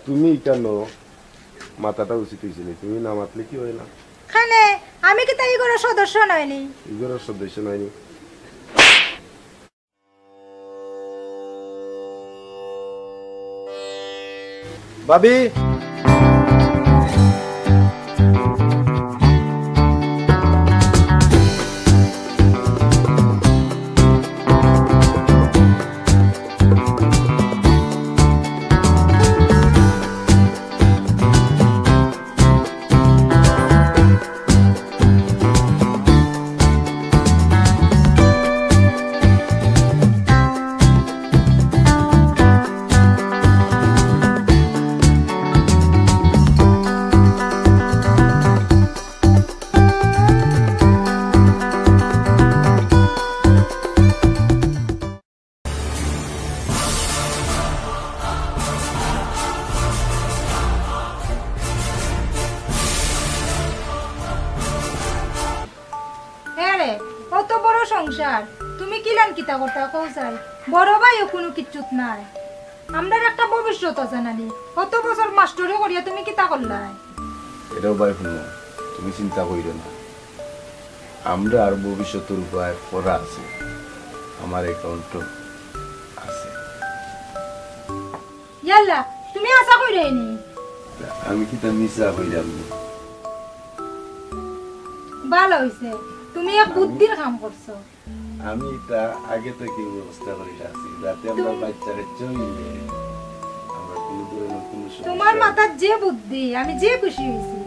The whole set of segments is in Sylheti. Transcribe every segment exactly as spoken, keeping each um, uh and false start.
তুমি কেন মাতাটা উচিত অইছে নি? তুমি না মাতলে কি অয় না? কেনে, আমি কিতা ই ঘরর সদস্য নায় নি? ই ঘরর সদস্য নায় নি? ভাবি। হ্যাঁ রে, অত বড় সংসার, তুমি কিলান কিতা করতা কও চাই? বড় ভাইও কুনু কিচ্ছুত নাই। আমরার একটা ভবিষ্যৎ আছে নানি? অত বছর মাস্টরি করিয়া তুমি কিতা করলায়? এটাও ভাই হুনো, তুমি চিন্তা কইরো না। আমরার ভবিষ্যতর উপায় করা আছে, আমার অ্যাকাউন্টও আছে। ইয়াল্লা, তুমি আশা কইরায় নি? আমি কিতা মিছা কইরাম নি? ভালা অইছে, তুমি এক বুদ্ধির কাম করছো। আমি ইতা আগে থাকি ব্যবস্থা করি রাখছি, যাতে আমরার তুমি বাচ্চা কাচ্চা অইলে আমরার কুনু ধরনের কুনু সমস্যা তুমার মাথাত যে বুদ্ধি, আমি যে খুশি অইছি।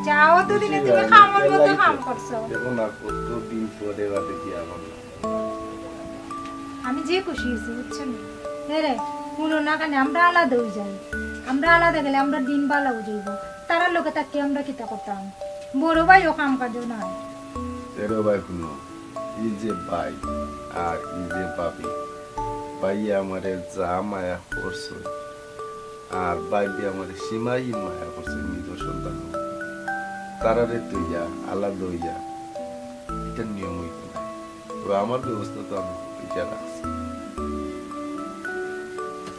যাও তো দিনে তুমি কামর মতো কাম করছো। দেখো না, কতদিন পরে এবার দেখি আমার। আমি যে খুশি অইছি, বুঝছো নি? হ্যাঁ রে, হুনো না কেনে, আমরা আলাদা অই যাই। আমরা আলাদা গেলে আমরার দিন ভালা অই যাইবো। তারার লগে থাকি আমরা কিতা করতাম? বড় ভাইও কাম কাজও নাই। এরে ভাই হুনো, ই যে ভাই আর ই যে ভাবি, ভাইয়ে আমারে যা মায়া করছে, আর ভাবিয়ে আমারে সীমাহীন মায়া করছে নিজর সন্তান। তারারে তুইয়া, আলাদা অইয়া, ইটা নিয়ম অইতো না। তো আমার ব্যবস্থা তো আমি ইটা রাখছি।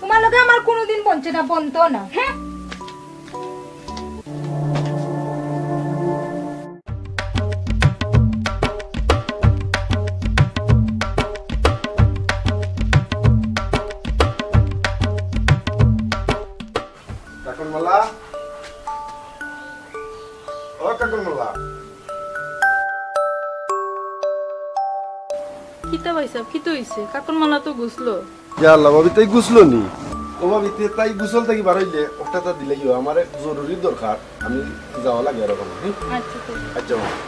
তুমার লগে আমার কুনুদিন বনছে না, বনতো না। হ্যাঁ? কাকরমালা, ও কাকরমালা। কিতা ভাইসাব, কিতা অইছে? কাকরমালা তো গুছলো। ইয়া আল্লাহ, ভাবি, তাই গুছলো নি? ও ভাবি, তে তাই গুছল থাকি বারইলে, ওটা তা দিলাইও, আমার এক জরুরি দরকার, আমি যাওয়া লাগে আর ওখানে, হুম? আচ্ছা, ঠিক আছে। আচ্ছা, ভাবি।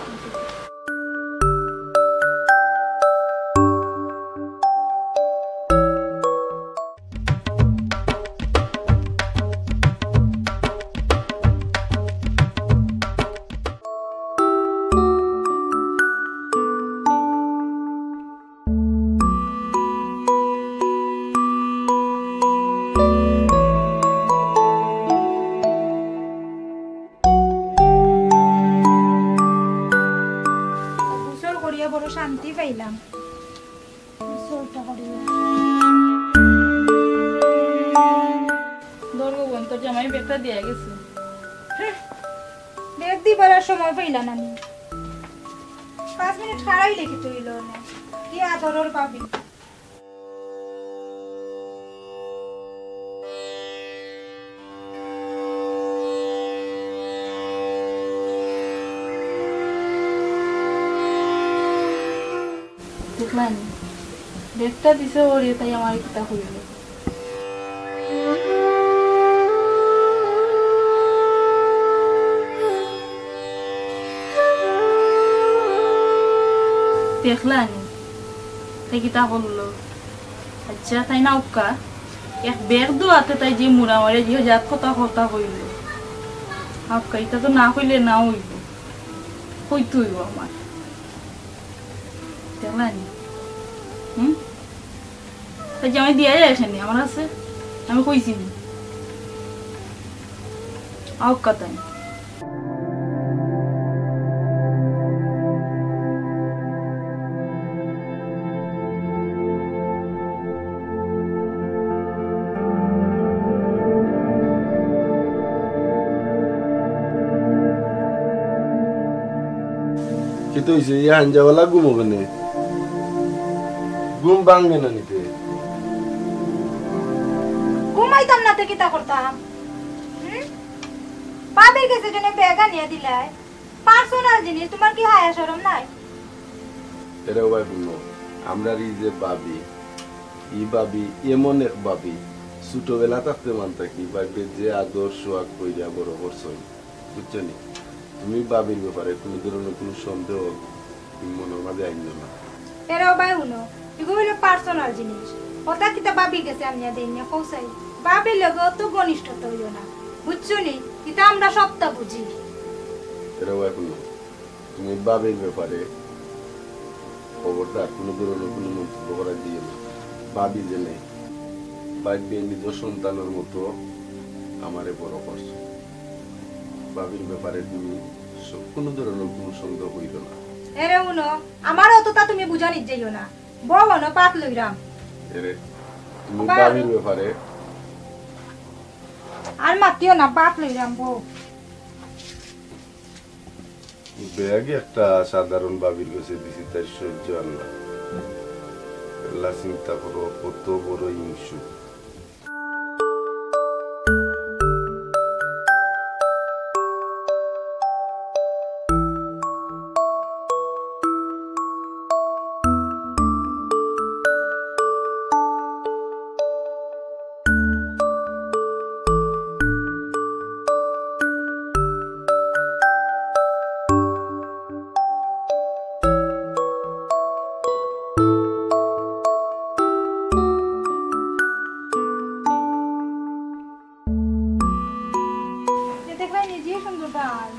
গোসল করিয়া বড় শান্তি পাইলাম। গোসলটা করিয়া। ধর গো বোন, তোর জামাই ব্যাগটা দিয়া গেছে। হ্যাঁ, ব্যাগ দিবার আর সময় পাইলা না নি। পাঁচ মিনিট খাড়াই লেগে তৈল না। কি আদরর ভাবি। দেখলাম, ব্যাগটা দিছে ওরে, তাই আমার কিতা হইল। দেখলানি, তাই কিতা করলো? আচ্ছা, তাই না উক্কা, এক ব্যাগ দোয়াতে তাই যে মুড়া মারে যে জাত কথা কথা কইল। আক্কা, ইটা তো না কইলে না অইব, কইতে অইব আমার। দেখলানি? হুম? তাই যে আমি দিয়া যায় এখানে, আমার আছে, আমি কইছি নি। আউক্কা তাই। তো অইছে, ই হাঞ্জাওয়ালা ঘুমো কেনে? ঘুম ভাঙে না নি তে? ঘুমাইতাম না তে কিতা করতাম? হুম? ভাবির গেছে যেন ব্যাগ আনিয়া দিলায়। পার্সোনাল জিনিস, তুমার কি হায়া শরম নাই? এরে ও ভাই হুনো, আমরার ই যে ভাবি, ই ভাবি এমন এক ভাবি, ছোটবেলা থাকতে মান থাকি ভাবির যে আদর সোহাগ কইরা বড় করছইন, বুঝছো নি? তুমি ভাবির ব্যাপারে কুনু ধরনের কুনু সন্দেহ তুমি মনর মাঝে আইনো না। এরে ও ভাই হুনো, ইগু অইলো পার্সোনাল জিনিস। অতা কিতা ভাবির গেছে আনিয়া দেইন না, কও চাই? ভাবির লগে অত ঘনিষ্ঠতা অইও না, বুঝছো নি? ইতা আমরা সবটা বুঝি। এরে ও ভাই হুনো, তুমি ভাবির ব্যাপারে খবরদার কুনু ধরনের কুনু মন্তব্য করার দিও না। ভাবি যেনে, ভাবিয়ে নিজর সন্তানর মতো আমারে বড় করছে। ভাবির ব্যাপারে তুমি স-, কুনু ধরনের কুনু সন্দেহ কইরো না। এরে হুনো, আমার অততা তুমি বুঝানিত যাইও না। বও অনো, ভাত লইরাম। এরে, তুমি বাবা। ভাবির ব্যাপারে আর মাতিও না, ভাত লইরাম, বও। ব্যাগ একটা সাধারণ ভাবির গেছে দিছি, তাইর সহ্য আর না। আল্লাহ, চিন্তা করো, কত বড় হিংসুক। এ দেখবায় নিজেই সুন্দর গান।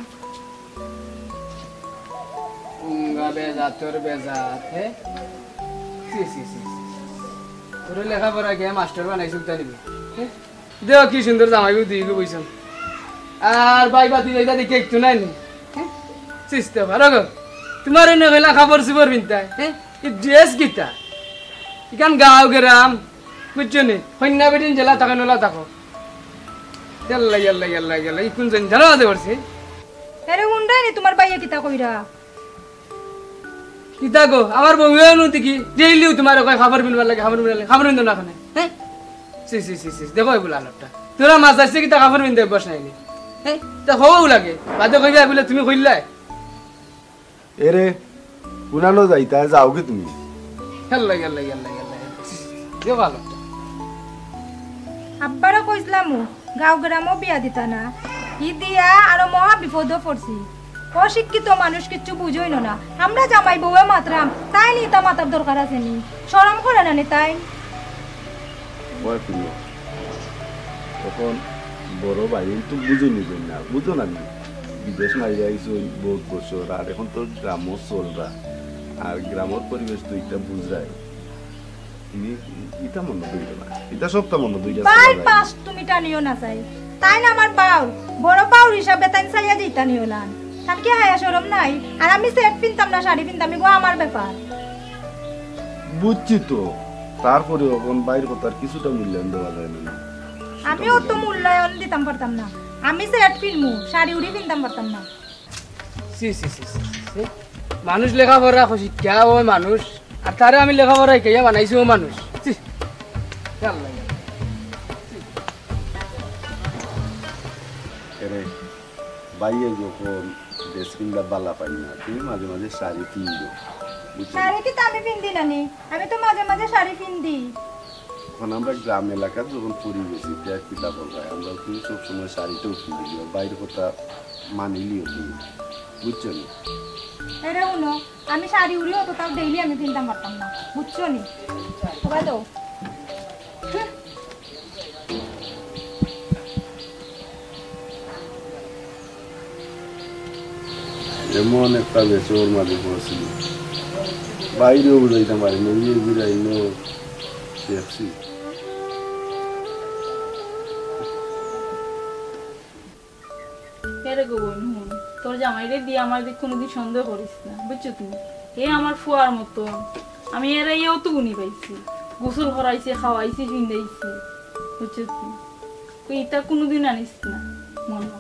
উঙ্গা বেজাতর বেজাত, হে? ছি, ছি, ছি, ছি। তোরে লেখাপড়া গিয়া মাস্টার বানাইছুক তাইলে, হে? দেও কি সুন্দর জামাই বউ দুইগু বইছইন। আর ভাই ভাতিজা ইতা দেখি একটু নাই নি? হে? চিস্তে পারো গো। তুমারে না কইলা কাপড় চুপড় পিনতায়, হে? ই ড্রেস কিতা? ইখান গাঁও গেরাম, বুঝছো নি? কইন্যা বেটিন যেলা থাকইন অলা থাকো। ইয়াল্লা, ইয়াল্লা, ইয়াল্লা, ইয়াল্লা, ই কুন জঞ্জালর মাঝে পড়ছি? আরে হুনরায় নি তুমার ভাইয়ে কিতা কইরা? কিতা গো, আমার বউয়ে নু দেখি ডেইলিউ তুমারে কয় কাপড় পিনবার লাগি, কাপড় পিনবার লাগি, কাপড় পিন্দো না কেনে, হে? ছি, ছি, ছি, ছি, দেখো ইগুর হালতটা। তুমরা মাছ ধরছো কিতা কাপড় পিন্দা অভ্যাস নাই নি? হে? তা কওয়াউ লাগে, বাদে কইবায় বুলে তুমি কইলায়। এরে, কুনানো যাইতায়, যাওগি তুমি? ইয়াল্লা, ইয়াল্লা, ইয়াল্লা, ইয়াল্লা, ইয়াল্লা। দেখো হালতটা। আব্বারে কইছলামু, গাঁও গেরামো বিয়া দিতা না। ই দিয়া আরো মহা বিপদো পড়ছি। অশিক্ষিত মানুষ কিচ্ছু বুঝইন না। আমরা জামাই বউয়ে মাতরাম, তাইন ইতা মাতার দরকার আছে নি? শরম করে না নি তাইন? ভয় করিও। অখন বড় ভাই, ই তো বুঝইন না, বুঝো না নি? বিদেশ মারিয়া আইছইন বউত বছর, আর অখন তো গ্রামো চলরা। আর গ্রামর পরিবেশ তো ইতা বুঝরায়। ই-, ইতা মনো দুইটা না। ইতা সবটা মনো দুইটা ভাই, চলা যায়। পাস তুমি টানিও না চাই। তাইন আমার বাউর, বড় বাউর হিসাবে তাইন চাইয়া দিতা নিও লান। তান কি হায়া শরম নাই? আর আমি সেট পিনতাম না, শাড়ি পিনতাম, ইগু আমার ব্যাপার। বুঝছি তো, তারপরে অখন ভাইর কথার কিছুটা মূল্যায়ন দেওয়া যায় না। আমিও তো মূল্যায়ন দিতাম পারতাম না। আমি সেট পিনমু, শাড়ি উড়ি পিনতাম পারতাম না। ছি, ছি, ছি, ছি, ছি, ছি। মানুষ লেখাপড়া শিক্ষা অয় মানুষ, আর তারে আমি লেখাপড়া শিখাইয়া বানাইছি অউ মানুষ। ছি। ইয়া আল্লাহ, ইয়া আল্লাহ। ছি। এরে, ভাইয়ে যখন ড্রেস পিন্দা বালা পাইন না, তুমি মাঝে মাঝে শাড়ি পিন্দো, বুঝছো? শাড়ি কিতা আমি পিন্দি না নি? আমি তো মাঝে মাঝে শাড়ি পিন্দি। অখন আমরা গ্রাম এলাকাত যখন পড়ি গেছি, তে আর কিতা করবায়? আমরা তো সবসময় শাড়িটাউ পিন্দি, ভাইর কথা মানিলিও তুমি, বুঝছো নি? এরে হুনো, আমি শাড়ি উড়ি অত তাও ডেইলি আমি পিনতাম পারতাম না, বুঝছো নি? ওবা তো। হুম। এমন একটা বেচোর মাঝে পড়ছি, বাইরেও বুঝাইতাম পারি না, ইয়ে বুঝাই নো দেখছি। এরে গো বইন, হুন, তোর জামাইরে দিয়া আমার দিক কুনুদিন সন্দেহ করিস না, বুঝছো তুমি? হে আমার ফুয়ার মতো, আমি এরে ইয়েও তো গুনি পাইছি, গোসল করাইছি, খাওয়াইছি, ফিন্দাইছি, বুঝছো তুমি? তুই ইতা কুনুদিন আনিস না মনো।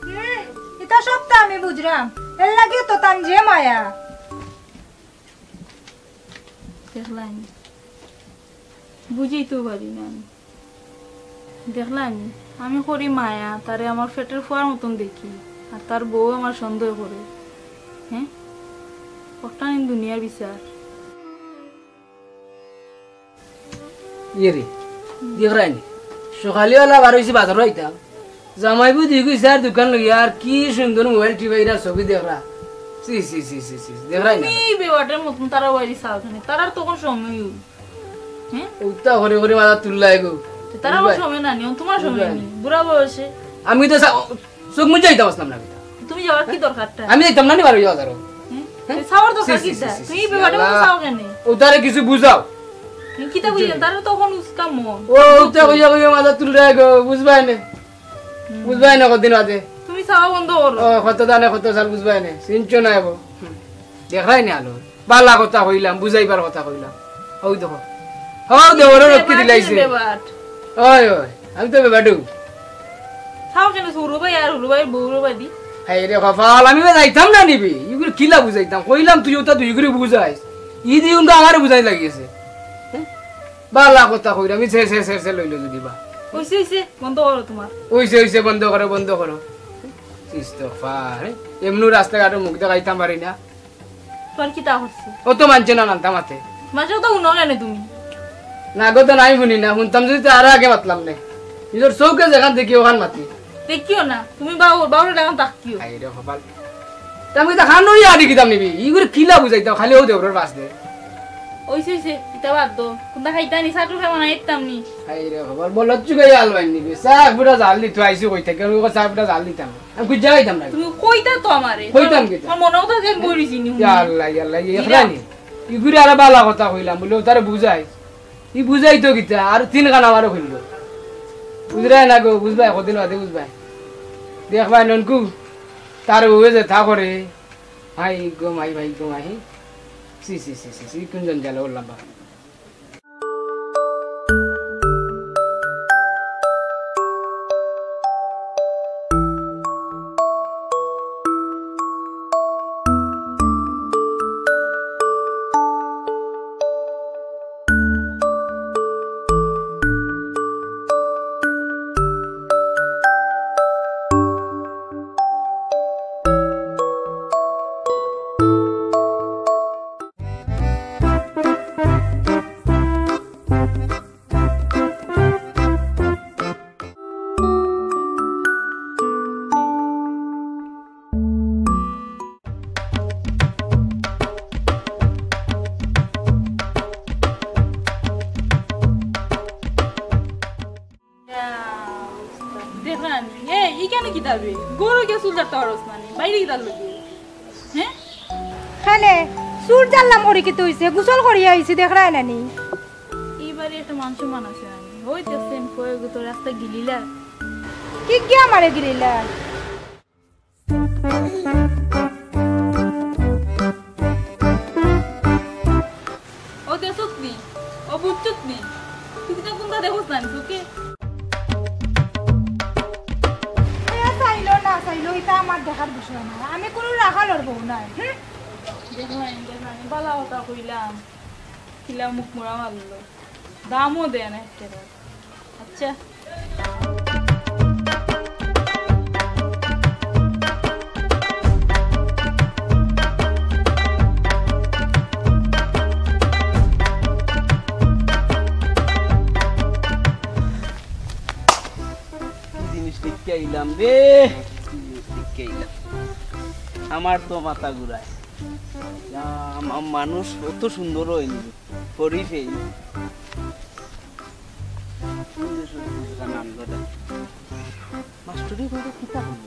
হুম, ইতা সবটা আমি বুঝরাম, এর লাগি তো তান যে মায়া। দেখলায়নি, বুঝিতো পারি না আমি। দেখলায়নি, আমি করি মায়া, তারে আমার পেটর ফুয়ার মতন দেখি, আর তার বউ আমার সন্দেহ করে। হ্যাঁ, কতটা নিন দুনিয়ার বিচার। ইয়ে রে, দেখরায়নি, সকালবেলা বার অইছি বাজারো আইতাম, জামাইবু দুইগু ইছার দোকান লইয়া আর কি সুন্দর মোবাইল টিপাইরা ছবি দেখরা। ছি, ছি, ছি, ছি, ছি, দেখরায়নি। তুমি বেবাটের মতন তারা ওয়ারি চাও কেনে? তারার তখন সময় অই। হ্যাঁ? উতা করে করে মাথা তুললা এগো। তারার বুঝবায়? সময় না নিও, তোমার সময় বুঝবায়? নেই। বুড়া বয়সে। আমি তো চোখ মুজা আইতাম আসলাম না বেটা। তুমি যাওয়ার কি দরকারটা? আমি যাইতাম না নি বারো বাজারো। হ্যাঁ? হ্যাঁ? তুমি চাওয়ার দরকার ছি, ছি, কিতা? ছি, ছি, তুমি ছি, বেবাটের মতন আল্লাহ। চাও কেনে? ও তারে কিছু বুঝাও। তুমি কিতা বুঝাও? তারা তখন উস্কা মন। ও উতা কইয়া কইয়া মাথা তুলরা এগো, বুঝবায় না। হুম। বুঝবায় না কদিন বাদে। তুমি চাওয়া বন্ধ করো। ও, কত দানে কত চাল বুঝবায় না। চিনছো না এগো। হুম। দেখরায়নি আলো। বালা কথা কইলাম, বুঝাইবার কথা কইলাম। ওই দেখো। হও দেওরে রক্ষি দিলাইছে। বেবাট। ওই, ওই, আমি তো বেবাটু। চাও কেনে হুরু ভাই আর হুরু ভাইর বউর বাদি? হায় রে কপাল, আমি বা যাইতাম না নিবি। ইগুরে কিলা বুঝাইতাম? কইলাম তুই ওটা দুই করে বুঝাইস। ইদি উনকে আমারে বুঝাই লাগিয়েছে। হ্যাঁ? বালা কথা কইরা, আমি সে, সে, সে, সে লইলো যদি বা। অইছে, অইছে, বন্ধ করো তোমার। অইছে, অইছে, বন্ধ করো, বন্ধ করো। ইস্তফা, হ্যাঁ? এমনু রাস্তাঘাটে মুখ দেখাইতাম পারি না। তোর কিতা করছে? ও তো মানছে না, নানতা মাতে। মানছে তো হুনো কেনে তুমি? না গো, তো নাই হুনি না, হুনতাম যদি তো আরো আগে মাতলাম নে। নিজর চোখে যেখান দেখি ওখান মাতি। দেখিও না, তুমি বাউ-, বাউরে ডাকান তাকিও। হায় রে কপাল। তে আমি তো খান নই আদি কিতাম নিবি। ইগুরে কিলা বুঝাইতাম, খালি ও দেবরর বাস দে। অইছে, অইছে, ইতা বাদ দো। কুনটা খাইতা নি, চা টু খাইবা না, ইতাম নি। হায় রে কপাল, বলো চুকে আলু আনি নিবি। চা ফুটা জাল দিত আইছি কই থেকে, ওই চা ফুটা জাল দিতাম। আমি খুঁজা খাইতাম না। তুমি কইতা তো আমারে। কইতাম কিতা? আমার মনেও তো যে বই রইছি নি। ইয়া আল্লাহ, ইয়া আল্লাহ, ইয়া ইরা। ইগুরে আরো বালা কথা কইলাম, বলে ও তারে বুঝাই। ই বুঝাই তো কিতা, আর তিন খান আমারও খুললো। বুঝরায় না গো, বুঝবায়, কদিন বাদে বুঝবায়। দেখবায় ননকু, তার বউয়ে যে তা করে, হায় গো মাই, ভাই গো মাই। ছি, ছি, ছি, ছি, ছি, কোন জঞ্জালে উঠলাম বা। দেখরায়নি? এ, ইখানো কিতা বে? ঘরো গিয়া চুল ঝাড়তা পারস না নি? বাইরে কিতার লাগি? হ্যাঁ? খালে, চুল ঝাড়লাম করি কিতা অইছে? গোসল করিয়া আইছি, দেখরায় না নি? ই বাড়ি একটা মান সম্মান আছে না নি? ওই দেখছেন, কয়েক তো রাস্তা গিলিলা। কি গিয়া আমারে গিলিলা? ও দেখছত নি? ও বুঝছত নি? তুই কিতা কুনটা দেখছ না নি চোখে? এ চাইলো না চাইলো, ইটা আমার দেখার বিষয় না। আমি কুনু রাখালর বউ নায়। হুম? দেখো, আমি, দেখো, আমি বালা কথা কইলাম। কিলা মুখ মুড়া মারলো। দামও দেয় না একটা। আচ্ছা। জিনিস দেখিয়া আইলাম রে, জিনিস দেখিয়া আইলাম। আমার তো মাথা ঘুরায়। ইয়া, মা-, মানুষ অত সুন্দর অয়নি, করি ফেল। মাস্টরি করে কিতা হইল?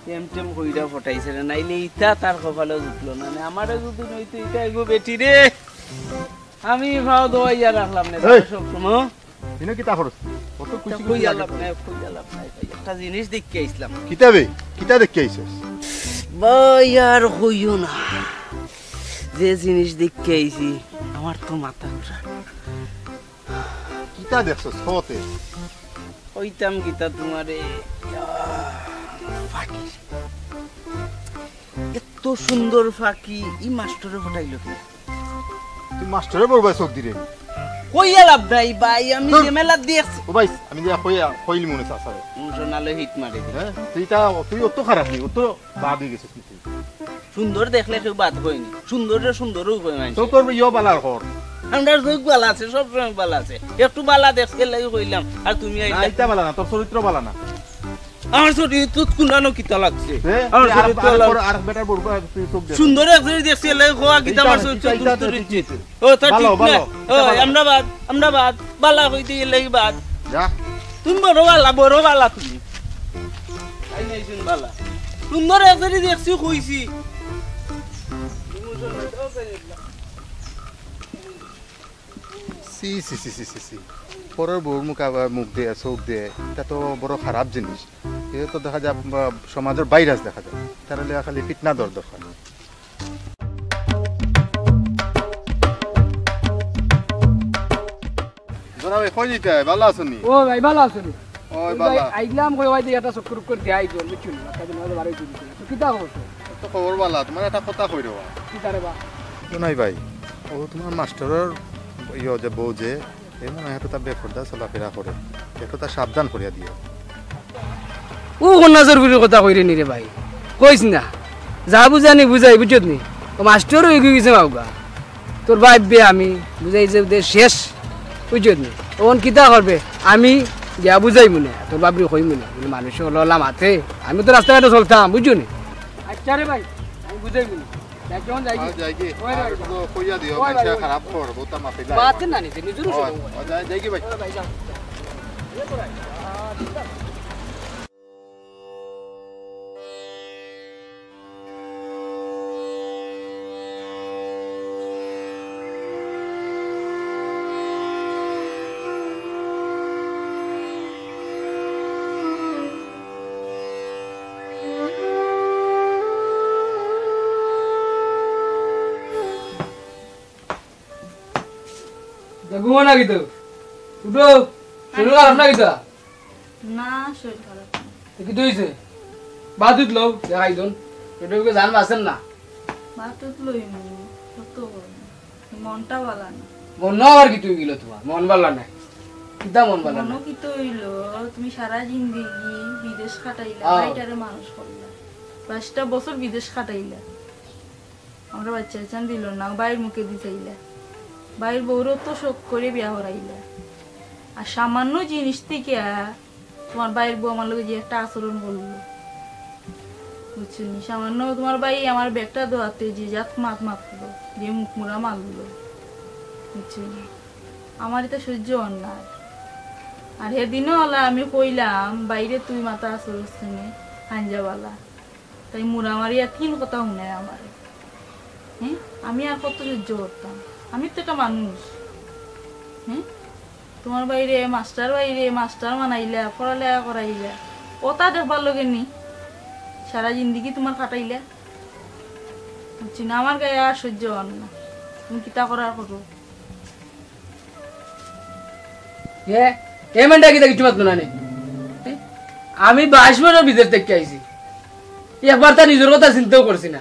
টেম টেম কইরা ফটাইছে রে, নাইলে ইতা তার কপালে জুটলো না। নে, আমারে যদি নইতো ইতা এগো বেটি রে, আমি ভাও দোয়াইয়া রাখলাম না, এই! সব সময়। ইনো কিতা করছ? অত তা খুশি খুশি কইয়া লাগে লাভ তো। নাই, কইয়া লাভ নাই ভাই। একটা জিনিস দেখিয়া আইছলাম। কিতা বে? কিতা দেখিয়া আইছস? ভাই, আর কইও না। যে জিনিস দেখিয়া আইছি, আমার তো মাথা ঘুরা। কিতা দেখছস? কতে? কইতাম কিতা তুমারে? ইয়া, এত সুন্দর ফাকি, ই মাস্টরে পটাইলো কে? তুই মাস্টরে বড় ভাই চোখ দিরে। কইয়া লাভ নাই ভাই, আমি ধুর। যে মেলা দেখছি। ও ভাই, আমি যে কইয়া, কইলি মনে চাচারে। মুসো নালে হিট মারে। হ্যাঁ? তুই তা, তুই অত খারাপ নি, অত বাদ হয়ে গেছিস তুই। সুন্দর দেখলে কেউ বাদ হয়নি, সুন্দররে সুন্দরও কয় মানুষ। তো তোর ইয়ো বালার কর। আমরার চোখ বালা আছে, সব সময় বালা আছে। একটু বালা দেখতে লাগি কইলাম, আর তুমি না, আইলা। ইটা বালা না, তোর চরিত্র বালা না। আমার চরিত্র কুনানো কিতা লাগছে? হ্যাঁ? আমার তুই আর, চরিত্র আর, লাগ- আর, আর বেটার বড় ভাই, তুই চোখ দে। সুন্দর এক জুড়ি দেখছি, এলাই খোয়া কিতা ইটা, আমার চরিত্র ইটা, ইটা, দুষ্ট ইটা, রয়েছে। ইটা। ও, তা ভালো, ঠিক না। ভালো। ও, ইটা ভালো। আমরা বাদ, আমরা বাদ। বালা কইতে গেলে বাদ। যা। তুমি বড় বালা, বড় বালা তুমি। তাই নাই শুন বালা। সুন্দর এক জুড়ি দেখছি, কইছি। সি, সি, সি, সি, সি, সি। পরের বউর মুখ আবার মুখ দে, চোখ দে, ইটা তো বড় খারাপ জিনিস। ইটা তো দেখা যায়, আহ, সমাজর ভাইরাস দেখা যায়। তার লাগি খালি ফিটনা দর দরকার। জনাব, কই যাইতায়? ভালা আছনি? ও ভাই, ভালা আছনি? ওই ওই ভাই, ভালা। আইলাম, কই ভাই, দেখি একটা চক্কর উক্কর দেই, আই জল, বুঝছো নি? একটা দিন হয়তো বাড়ি চলে গেছে। তো কিতা খবর তো? তো খবর ভালা, তুমারে একটা কথা কই রে বা। কিতা রে বা? জনাব ভাই, ও তুমার মাস্টরর ইয়ে যে বউ যে, এ মনে হয় এতটা বেপর্দা চলাফেরা করে, এতটা সাবধান করিয়া দিও। ও কোন নাজর বুড়ির কথা কইরে নি রে ভাই, কইস না। যা বুঝানি বুঝাই, বুঝছত নি? ও মাস্টর হয়ে গেছে মাউগা। তোর ভাইবে আমি বুঝাই যে ওদের শেষ, বুঝছত নি? ওন কিতা করবে? আমি গিয়া বুঝাইমু না, তোর বাপরে কইমু না। বলে, মানুষ হলো হলা মাতে, আমি তো রাস্তাঘাটে চলতাম, বুঝছো নি? আচ্ছা রে ভাই, আমি বুঝাইমু না। যাই, কেমন যাই কি? হ্যাঁ, যাই কি? ওই আর ভাই, তো কইয়া দিও, ওই ভাই, মানুষে ওই। খারাপ খবর, বউতা মাতে যায়। বাতে না নিতে, নিজেরও ওই, শোনো। ওই, যাই, যাই কি ভাই? ওই ভাই, যাও। ঘুমো না কিন্তু। উঠো। শরীর খারাপ না কিন্তু? না, শরীর খারাপ না। তো কিতা অইছে? বাতুত লও, দেখাই দন। পেটে বুকে জান বাঁচেন না। বাতুত লই মনে, সত্য করে। মনটা ভালা না। মন না আবার কিতা অইগেল তুমার? মন ভালা নাই। কিতা মন ভালা মনো নাই? কিতা অইল, তুমি সারা জিন্দেগি বিদেশ কাটাইলা, হ্যাঁ। বাইটারে মানুষ করলা। বাইশটা বছর বিদেশ কাটাইলা। আমরা বাচ্চা কাচ্চা দিল না, বাইর মুখে দি চাইলা। বাইর বউরও তো শখ করে বিয়া করাইলা। আর সামান্য জিনিস থেকে তুমার বাইর বউ আমার লগে যে একটা আচরণ করলো, বুঝছো নি? সামান্য তুমার ভাই আমার ব্যাগটা ধোয়াতে যে জাত মাত মারলো, যে মুখ মুড়া মারলো, বুঝছো নি? আমার ইতা সহ্য অর না। আর হেদিনও অলা আমি কইলাম, "বাইরে তুই মাথা আছরস কেনে, হাইঞ্জাবালা।" তাই মুড়া মারিয়া তিন কথা হুনায় আমারে। হ্যাঁ? আমি আর কত সহ্য করতাম? আমি তো একটা মানুষ। হ্যাঁ? তুমার বাইরে মাস্টার, বাইরে মাস্টার বানাইলা, পড়ালেখা করাইলা, ওটা দেখবার লগে নি সারা জিন্দেগি তুমার কাটাইলা। বুঝছি না, আমার গায়ে আর সহ্য অর না। তুমি কিতা করার করো। এ, এ মেয়েটা কিতা কিচ্ছু মাতলো না নি? আমি বাইশ বছর বিদেশ থাকি আইছি, একবার তার নিজর কথা চিন্তাও করছি না।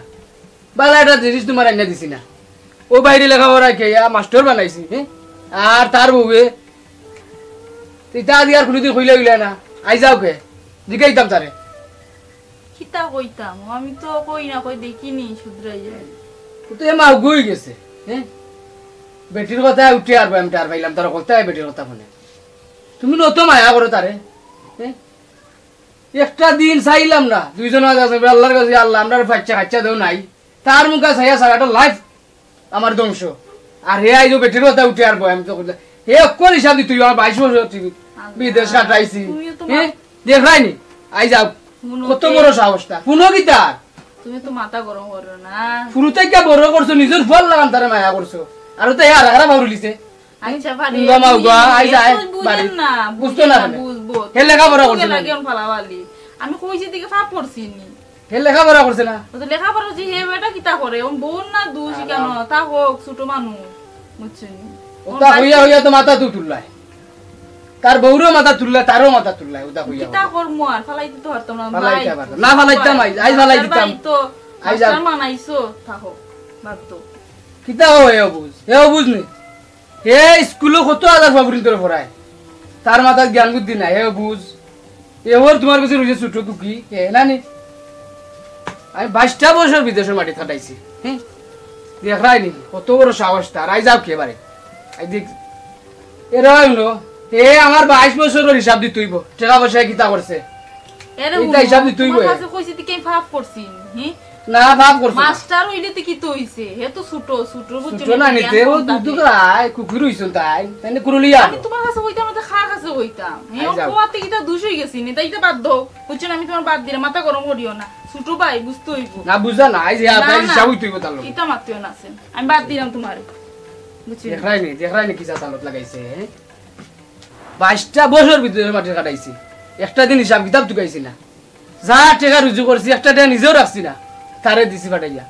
বালা একটা জিনিস তুমার আইনা দিছি না। ও বাইরে লেখাপড়া খেয়া মাস্টার বানাইছি, হ্যাঁ? আর তার বউয়ে, তুই তা আজকে আর কোনোদিন কইলা অইলা না। আই যাও কে? জিগাইতাম তারে। কিতা কইতাম? আমি তো কই না কই দেখিনি, শুধরাই যায়। ও তো এ মাউগা অই গেছে, হ্যাঁ? বেটির কথা উঠে আর আমি টের পাইলাম, তারা বলতে হয় বেটির কথা হুনে। তুমি নত মায়া করো তারে, হ্যাঁ? একটা দিন চাইলাম না, দুইজন আজ আছে, আল্লাহর কাছে, "আল্লাহ, আমরারে বাচ্চা কাচ্চা দেও নাই।" তার মুখে চাইয়া সারাটা life আমার ধ্বংস। আর হে আইজো বেটির কথা উঠে আর বয়, আমি তো কইলাম, হে অকল হিসাব দিত, তুই আমার বাইশ বছর তুই বিদেশ কাটাইছি। তুমিও তো হ্যাঁ? মা- দেখরায়নি? আই যাও। হুনো কত কে? বড় সাহসটা। হুনো কি তার? তুমি তো মাথা গরম করো না। শুরু থেকে বড় করছো, নিজর ফুয়ার লাখান তারে মায়া করছো। আর তো হে আরাক আরাক বাউরি লিছে। আচ্ছা, পারি। উঙ্গা মাউগা, আই যায়, এত বুঝেন বাড়ি। না, বুঝতো বুঝেন না না, কেনে? বুঝবো। হে লেখাপড়া তুমি করছে না। লাগে ফালাবালি। আমি কইছি দিকে ফাপ করছি নি। হে লেখাপড়া করছে না। ও তো লেখাপড়া করছে, হে বেটা কিতা করে? ও বউর না দুষ আরাম। কেন? তা হোক, ছোট মানুষ, বুঝছো নি? ও ওর তা বাড়ি হইয়া হইয়া তো মাথা তো তুললায়। তার বউরও মাথা তুললা, তারও মাথা তুললা, উদা কইয়া কিতা কইয়া। করমু আর, ফালাই দিতে পারতাম না, ফালাই নাই। দিতে পারতাম। না ফালাইতাম, আইজ, আইজ ফালাই দিতাম। ভাই তো আইজ মাস্টার আ- মানাইছো, থাকো, বাদ দাও। কিতা ও, হেও বুঝ, হেও বুঝ নি। হে স্কুলো কত হাজার ফাবুরিন ধরে পড়ায়, তার মাথাত জ্ঞান বুদ্ধি নাই, হেও বুঝ। এ ওর তোমার কাছে রইছে ছোট দুঃখী, হে না নি? আমি বাইশটা বছর বিদেশর মাটিত কাটাইছি, হ্যাঁ? দেখরায় নি, কত বড় সাহস তার। আইজ আউক এবারে, আইজ দেখ, এরা অইলো, হে আমার বাইশ বছরর হিসাব দিতে অইবো, টেকা পয়সা কিতা করছে। এরে এইটা হুনো, হিসাব দিতে অইবো তোমার হে। কাছে কইছি তে কি পাপ করছি, হি? না, পাপ করছে না। মাস্টার অইলে তে কিতা অইছে? হে তো ছোট, ছোট বুঝছো ছোট নি? না জ্ঞান নিতে, ও কম দুধ তাতে। খায়, কুকুর অইছে তাই, তাই না কুরুলিয়া। আমি তোমার কাছে কইতাম না, তে কার কাছে কইতাম? হে, আই ওর যাও। কোয়াতে কিতা দুষ অই গেছে নি, তাই তো বাদ দাও। বুঝছো না, আমি তোমার বাদ দিলাম, মাথা গরম করিও না। ছোট ভাই, বুঝতে অইবো। না, বুঝা না, আইজ হে না, আপনার না। হিসাব অইতে অইবো তার লগে। ইতা মাতিও না, আছেন। আমি বাদ দিলাম তোমার। বুঝছো নি? দেখরায় নি, দেখরায় নি কি জাত আলত লাগাইছে, হে? বাইশটা বছর ভিতরে মাটিত কাটাইছি, একটা দিন হিসাব কিতাব তুকাইছি না। যা টেকা রুজি করছি, একটা টেকা নিজেও রাখছি না, তারে দিছি ফাটাইয়া।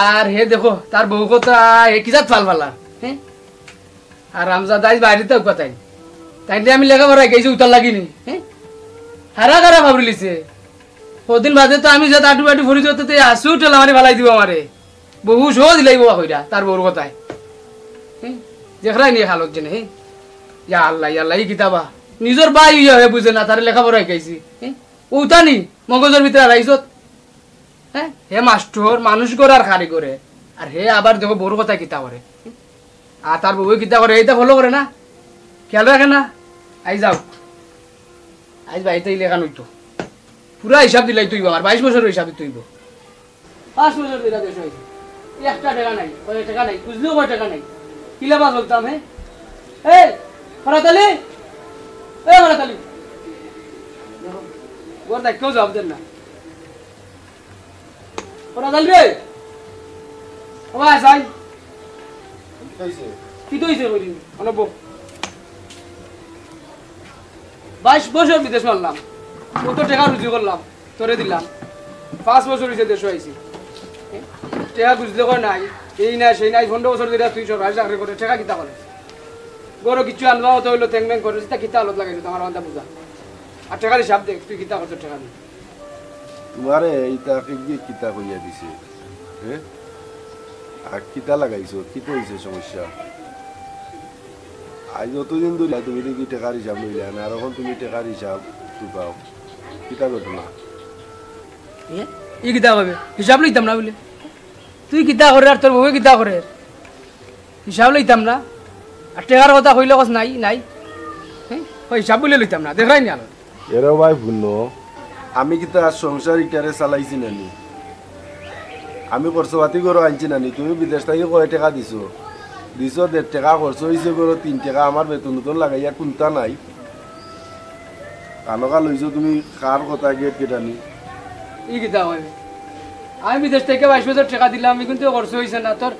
আর হে দেখো, তার বউ কথা, হে কি জাত ফাল ফালা, হ্যাঁ? আর হারামজাদা আইজ বাইরে তো কথা তাই। তাইলে আমি লেখাপড়া গেছি উতার লাগি নি, হ্যাঁ? হারা খারাপ ভাবরিলিছে। কদিন বাদে তো আমি যে আটু আটু ফুরি যত তে আসু ঠেলা মারি ফালাই দিব আমারে। বহু সহজ দিলাই বাবা কইরা, তার বউর কথায়। হ্যাঁ? দেখরায় নি হালত জেনে, হ্যাঁ? ইয়া আল্লাহ, ইয়া আল্লাহ, ই কিতাবা। নিজর ভাই ইয়া হে বুঝে না, তারে লেখাপড়া শিখাইছি। হ্যাঁ? উতানি, মগজর ভিতরে হারাইছত। হ্যাঁ? হে মাস্টর, মানুষ গড়ার কারিগরে। আর হে আবার দেখো বউর কথা কিতা করে। আর তার বউয়ে কিতা করে, এইটা ফলো করে না। খেয়াল রাখে না। আইজ আউক। আইজ বাড়িতে ইলেখান অইতো। পুরা হিসাব দিলাই তুইব, আমার বাইশ বছর হিসাব তুইব। পাঁচ বছর ধরে দেশো আইছি। একটা টেকা নাই, কয় টেকা নাই, খুঁজলেও কয় টেকা নাই। কিলা বাস বলতাম, হ্যাঁ? এই, ফরাত আলী! এই, ফরাত আলী! দেখো, ঘর দেখ, কেউ জবাব দেন না। ফরাত আলী রে! ও ভাই, সাই। কি হইছে? কি তো হইছে কইলি? অনব। বাইশ বছর বিদেশ মারলাম, কত টেকা রুজি করলাম, তোরে দিলাম। পাঁচ বছর হইছে দেশো আইছি, টেকা বুঝলে কয় নাই, এই নাই, সেই নাই। পনেরো বছর ধরে তুই সরকারি চাকরি করে, টেকা কিতা করে? ঘরো কিচ্ছু আনবা মতো হইলো, ঠ্যাং ব্যাং করে, সেটা কিতা হালত লাগাইলো, তোমার মাথা বুঝা। আর টেকার হিসাব দেখ, তুই কিতা করছো টেকা নিয়ে? তোমারে ইতা কি কিতা কইয়া দিছে? হ্যাঁ? আর কিতা লাগাইছো? কিতা হইছে সমস্যা? আজ অতদিন ধরে তুমি দেখি টেকার হিসাব লইলা না, আর এখন তুমি টেকার হিসাব তুকাও। কিতা ঘটনা? এ? ই কিতা কইবে? হিসাব লইতাম না বুলে? তুই কিতা করের আর তোর বউয়ে কিতা করের? হিসাব লইতাম না। আর টেকার কথা কইলে কস নাই, নাই। হ্যাঁ? কই হিসাব বুলে লইতাম না। দেখরায় নি আলো। এরে ভাই হুনো, আমি কিতা আর সংসার ইটারে চালাইছি নানি? আমি খরচপাতি করে আনছি নানি? তুমি বিদেশ থাকি কয় টেকা দিছো? দিছো দেড় টেকা, খরচ হইছে করো তিন টেকা, আমার বেতন উতন লাগাইয়া কুন্তা নাই। কানকা লইছো তুমি কার কথা গেট গেটানি? ই কিতা কইবে? আমি বিদেশ থাকি বাইশ বছর টেকা দিলাম, ই কিন্তু খরচ হইছে না, তোর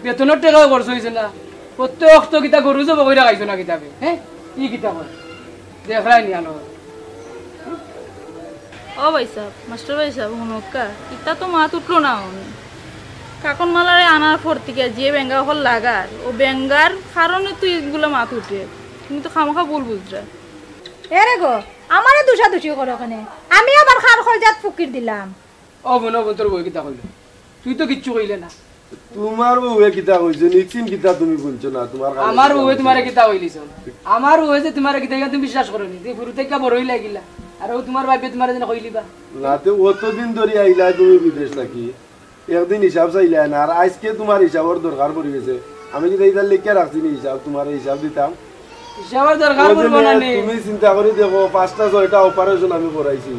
বেতনর টেকাও খরচ হইছে না। প্রত্যেক তো কিতা গরু জব কইরা খাইছো না কিতাবে, হ্যাঁ? ই কিতা কয়? দেখরায় নি আলো। ও ভাই সাহেব, মাস্টার ভাই সাহেব, হুনক্কা, ইতা তো মাত উঠলো না অন। কাকন মালারে আনার পর থেকে যে বেঙ্গা হল লাগার, ও বেঙ্গার কারণে তো ইগুলা মাত উঠে। তুমি তো খামাখা ভুল বুঝরা। এরে গো, আমারে দুষাদুষি করো কেনে? আমি আবার কার কলজাত ফুকির দিলাম? ও বোন, ও বোন, তোর বউয়ে কিতা কইলো? তুই তো কিচ্ছু কইলে না। তোমার বউয়ে কিতা কইছে? নিশ্চিন কিতা তুমি হুনছো না? তোমার কানে আমার কিতা বউয়ে কইছে? তোমারে কিতা কইলিছন? আমার বউয়ে যে তোমারে কিতা কইলা তুমি বিশ্বাস করো নি? যে ফুরু থাকি বড় অইলা গিলা। আর ও তোমার বাইপে তোমারে যেন কইলিবা। না, তে অতদিন ধরি আইলা তুমি বিদেশ থাকি। একদিন হিসাব চাইলা না, আর আজকে তোমার হিসাবর দরকার পড়ি গেছে। আমি কিতা ইতার লেখিয়া রাখছি নি হিসাব, তোমারে হিসাব দিতাম। হিসাবর দরকার ওই যে পড়বো না নে, নি। তুমি চিন্তা করি দেখো, পাঁচটা ছয়টা operation আমি করাইছি।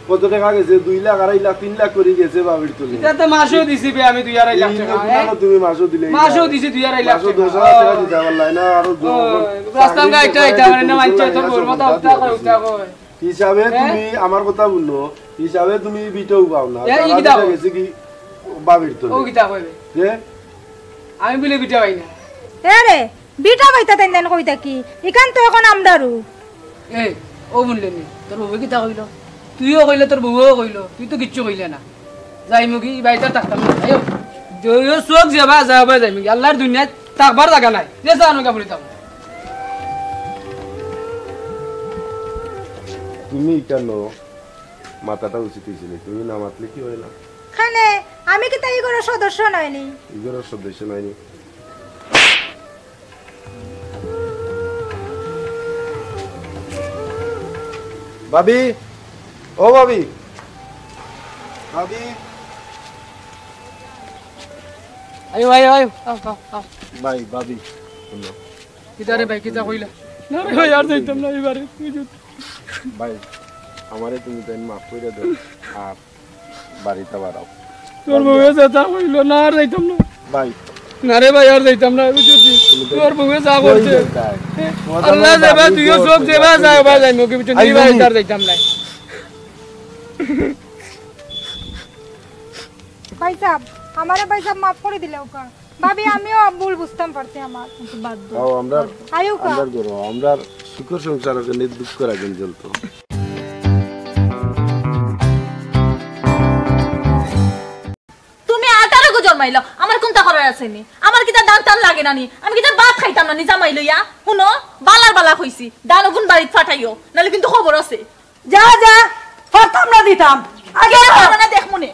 কত টেকা গেছে? দুই লাখ, আড়াই লাখ, তিন লাখ করি গেছে বাবির তলে। ইতা তো মাসেও দিছি বে আমি দুই আড়াই লাখ টেকা, হ্যাঁ? তুমি মাসেও দিলে মাসেও দিছি দুই আড়াই লাখ টেকা। মাসেও দশ হাজার টেকা দিতে পারলাই না, আরো ও, রাস্তাত গাড়ি টাইট আমার না মানছে, তোর বউর মাথা উঠা কয়, উঠা কয়। হিসাবে হ্যাঁ? তুমি আমার কথা হুনো, হিসাবে তুমি বিটাও পাও না। এ, ই তারা কিতা বিটা কয়? গেছে কি বাবির তলে। ও কিতা কইবে? যে? আমি বুলে বিটা পাই না। এ রে, বিটা পাইতা তেন তেন কইতা কি? ইখান তো এখন আমরারও। এ, ও বুললে নি, তোর বউয়ে কিতা কইলো? তুইও কইলে, তোর বউয়েও কইলো, তুই তো কিচ্ছু কইলে না। যাইমুগি, ই বাড়িত আর থাকতাম না। আইও, যইও চোখ যাবা, যাবা যাইমুগি। আল্লাহর দুনিয়াত থাকবার জাগা নাই। যে যা নৌকা পড়ি থাকো। তুমি কেন মাথাটা উচিত হয়েছিল? তুমি না মাতলে কি হয় না? কেনে, আমি কিতা ই ঘরর সদস্য নায়নি? ই ঘরর সদস্য নায়নি। ভাবি, ও ভাবি, ভাবি। আয়ো, আয়ো, আয়ো, আও, আও, আও। ভাই, ভাবি, হুনো। কিতা রে ভাই, কিতা কইলা? না রে ভাই, আর যাইতাম না এবারে। ভাই, আমারে তুমি তাই মাফ করে দাও, আর বাড়িতে বাড়াও। তোর বউয়ে যেতা কইলো, না আর যাইতাম না। ভাই। না রে ভাই, আর যাইতাম না, বুঝছস? তোর বউয়ে যা কইছে। আল্লাহ যাবা, তুইও চোখ দেবা, যা বা যাইমু, কি বুঝছস? নি ভাই, আর যাইতাম না। ভাইসাব, আমারে ভাইসাব মাফ করি দিলাউক্কা। ভাবি, আমিও ভুল বুঝতাম পারছি আমার। আচ্ছা, বাদ দেও। তাও আমরা, আয়ুকা। আমরা গরো, আমরা সুখর সংসার ওকে নিয়ে দুঃখ রাখেন চলতো। তুমি আঠারো গু জন্মাইলো, আমার কুন্তা করার আছে নি? আমার কিতা দান টান লাগে না নি? আমি কিতা ভাত খাইতাম না নি জামাই লইয়া? হুনো, বালার বালা কইছি, দান অগুন বাড়িত ফাটাইও, নাইলে কিন্তু খবর আছে। যা, যা, পারতাম না দিতাম। আগে কে যা। পারবে না দেখমুনে।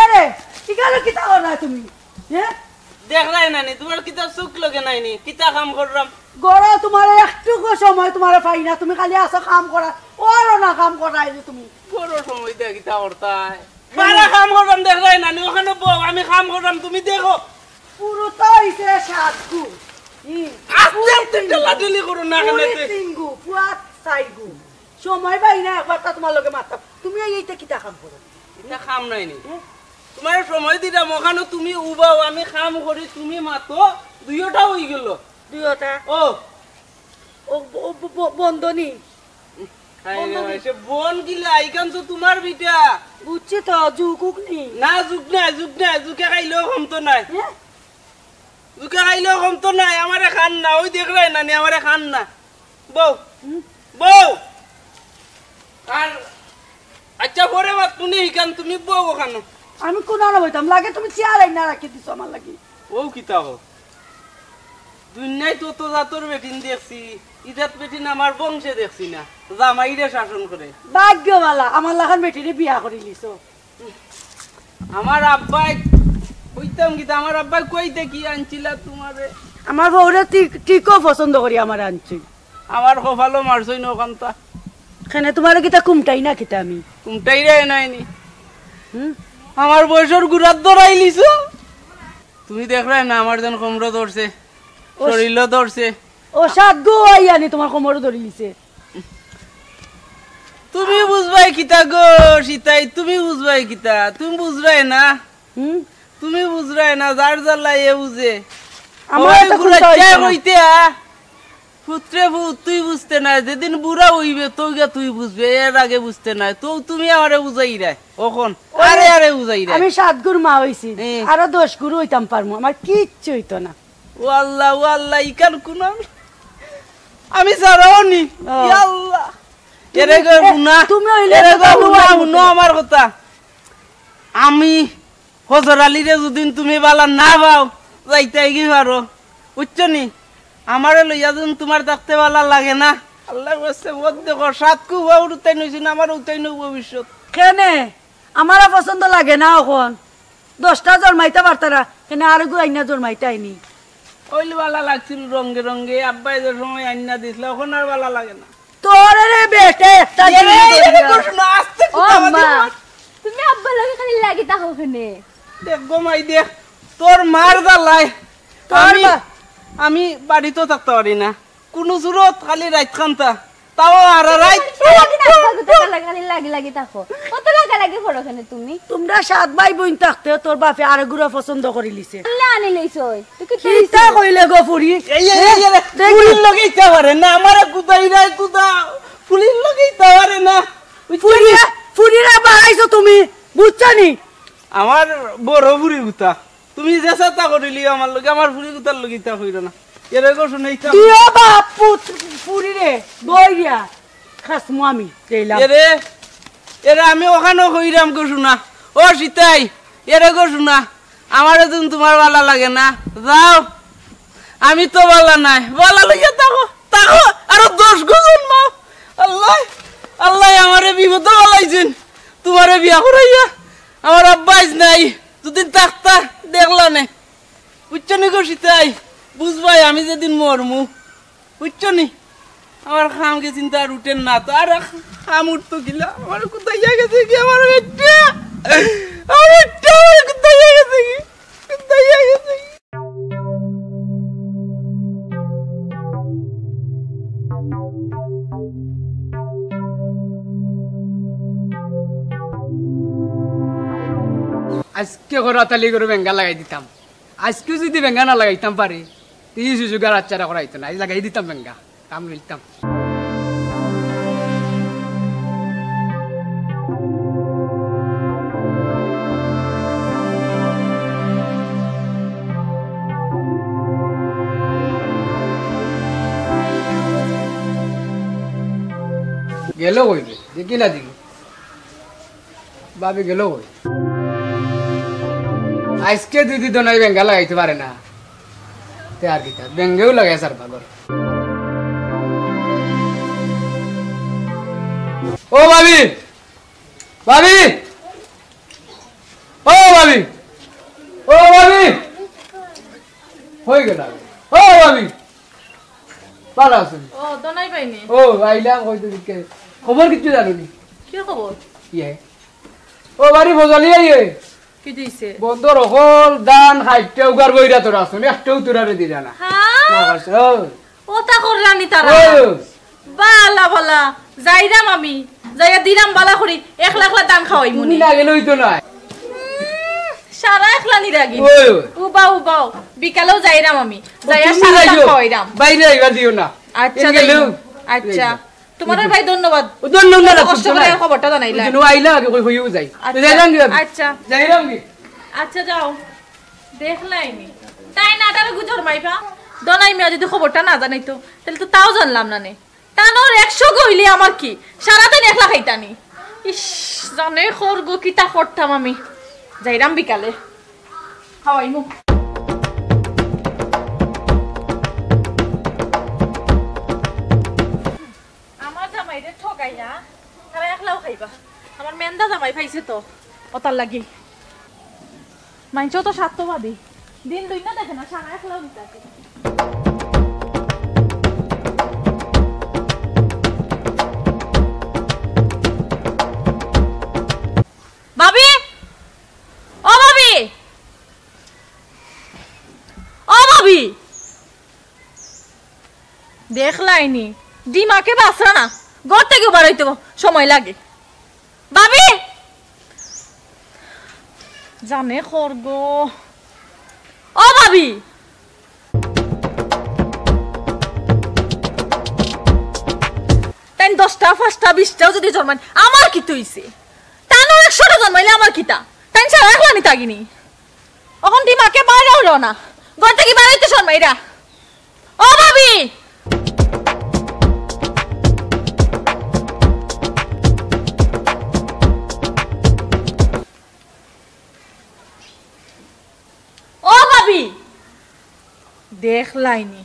এরে, ইখানো কিতা কররায় তুমি? হ্যাঁ? দেখরায় না নি, তুমার কিতা চউখ লগে নাই নি? কিতা কাম কররাম? ঘরো তুমার একটুকু সময় তুমারে পাই না, তুমি খালি আছো কাম করা, অইলো না কাম করায় যে তুমি। ঘরো সময় দিয়া কিতা করতায়? বালা কাম কররাম দেখরায় না নি, অখানো বও, আমি কাম কররাম, তুমি দেখো। পুরো তো অইছে সাতগু। হুম। আস্তে আস্তে ঠেলাঠেলি করো না কেনে পুরি তে? তিনগু, পুয়া চাইরগু। সময় পাই না, একবারতা তুমার লগে মাততাম। তুমি এই, এইটা কিতা কাম করো? ইটা কাম নাই নি। হ্যাঁ? তুমারে সময় দিরাম, অখানো তুমি উবাও, আমি কাম করি, তুমি মাতো, দুইওটা অইগেলো। দুইওটা? ও। ও, ব-, ব-, ব-, বন্ধ নি? হায় রে বন্ধ নি? ভাই, সে বন কিলা, ইখান তো তুমার ভিটা। বুঝছি তো, জুকুক নি? না, জুক নাই, জুক নাই, জুকে খাইলেও কমতো নায়। হ্যাঁ? জুকে খাইলেও কমতো নায়, আমারে খান না, ওই দেখরায় না নি, আমারে খান না। বও, হুম? বও। আর, আচ্ছা, পরে মাতমুনে ইখান, তুমি বও অখানো। আমি কুনানো বইতাম, লাগে তুমি চেয়ার আইনা রাখি দিছো আমার লাগি। ও কিতা কও? দুনিয়াত তত জাতর বেটিন দেখছি, ই জাত বেটিন আমার বংশে দেখছি না। জামাইরে শাসন করে। ভাগ্য বালা, আমার লাখান বেটিরে বিয়া করিলিছো। আমার আব্বায়, কইতাম কিতা, আমার আব্বায় কই থাকি আনছিলা তুমারে? আমার বউরে ঠিক, ঠিকও পছন্দ করি আমারে আনছইন। আমার কপালো মারছইন অখানতা। কেনে তুমারে কিতা কুমটাই না কিতা আমি? কুমটাইরায় নায় নি। হুম? আমার বয়সর গুড়াত ধরাইলিছো। তুমি দেখরায় না আমার যেন কোমরো ধরছে, ও শরীরও ধরছে। ও সাতগু আইয়া নি তুমার কোমরো ধরিলিছে। তুমি বুঝবায় কিতা গো, সিতাই, তুমি বুঝবায় কিতা? তুমি বুঝরায় না? হুম? তুমি বুঝরায় না, যার জ্বালা এ বুঝে। আমার ওই তো বুড়া কুন্তা অইতো কে না। কইতে, আ? পুত্রে পুত, তুই বুঝতে নায়, যেদিন বুড়া অইবে, তৌগা তুই বুঝবে, এর আগে বুঝতে নায়। তো তুমি আমারে বুঝাইরায়, অখন, ওরে, আরে আরে বুঝাইরায়। আমি সাতগুর মা অইছি, এ। আরো দশগুর অইতাম পারমু, আমার কিচ্ছু অইতো না। ও আল্লাহ, ও আল্লাহ, ইখান কুনান আমি ছাড়াও নি। ও। ইয়া আল্লাহ। এরে গো, এ, হুনা। তুমি অইলে এরে গো, কথা হুনা, হুনা আমার কথা। আমি হজর আলীরে যুদিন তুমি বালা না পাও, যাইতায় গি পারো। বুঝছো নি? আমারে লইয়া যুদিন তুমার থাকতে বালা লাগে না, আল্লাহ কইছে, ওত দেখো, সাতগু উবা উরুতাই নইছে না, আমার উতাই নই ভবিষ্যৎ। কেনে? আমারও পছন্দ লাগে না অখন। দশটা জন্মাইতা পারতারা, কেনে আরগু আইনা জন্মাইতায় নি। অইলে বালা লাগছিল রঙে রঙে, আব্বায় যে সময় আইনা দিছলা, অখন আর বালা লাগে না। তোরে রে বেটা, একটা এরে, জিনিস এরে, বলিয়া। করিস না, আস্তে ও কথা বলি মা, আমার। তুমি আব্বার লগে খালি লাগি থাকো কেনে? দেখ গো মাই দেখ, তোর মার জ্বালায়। তোর আমি, মা- আমি বাড়িতেও থাকতে পারি না। কুনু সুরত খালি রাইত খান্তা। তাও আর রাইত। সারাদিন আব্বার গুতা লাগি, খালি লাগি লাগি থাকো। কত লাগা লাগি করো কেনে তুমি? তোমরা সাত ভাই বইন থাকতে তোর বাপে আরেক গুড়া পছন্দ করিলিছে। আল্লাহ আনি লইছই। তুই কি কিতা কইলে গো ফুরি? এই, এই, এই, এই, হ্যাঁ? ফুরির লগে ইতা পারে না, আমারে কুদাই নাই, কুদা। ফুরির লগে ইতা পারে না। বুঝছো ফুরি, নি? ফুরিরা বাড়াইছো তুমি, বুঝছো নি? আমার বড় ফুরি কুতা। তুমি যে চেষ্টা করিলি আমার লগে, আমার ফুরি কুতার লগে ইতা কইরো না। এরে গো শুনে ইতা। তুইও বাপ পুত ফুরি রে, বইরিয়া। খাসমু আমি, যাইলাম। এরে, এরে আমি ওখানেও কইরাম গো শুনা। ও সিতাই, এরে গো শুনা। আমারে তুমি তোমার ভালা লাগে না। যাও। আমি তো ভালা নাই। ভালা লইয়া থাকো, থাকো। আরো দশ গো জন্মাও। আল্লাহ, আল্লাহ আমারে বিপদে ফালাইছইন। তোমারে বিয়া করাইয়া। আমার আব্বা আইজ নাই। দুদিন থাকতা, দেখলা নে। বুঝছো নি গো সিতাই? বুঝবায় আমি যেদিন মরমু। বুঝছো নি? আমার কাম গেছে চিন্তা আর উঠের না তো। আর কাম উঠতো কিলা? আমার কুদাইয়া গেছে গি আমার বেটা? আমার বেটা আমার কুদাইয়া গেছে গি? কুদাইয়া গেছে গি? আইজকে করাতালি করি বেঙ্গা লাগাই দিতাম। আইজকে যুদি বেঙ্গা না লাগাইতাম পারি, তে ই সুযোগ আর আচ্ছারা করাইতো না। আইজ লাগাই দিতাম বেঙ্গা, কাম লইতাম। গেল কই রে? দেখি না দেখি। ভাবি গেল কই? আইজকে যুদি দোনাই বেঙ্গা লাগাইতে পারে না, তে আর কিতা, বেঙ্গেও লাগাই সারবা ঘর। ও ভাবি, ভাবি, ও ভাবি, ও ভাবি, হয়ে গেল। ও ভাবি, ভালা আছইন? ও, দোনাই ভাই নি? ও, আইলাম, কইতে দিকে। খবর কিচ্ছু জানো নি? কি খবর? ইয়ে। ও, বাড়ি বজালি আইয়ে। কি দিছে? বন্দর অকল ধান খাইতে উগার বইরা তোরা আছইন, একটাও তোরারে দিলা না। হ্যাঁ? না, বাস, ও। ওটা করলা নি তারা? ও। বালা, বালা। যাইরাম আমি। যাইয়া দিরাম বালা করি, একলা একলা ধান খাওয়াই তুমি মুনি। না গেলে হইতো না। উম, সারা একলা নিরাগি। ওই, ওই। উবাও, উবাও। বিকালেও যাইরাম আমি। ও, যাইয়া তুমি সারা যাইও। খাওয়াইরাম। বাইরে আইবা দিও না। আচ্ছা, এন গেলেও যাইমু। আচ্ছা। যাইবা। তোমার ওই ভাই ধন্যবাদ। ও, ধন্যবাদ, কষ্ট তুমি করে না। খবরটা জানাইলা। ওই জন্য আইলা আগে কই হইও যাই। আচ্ছা। যাইরাম কি ভাবি? আচ্ছা। যাইরাম কি? আচ্ছা, যাও। দেখলাইনি। তাই না, তার গুজর মাইফা। দোনাই মিয়া যদি খবরটা না জানাইতো, তাহলে তো তাও জানলাম না নে। তানোর একশো গো অইলে আমার কি? সারাদিন একলা খাইতানি। ইস, জানে খর গো, কিতা করতাম আমি। যাইরাম বিকালে। খাওয়াইমু। আমার জামাইরে ঠগাইয়া, তারা একলাও খাইবা। আমার মেন্দা জামাই পাইছে তো, ওটার লাগি। মাইনষেও তো স্বার্থবাদী। দিন দুই না দেখে না, সারা একলাও নিতে আসে। ভাবি! ও ভাবি! ও ভাবি! দেখলাইনি, দিমাকে বাসরা না, ঘর থাকি বারইতে সময় লাগে। ভাবি! জানে খর গো। ও ভাবি! তাইন দশটা, পাঁচটা, বিশটাও যদি জন্মান, আমার কিতা অইছে? তানও একশোটা জন্মাইলে আমার কিতা? তাইন সারা একলা নি থাকিনি। অখন দিমাকে বাইরে হলো না। ঘর থাকি বারইতে শরমাইরা। ও ভাবি! ও ভাবি! দেখলাইনি।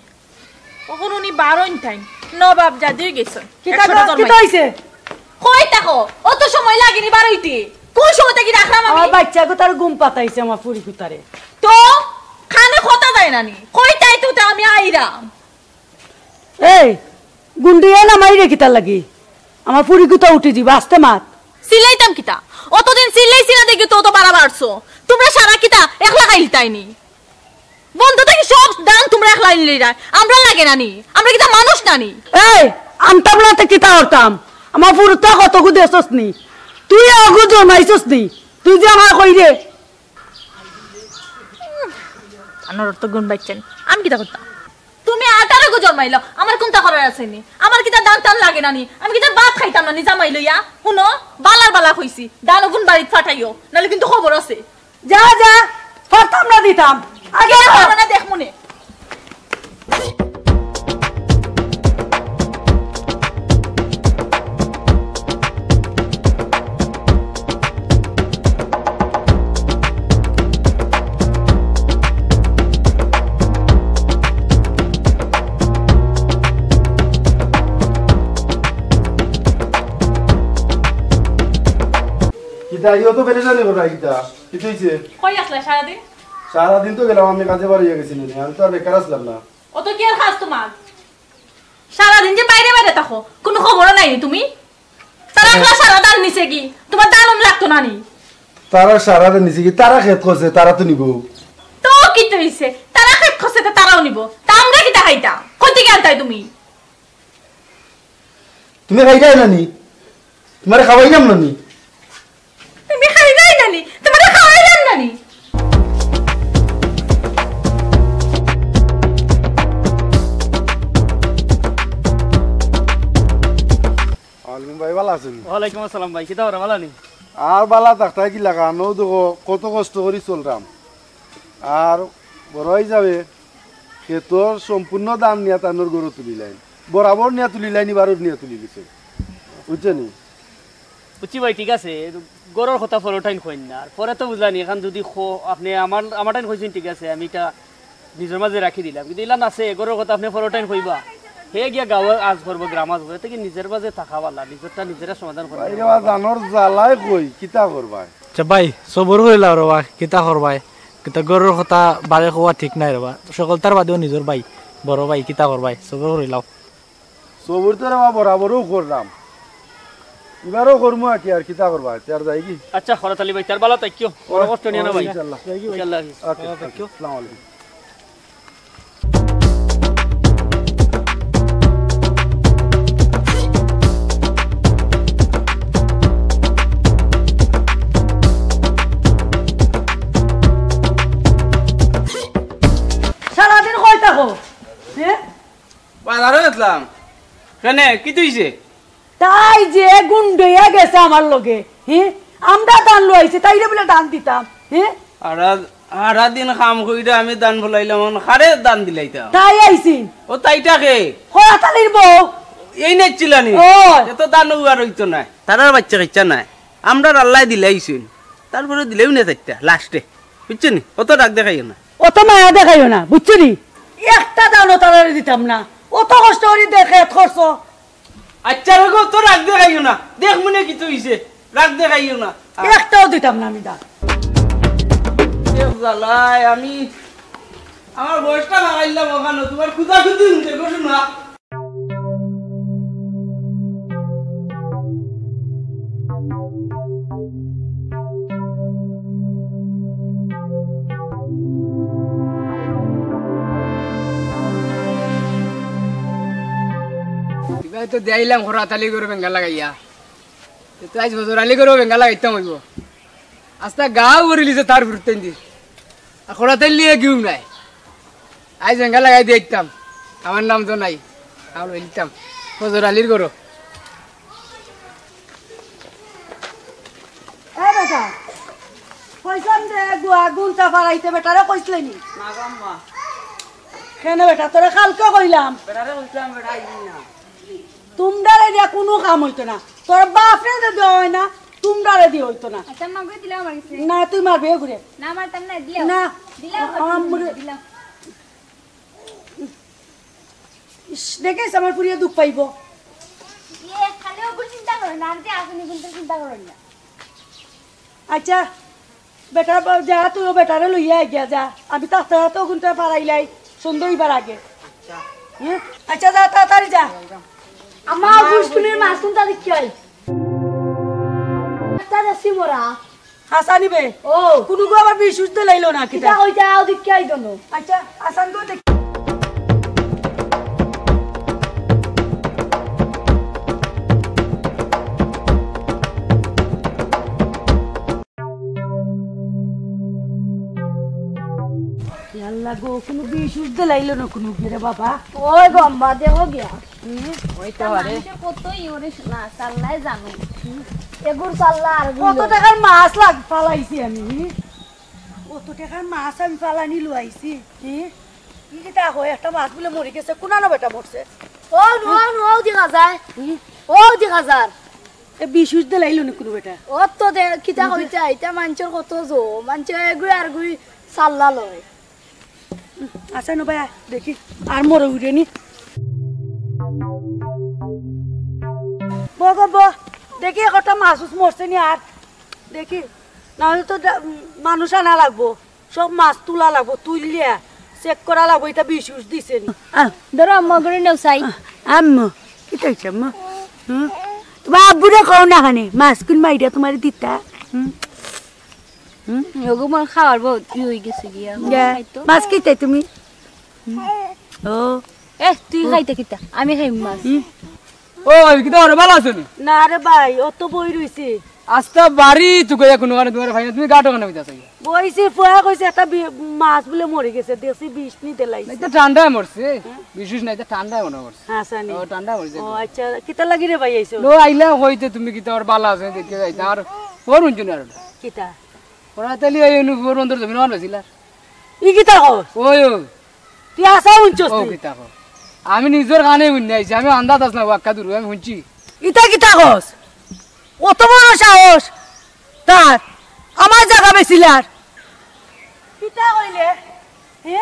অখন উনি বারইন তাইন। নবাব জাদি অই গেছইন। কিতা একশোটা ক-, জন্মাই। কিতা অইছে? কই থাকো? অত সময় লাগেনি বারইতে। কোন সময় থাকি রাখলাম আমি? আমার বাচ্চা গুতার ঘুম পাতাইছে আমার ফুরি গুতারে। তো কানে কথা যায় না নি? কই তাই তো আমি আইরাম। এই, গুন্ডাইয়া নামাইরে কিতার লাগি? আমার ফুড়ি গুতা উঠি যিবো, আস্তে মাত। চিল্লাইতাম কিতা? অতদিন চিল্লাইছি না দেখি তো অত বাড়া বাড়ছো। তুমরা সারা কিতা একলা খাইলতায়নি? বন্দো থাকি সব ধান তুমরা একলা নিলাইরায়, আমরার লাগে না নি? আমরা কিতা মানুষ না নি? এই, আনতাম না তে কিতা করতাম? আমার ফুড়িরে তো কতগু দেছস নি, তুই অগু জমাইছস নি, তুই যে আমারে কইরে। আনোর তো গুণ বাইচ্ছেন, আমি কিতা করতাম? তুমি আঠারো গু জন্মাইলাও, আমার কুন্তা করার আছে নি? আমার কিতা ধান টান লাগে না নি? আমি কিতা ভাত খাইতাম না নি জামাই লইয়া? হুনো, বালার বালা কইছি, ধান অগুন বাড়িত ফাটাইও, নাইলে কিন্তু খবর আছে। যা, যা, পারতাম না দিতাম। আগে কিতা করো। করো না দেখমুনে। কিতা, ইও তো পেরেশানি করা কিতা? কিতা অইছে? কই আছলায় সারাদিন? সারাদিন তো গেলাম আমি কাজে, বারইয়া গেছি নি, আমি তো আর বেকার আছলাম না। অত কিয়ার কাজ তুমার? সারাদিন যে বাইরে বাইরে থাকো, কুনু খবরও নাই নি তুমি? তারা একলা সারা ধান নিছে গি? তুমার ধান অন লাগতো না নি? তারা সারা ধান নিছে গি? তারা খেত করছে, তারা তো নিবো। তো কিতা অইছে? তারা খেত করছে, তো তারাও নিবো। তা আমরা কিতা খাইতাম? কই থাকি আনতায় তুমি? তুমি খাইতায় না নি? তুমারে খাওয়াইলাম না নি? তুমি খাইতায় না নি? তুমারে খাওয়াইলাম না নি? আলিম ভাই, ভালা আছইন? ওয়ালাইকুম আসসালাম ভাই, কিতা খবর, ভালা নি? আর ভালা থাকতায় কিলা, কানো দেখো কত কষ্ট করি চলরাম। আর বড় হিসাবে খেতর সম্পূর্ণ ধান নিয়া তানর ঘরো তুলিলাইন, বরাবর নিয়া তুলিলাইন, ইবারও নিয়া তুলি দিছে, বুঝছো নি? বুঝছি ভাই, ঠিক আছে, ঘরর কথা পরর টাইম কইন না, আর পরে তো বুঝলানি, এখন যদি খো-, আপনে আমার, আমার টাইম কইছইন, ঠিক আছে, আমি ইটা নিজর মাঝে রাখি দিলাম, কিন্তু ইলা নাছে, ঘরর কথা আপনে পরর টাইম কইবা, হে গিয়া গাঁও আজ করবো, গ্রাম আজ করবো, এতে কি নিজর মাঝে থাকা ভালা, নিজরটা নিজরে সমাধান করা ভাই রে ভালা। বা, জানোর জ্বালায় কই, কিতা করবায়? আচ্ছা ভাই, সবর করিলাও রে বা, কিতা করবায়? কিতা ঘরর কথা বারে কওয়া ঠিক নায় রে বা। সকলতার বাদেও নিজর ভাই, বড় ভাই, কিতা করবায়? সবর করিলাও। সবর তো রে বা বরাবরও কররাম, ইবারও করমু আর কি, আর কিতা করবায়? তে আর যাই কি? আচ্ছা, খরাত আলী ভাই, তে আর ভালা থাকিও, বড় কষ্ট নিও না ভাই। ইনশাআল্লাহ। ইনশাআল্লাহ। ওকে, ভালা থাকিও। আসসালামু আলাইকুম। সারাদিন কই থাকো? হ্যাঁ? বাজারো গেছলাম। কেনে, কিতা অইছে? তাই যে গুন্ডাইয়া গেছে আমার লগে, হ্যাঁ? আমরা ধান লইছি, তাইরে বুলে ধান দিতাম, হ্যাঁ? হারা, হারা দিন কাম কইরা আমি ধান ফলাইলাম, অখন কারে ধান দিলাইতাম? তাই আইছি। ও তাইটা কে? খরাত আলীর বউ। এই নাইছিলানি? ওই। এত ধান উগার অইতো নায়। তারার বাইচ্চা কাইচ্চা নায়। আমরার আল্লায় দিলাইছইন। তারপরে দিলাইও না চাইরটা, লাস্টে। বুঝছো নি? অত রাগ দেখাইও না। অত মায়া দেখাইও না, বুঝছো নি? একটা ধানও তারারে দিতাম না। অত কষ্ট করি দেখে, এত খরচ। আচ্ছা রে গো, তো রাগ দেখাইও না। দেখমুনে কিতা অইছে। রাগ দেখাইও না। আ- একটাও দিতাম না আমি ধান। এ জ্বালায় আমি আমার বয়সটা লাগাইলাম অখানো, তুমার খুদাখুদি হুনতে গো শোনা। ইবায় তো দেইলাম খরাত আলী গরু বেঙ্গা লাগাইয়া। তে তো আইজ ফজর আলী গরু বেঙ্গা লাগাইতাম অইবো। আস্তা গাঁও ভরিলিছে তার ফুরুতাইন্দি। আর খরাত আলী লিয়ে গিউম নাই। আইজ বেঙ্গা লাগাই দিতাম। আমার নাম তো নাই। আমার লইলিতাম। ফজর আলীর গরু। এ বেটা, কইছলাম যে গুয়া গুন্তা ফারাইতে বেটারে কইছলে নি? না গো আম্মা। কেনে বেটা, তোরে কালকে কইলাম। বেটারে কইছলাম, বেটা আইলি না। তুমরারে দিয়া কুনু কাম অইতো না। তোর বাপরে যদি অয় না, তুমরারে দিয়া অইতো না। আচ্ছা, আম্মা, ঘুরে দিলাও আমার গেছে। না, তুই মারবে ঘুরে। না, মারতাম না, দিলাও। না। দিলাও, আমরে। দিলাও। ইস, দেখিস আমার ফুড়িয়ে দুখ পাইবো। ইয়ে, খালি ওগুলো চিন্তা করো না, আমি যে আসলে কিন্তু চিন্তা করো না। আচ্ছা, বেটা, যা, তুই ও বেটারে লইয়া আই গিয়া যা। আমি তাড়াতাড়ি তো ওগুনটা পারাইলাই, সন্ধ্যা অইবার আগে। আচ্ছা। হুম? আচ্ছা, যা, তাড়াতাড়ি যা। কি আই? একটা দেশি মরা। হাসানি বে। ও। কুনুগু আবার বিষ উষ দিলাইলো না কিতা? কিতা কইতা, আও দেখিয়া আই দনো। আচ্ছা, হাসান গো দেখ। ইয়াল্লা গো, কুনু বিষ উষ দিলাইলো না কুনুগু রে বাবা। ওই গো আম্মা, দেখো গিয়া। হুম, ওই তো আরে। মানুষে কত ইউরে না, চাল্লাই জানো। এগুর চাল্লা আর কত গুলো। টাকার মাছ লাগ ফালাইছি আমি। কত টাকার মাছ আমি ফালানি লুয়াইছি। কি? কি কিতা কয়? একটা মাছ বুলে মরি গেছে। কুনানো বেটা মরছে? ও, নো, নো, দেখা যায়। হুম। ও, দেখা যার। এ বিষ উষ দিলাইলো নি কুনু বেটা? ও তো দে, কিতা কইতা, ইতা মানষর কত জো, মানষে এগুই আর গুই চাল্লা লয়। হুম, আচ্ছা, নো ভাই, দেখি, আর মরে উঠে নি। ব গো ব, দেখি একটা মাছ উছ মরছে নি আর। দেখি, নাহলে তো দা-, মানুষ আনা লাগবো। সব মাছ তুলা লাগবো, তুলিয়া চেক করা লাগবো, ইতা বিষ উষ দিছে নি। আহ, ধরো আম্মা করে নেও চাই। আহ, আম্মা, কিতা অইছে আম্মা? হুম? তোমার আব্বুরে কও না খানে, মাছ কুন মাইরা তোমারে দিতা? হুম? হুম? ওগো, মোর খাওয়ার বহুত ই অই গেছে গিয়া। ইয়া, খাইতো। মাছ কিতা তুমি? হুম? ও। এ, তুই খাইতে কিতা? আমি খাই মাছ। হুম? ও ভাই, কিতা অরে ভালা আছো নি? না রে ভাই, ও তো বই রইছে। আস্তা বাড়ি তুকাইয়া কুনু কারণে তুমারে পাই না, তুমি গাটো কেনে বইতা আছো? বইছি, ফুয়া কইছে একটা বি-, মাছ বুলে মরি গেছে, দেখছি বিষ নি দিলাইছে। না, ইতা ঠান্ডায় মরছে। হ্যাঁ? বিষ উষ না, ইতা ঠান্ডায় মনে মরছে। হ্যাঁ, জানি। ও, ঠান্ডায় মরছে। ও, আচ্ছা, কিতা লাগি রে ভাই আইছো? লো, আইলাম কইতে তুমি কিতা অরে ভালা আছো নি, দেখি যাইতা। আর ওর হুনছো না আর ওটা? কিতা? ওরা তাইলে এই অনু-, ওর অন্তর জমিন আমার বেশিলা। ই কিতা কস? ওই, ওই। তুই আছা হুনছস ও নি? কিতা কও? আমি নিজর কানে হুনি আইছি, আমি আন্দাজ আছ না, ওয়াক্কা দূর, আমি হুনছি। ইতা কিতা কস? অত বড় সাহস তার, আমার জাগা বেচিলার। কিতা কইলে? হে?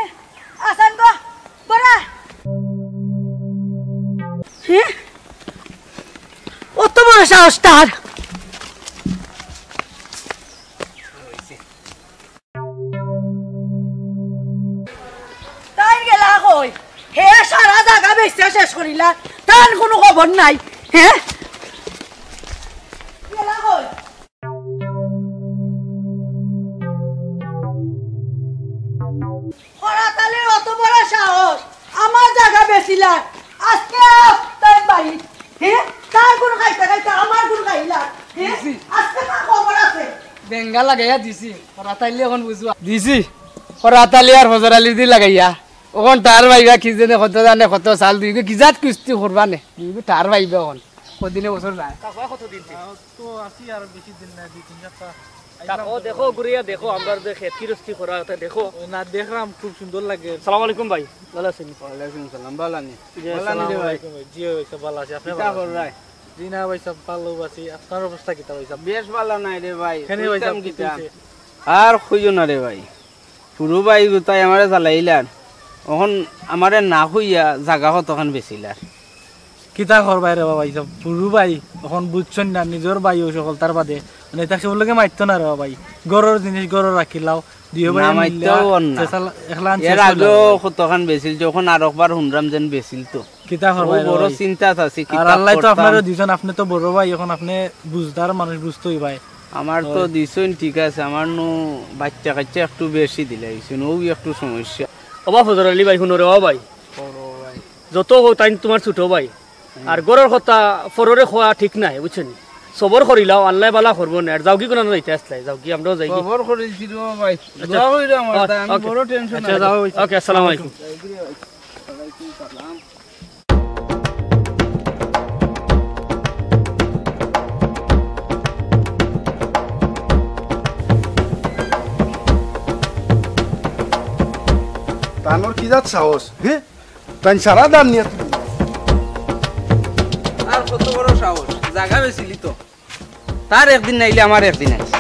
আসান গো, বড়া। হে? অত বড় সাহস তার। তাই গেলা কই? হে সারা জাগা বেচা শেষ করিলা, তার কুনু খবর নাই। হে? গেলা কই? হরাতালে অত বড় সাহস, আমার জাগা বেচিলা, আজকে তাই বাড়ি। হে? তার গুণ খাইতে খাইতে আমার গুণ খাইলা। হে? দিছি। আজকে তার খবর আছে। বেঙ্গা লাগাইয়া দিছি। হরাতালি অখন বুঝবা। দিছি। হরাতালি আর ফজর আলি দি লাগাইয়া। অখন তার ভাইবা কি জানে কত জানে কত সাল দুইগু কি জাত কুস্তি করবা নে। দুইগু তার ভাইবা অখন। কদিনে বছর যায়। তারপর কত দিন? তো আছি আর বেশি দিন না, দুই তিন সপ্তাহ। দেখো, দেখো, ঘুরিয়া দেখো, আমরা যে খেত কিরস্তি করা, ওটা দেখো। ওই না, দেখলাম, খুব সুন্দর লাগে। সালাম আলাইকুম ভাই, ভালা আছেন? ওয়ালাইকুম সালাম, ভালা নি? জি, ভালা নি রে ভাই? আসসালামু আলাইকুম ভাই। জি ভাই সাব, ভালা আছি, আপনি কিতা ভালা আছেন? কররায়? জি না ভাই সাব, ভালা আছি। আপনার অবস্থা কিতা ভাই সাব? বেশ ভালা নাই রে ভাই। কেনে ভাই সাব, কইতাম কি কিতা? হইছে? আর কইও না রে ভাই। পুরু ভাই গুতাই আমারে চালাইলার। অখন আমারে না কইয়া জাগা কতখান বেচিলার। কিতা করবায় রে বাবা, ইসব পুরু ভাই, অখন বুঝছইন না, নিজর ভাই অউ সকলতার বাদে, মানে, ইতা কেউর লগে মাততো না রে বাবা ভাই। ঘরর জিনিস ঘরো রাখিলাও, দুইও ভাই না, মিলিয়া মাততেও অর না। চেষ্টা লা-, একলা আন এর চেষ্টা আগেও করলাও। কতখান বেচিল, যখন আরকবার হুনরাম যেন বেচিল তো। কিতা করবায় রে বাবা ভাই? বড় চিন্তাত আছি, আর কিতা আল্লায় তো করতাম। আপনারে দিছইন, আপনে তো বড় ভাই, অখন আপনে বুঝদার মানুষ, বুঝতই ভাই। আমার তো হয়। দিছইন, ঠিক আছে, আমার নু বাইচ্চা কাইচ্চা একটু বেশি দিলাইছইন, অউ একটু সমস্যা। ও বা ফজর আলী ভাই, হুনো রে, ও ভাই। ও ভাই। যত কও তাইন তুমার ছোট ভাই। হুম। আর ঘরর কথা পররে কওয়া ঠিক নায়, বুঝছো নি? সবর করিলাও, আল্লায় ভালা করবো নে। আর যাওগি কুনানো যাইতা আছলায়, যাওগি, আমরাও যাইগি। সবর করিলছি রে ভাই। আচ্ছা। দোয়া করিলাও আমার, ও, তাই আমি ওকে। বড় টেনশন আচ্ছা, আছি। যাও, ওই। ওকে, আসসালামু আলাইকুম। ওয়ালাইকুম সালাম। তানর কি জাত সাহস, হে? তাইন সারা দাম নিয়া তুলি। আর কত বড় সাহস, জাগা বেচিলি তো। তার একদিন নাইলে আমার একদিন আইস।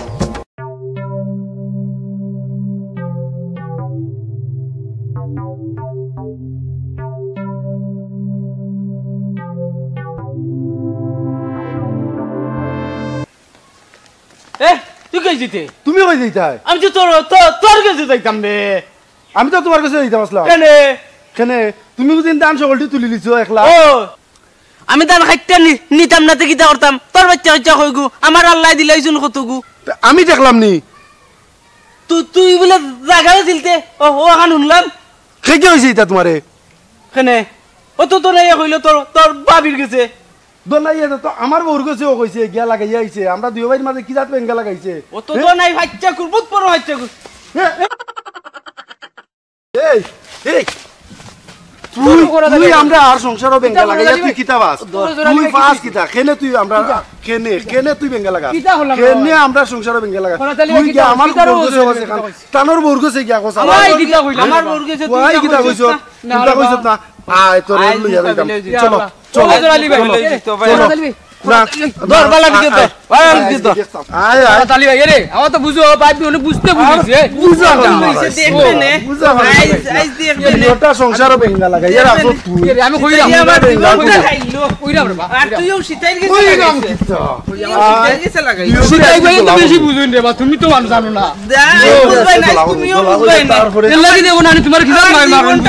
এ, তুই কই যিতে? তুমি কই যিতায়? আমি তো তোর, তোর, তোর গেছে যাইতাম বে। আমি তো তুমার গেছে যাইতাম আছলাম। কেনে? কেনে? তুমি বুঝিন ধান সকলটি তুলিলিছো একলা। ও, আমি ধান খাইতে নি-, নিতাম না, তে কিতা করতাম? তোর বাচ্চা কাচ্চা কইগু, আমার আল্লায় দিলাইছুন কতগু। তে আমি দেখলাম নি। তু-, তুই বুলে জাগাও ছিলতে, ও, ও আখান হুনলাম। কে কে অইছে ইতা তুমারে? কেনে? ও তো, তো নাই কইলো তোর, তোর ভাবির গেছে। দোনাইয়ে তো, তো আমার বউর গেছে, ও কইছে, গিয়া লাগাইয়া আইছে। আমরা দুই ভাইর মাঝে কি জাত বেঙ্গা লাগাইছে? ও তো, হ্যাঁ? তো নাই, বাচ্চা কুর, বহুত বড় বাচ্চা কুর। হ্যাঁ, হ্যাঁ। এই, এই, তুই, তুই আমরা আর সংসারও বেঙ্গা লাগাইয়া তুই কিতা বাস? তুই বাস কিতা? কেনে তুই আমরা, কেনে, কেনে তুই বেঙ্গা লাগা? কিতা করলাম কেনে রে? আমরা সংসারও বেঙ্গা লাগা? তুই গিয়া আমার বউর গেছে, তানোর বউর গেছে গিয়া কস। আমার কিতা কইলাম? আমার বউর গেছে তুই কিতা কইছস না? আয়, তোরে লইয়া যাইতাম। চলো, চলো। চলো, আলী ভাই। চলো। না, ধর, বালা দিকে ধর। আয়, আয়। আলী ভাই, এরে, আমার তো বুঝো, ভাই, আমি বুঝতে বুঝিছি, এ। বুঝা না, বুঝা না। আইজ, আইজ দেখবে নে। ওটা সংসারও বেঙ্গা লাগা। এর আসল তুই। এরে, আমি কইরাম। আমার জীবনটা খাইলো। কইরাম রে বা। আর তুইও সিতাইর গেছে লাগাইছে। সিতাই ভাই তো বেশি বুঝুন রে বা, তুমি তো মানুষ জানো না। বুঝবায় না, তুমিও বুঝবায় না। এর লাগি দেখো না, আমি তোমার কি জানো, আমি মারুন।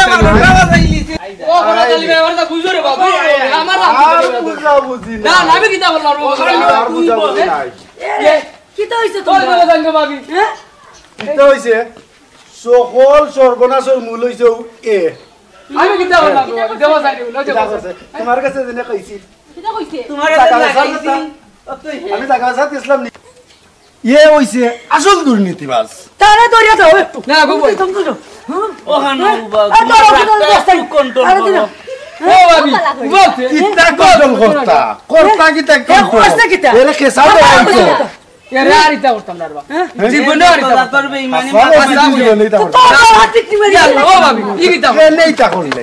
ও, বড় তালি ভাই, ওরা তো বুঝো রে বাবা। আমার আর বুঝা বুঝি না। না, না, আমি কিতা বললাম? আর বুঝা বুঝি নাই। এ, কিতা অইছে তোর তোমার? বড় জানগো ভাবি। হ্যাঁ? কিতা অইছে? সকল সর্বনাশর মূল অইছে ও এ। আমি কিতা বললাম? দেবো জানি, লজ্জা কিতা করছে। করছে? তোমার কাছে জেনে কইছি। কিতা কইছে? তোমার কাছে জাগা লাগাইছি। আমি জাগা সাথ ইসলাম নি। এ অইছে আসল দুর্নীতিবাজ। তারে ধরিয়া দাও একটু। না, গো, বল। তুমি তো বুঝো। হ্যাঁ? ওখানে হ্যাঁ? উবা, আর ধরো, তোমার ধরো, রাগটা ধরো, একটু control আরে করো। ধরো। ও ভাবি, বলছে। কিতা control করতা? করতা কিতা এ control? করছে কিতা? এরে খেসা আরে দেওয়া ধরো, হইতো। ধরো। এরে আর ইতা করতাম না রে বা। হ্যাঁ? জীবনে আর ইতা করতাম না। তোর বেইমানি আসলে মাথা জীবনে ইতা তো করতাম। তোর হাতে কি মারি? ও ভাবি, ই কিতা? এ নেই তা করলে।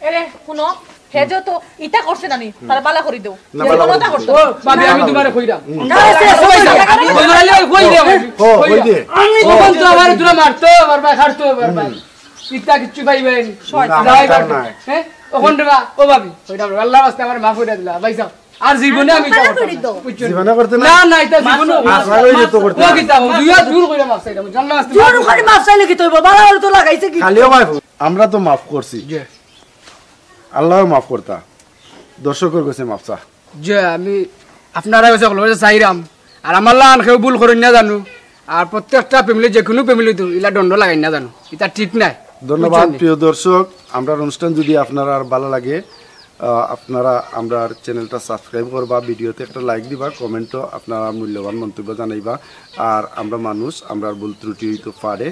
এরে, হুনো, হে যে তো ইতা করছে না নি, তারে বালা করি দেও। না, বালা করি দেও। ও, ভাবি, আমি তোমারে কইরাম। হুম। না, সে, সে, সে, আমি বললাম, কই দে, ভাবি, ও, কই কই দে। দে। আমি ও। তখন তো আমার তোরা মারতো, আমার ভাই খাটতো, আমার ভাই। ইতা কিচ্ছু পাইবেন। শয়তান। না, আমার কাম নাই। হ্যাঁ? ওখান রে বা, ও ভাবি, কইরাম রে, আল্লাহর রাস্তায় আমার মাফ কইরা দিলা, ভাই সাহেব। আর জীবনে আমি ইতা করতাম না। বুঝছো? জীবনে করতে না? না, না, ইতা জীবনে মাফ, মাফ, মাফ, মাফ, ও কিতা, মাফ, দুইয়া জোর কইরা মাফ চাইলাম, জানলা আসতে জোর মাফ করি মাফ চাইলে কিতা অইবো? বালা ওরে তো লাগাইছে কি? খালিও ভাই, আমরা তো মাফ করছি। জি। আল্লাহও মাফ করতা। দর্শকর গেছে মাফ চা। জি, আমি আপনারা গেছে সকলর গেছে চাইরাম। আর আমার লাখান কেউ ভুল করইন না জানু। আর প্রত্যেকটা family, যেকুনু family তো ইলা দণ্ড লাগাইন না জানু। ইতা ঠিক নায়। ধন্যবাদ, বুঝছইন নি? প্রিয় দর্শক। আমরার অনুষ্ঠান যদি আপনারার ভালা লাগে, আহ, আপনারা আমরার channelটা subscribe করবা, videoতে একটা like দিবা, commentও আপনারা মূল্যবান মন্তব্য জানাইবা। আর আমরা মানুষ, আমরার ভুল ত্রুটি অইতো পারে।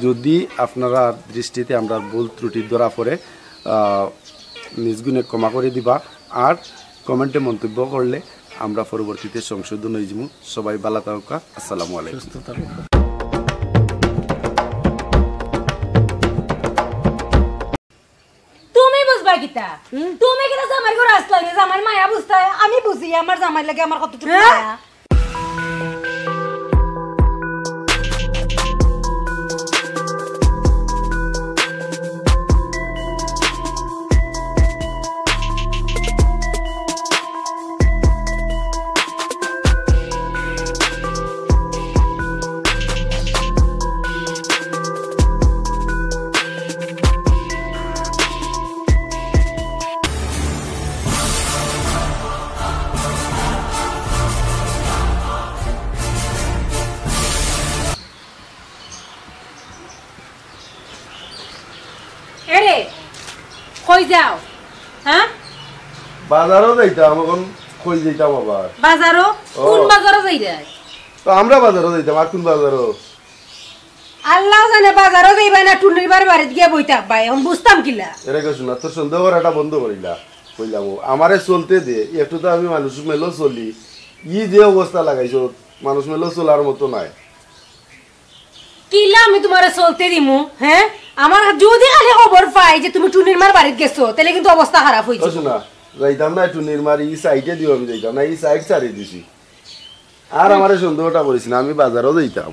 যদি আপনারার দৃষ্টিতে আমরার ভুল ত্রুটি ধরা পড়ে, আহ, নিজ গুণে ক্ষমা করি দিবা। আর commentএ মন্তব্য করলে আমরা পরবর্তীতে সংশোধন অইযিমু। সবাই ভালা থাকুক্কা। আসসালামু আলাইকুম। সুস্থ থাকুক্কা। তুমি বুঝবা কিতা? হুম? তুমি কিতা জামাইর ঘরো আছলায় নি? জামাইর মায়া বুঝতায়? আমি বুঝি, আমার জামাইর লাগি আমার কতটুকু হ্যাঁ? মায়া। এরে, কই যাও? হ্যাঁ? বাজারো যাইতাম, অখন কই যাইতাম আবার? বাজারো? ও। কুন বাজারো যাইরায়? তো আমরা বাজারো যাইতাম, আর কুন বাজারো? আল্লাহ জানে বাজারো যাইবায় না টুনির মার বাড়িত গিয়া বই থাকবায়, অখন বুঝতাম কিলা? এরে গো সোনা, তোর সন্দেহ করাটা বন্ধ করিলা। কইলাম, ও আমারে চলতে দে, একটু তো আমি মানুষ মেলো চলি। ই যে অবস্থা লাগাইছো, মানুষ মেলো চলার মতো নায়। কিলা আমি তুমারে চলতে দিমু, হ্যাঁ? আমার যদি খালি খবর পাই যে তুমি টুনির মার বাড়িত গেছো, তাইলে কিন্তু অবস্থা খারাপ অইযিবো। ও সোনা, যাইতাম না টুনির মার, ই সাইডে দিও আমি যাইতাম না, ই সাইড ছাড়ি দিছি। আর আমারে সন্দেহটা করিস না, আমি বাজারো যাইতাম।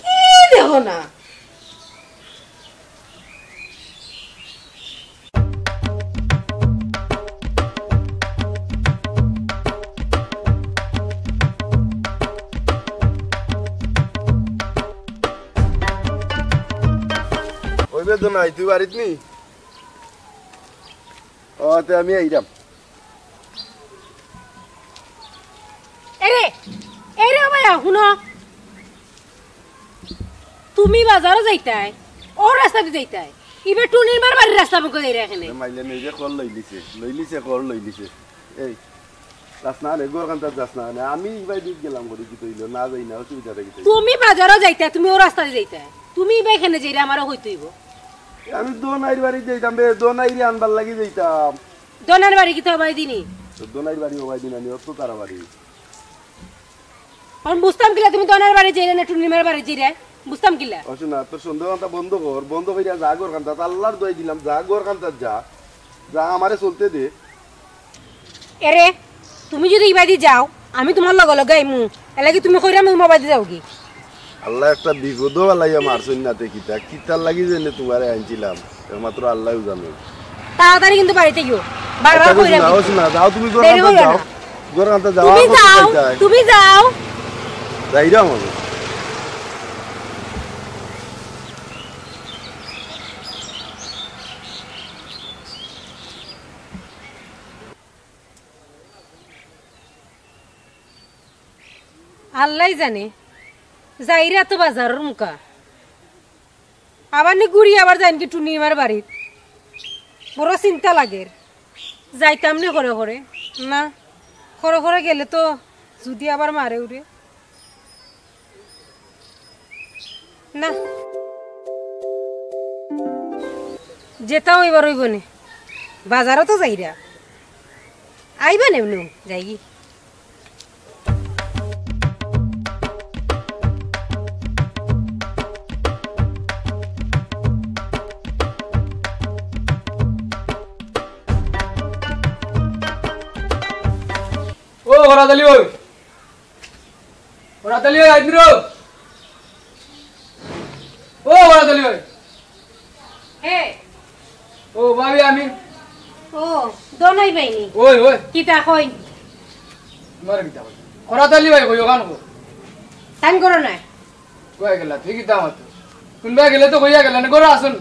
কি দেখো না? ওই বেদনাই, তুই বাড়িত নি? ও, তে আমি আইরাম। এরে, এরে ও ভাইয়া, হুনো। তুমি বাজারো যাইতায়, অউ রাস্তাদি যাইতায়। ইবে টুনির মার বাড়ির রাস্তা মুখো যাইরা এখানে। মাইলে নেই রে, কল লইলিছে, লইলিছে, কল লইলিছে। এই, যাস না রে, ঘর কান্তাত যাস না রে। আমি ইবাই দিক গেলাম করি, কিতা অইলো? না যাই না, অসুবিধা থাকি তাই। তুমি বাজারো যাইতায়, তুমি অউ রাস্তাদি যাইতায়। তুমি ইবাই এখানে যাইরা আমারও কইতে অইবো। এ, আমি দোনাইর বাড়ি যাইতাম বে, দোনাইরে আনবার লাগি যাইতাম। দোনাইর বাড়ি কিতা অবায় দিনি? তো দোনাইর বাড়ি অবায় দিন আনি, অত তারা বাড়ি। অখন বুঝতাম কিলা তুমি দোনাইর বাড়ি যাইরায় না টুনির মার বাড়ি যাইরায়? বুঝতাম কিলা? অসু না, তোর সন্দেহ কান্তা বন্ধ কর, বন্ধ করিয়া যা ঘর কান্তাত, আল্লার দোয়াই দিলাম, যা ঘর কান্তাত যা, যা আমারে চলতে দে। এরে, তুমি যুদি ইবাদি যাও, আমি তুমার লগে লগে আইমু। এরলাগি তুমি কইরায় আমি অবাদি যাওগি। আল্লায় একটা বিপদো ফালাইয়া মারছইন না তে কিতা, কিতার লাগি যে এনে তুমারে আনছিলাম, একমাত্র আল্লায়উ জানে। তাড়াতাড়ি কিন্তু বাড়িত আইও। বারবার আচ্ছা, কইরাম না, কিন্তু। অসু না, যাও তুমি ঘর দেরি কান্তাত করিও যাও। না। ঘর কান্তাত যাও, তুমি আর কত যাও, যাইতায়? তুমি যাও। যাইরাম আমি। আল্লায় জানে, যাইরা তো বাজারর মুখা। আবার নি ঘুরি আবার যাইমুগি টুনির মার বাড়িত। বড় চিন্তা লাগের। যাইতাম নি খরে খরে। না, খরে খরে গেলে তো যুদি আবার মারে উরে। না। যেতা অইবার অইবো নে। বাজারো তো যাইরা। আইবা নে নু, যাইগি। ও, ঘরাত আলি ভাই। ঘরাত আলি ভাই, আইন রে। ও, ঘরাত আলি ভাই। হে। ও, ভাবি, আমি। ও, দোনাই বাইনি। ওই, ওই। কিতা কই? তুমারে কিতা কই? ঘরাত আলি ভাই কই, অখান কই? তাইন ঘরো নাই। কই গেলা? তুই কিতা মাতো? কুনবা গেলে তো কইয়া গেলা না, ঘরো আছইন।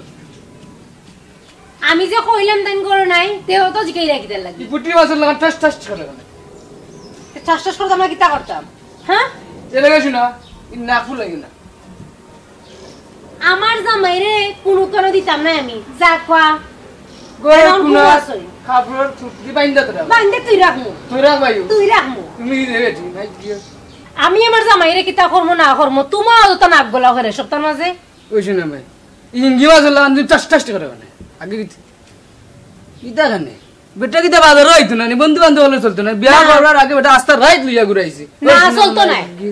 আমি যে কইলাম তাইন ঘরো নাই, তেও তো জিকাইরা কিতার লাগি। তুই পুটি মাছর লাখান ঠাস ঠাস করে গেলে। তে ঠাস ঠাস করে তো আমরা কিতা করতাম? হ্যাঁ? এ লাগে শুনা, ই নাক ফুলাই গেলা। আমার জামাইরে কুনু কেনে দিতাম না আমি। যা কওয়া। ঘরো কুনু কাপড় চুপড়ি বাইন্দা তোরা। বাইন্দা তুই রাখমু। তুই রাখ ভাই। তুই রাখমু। তুমি কি দেবে? আমি আমার জামাইরে কিতা করমু না করমু, তুমার অত নাক গলা করে সপ্তাহ মাঝে। ওই শুনে ভাই, ইঙ্গি মাছ হলো আমি চাষ টাস করে মানে। আগে কিতা? কিতা জানে? বেটা কিতা বাজারো আইতো না নি, বন্ধু বান্ধব অকলে চলতো না। বিয়া না। করার আগে বেটা আস্তা রাইত লইয়া ঘুরাইছে। না, ওই শুনে চলতো ভাই, না। কি?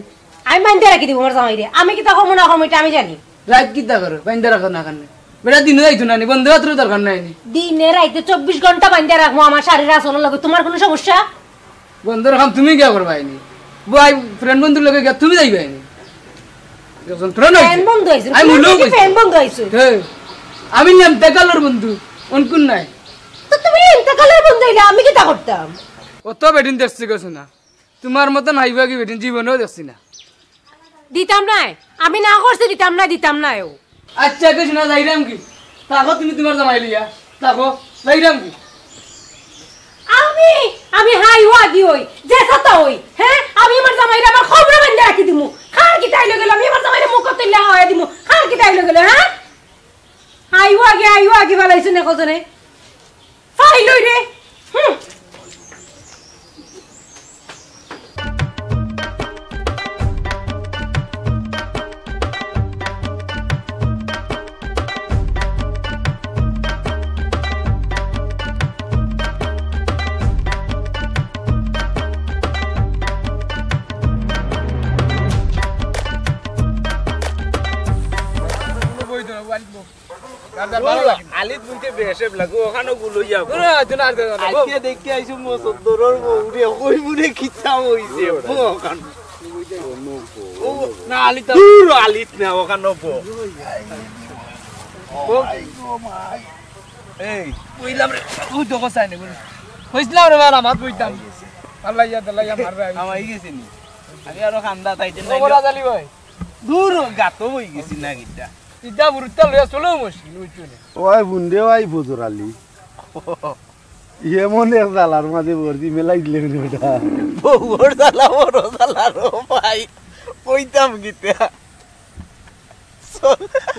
আমি বাইন্দা রাখি দিমু আমার জামাইরে। আমি কিতা করমু না করমু, ইটা আমি জানি। রাইত কিতা করে? বাইন্দা রাখো না কেনে? বেটা দিনে আইতো না নি, বন্ধু বান্ধব দরকার নাই নি। দিনে রাইতে চব্বিশ ঘন্টা বাইন্দা রাখমু আমার শাড়ির আঁচলর লগে। তুমার কুনু সমস্যা? বন্ধুর কাম তুমি গিয়া করবায় নি? বউ আই friend বন্ধুর লগে গিয়া তুমি যাইবায় নি? যন্ত্রণা অইছে। Friend বন্ধু অইছে। আমি তুমি মূল্য কি অইছে। Friend বন্ধু অইছো? হে, আমি লেমটা কালর বন্ধু, অনকুন নাই। তো তুমি লেমটা কালর বন্ধু অইলে আমি কিতা করতাম? অত বেটিন দেখছি গো সোনা। তুমার মতন হাইবাগি বেটিন জীবনেও দেখছি না। দিতাম নায়, আমি না করছি দিতাম নায়, দিতাম নায় ও। আচ্ছা, কইছ না যাইরাম কি? থাকো তুমি তুমার জামাই লইয়া, থাকো, যাইরাম কি? আমি, আমি হাই ওয়াগি অই, যে সাতা অই, হ্যাঁ? আমি আমার জামাইরে আমার কবরো বাইন্দা রাখি দিমু। কার কিতা আইলো গেলো, আমি আমার জামাইরে মুখ তুলিয়া খাওয়াই দিমু। কার কিতা আইলো গেলো, হ্যাঁ? হাই ওয়াগি, হাই ওয়াগি ফালাইছো না কজনে। ফাইল অই রে। হুম। আলিত বুনতে বেহেসেব লাগু, অখানো গুলো ইয়া। আজকে দেখি আইছো মো সদ্দরর বউ রে, কই বুলে কিতা অইছে, বউ অখান। ও, না, আলিত না। দূর, আলিত না, অখানো বউ। ও, এই, কইলাম রে, তুই তো কইছাই নি, বুঝলি? কইছিলাম রে, বালা মাত কইতাম। আল্লাহ ইয়া, আল্লাহ ইয়া, মার রে। আমি গেছি নি। আমি আরো খান্দা তাইতে ও, নাই। বড় আলী ভাই। দূর, গাতো বই গেছি না কিতা। ইটা বুরুত্তা লইয়া চলেও মুশকিল, বুঝছো নি? ওই বুন রে, ওই ফজর আলী। এমন এক জ্বালার মাঝে পড়ছি, মেলাই দিলে রে বেটা। বউর জ্বালা, বড় জ্বালা রে ভাই, কইতাম কিতা?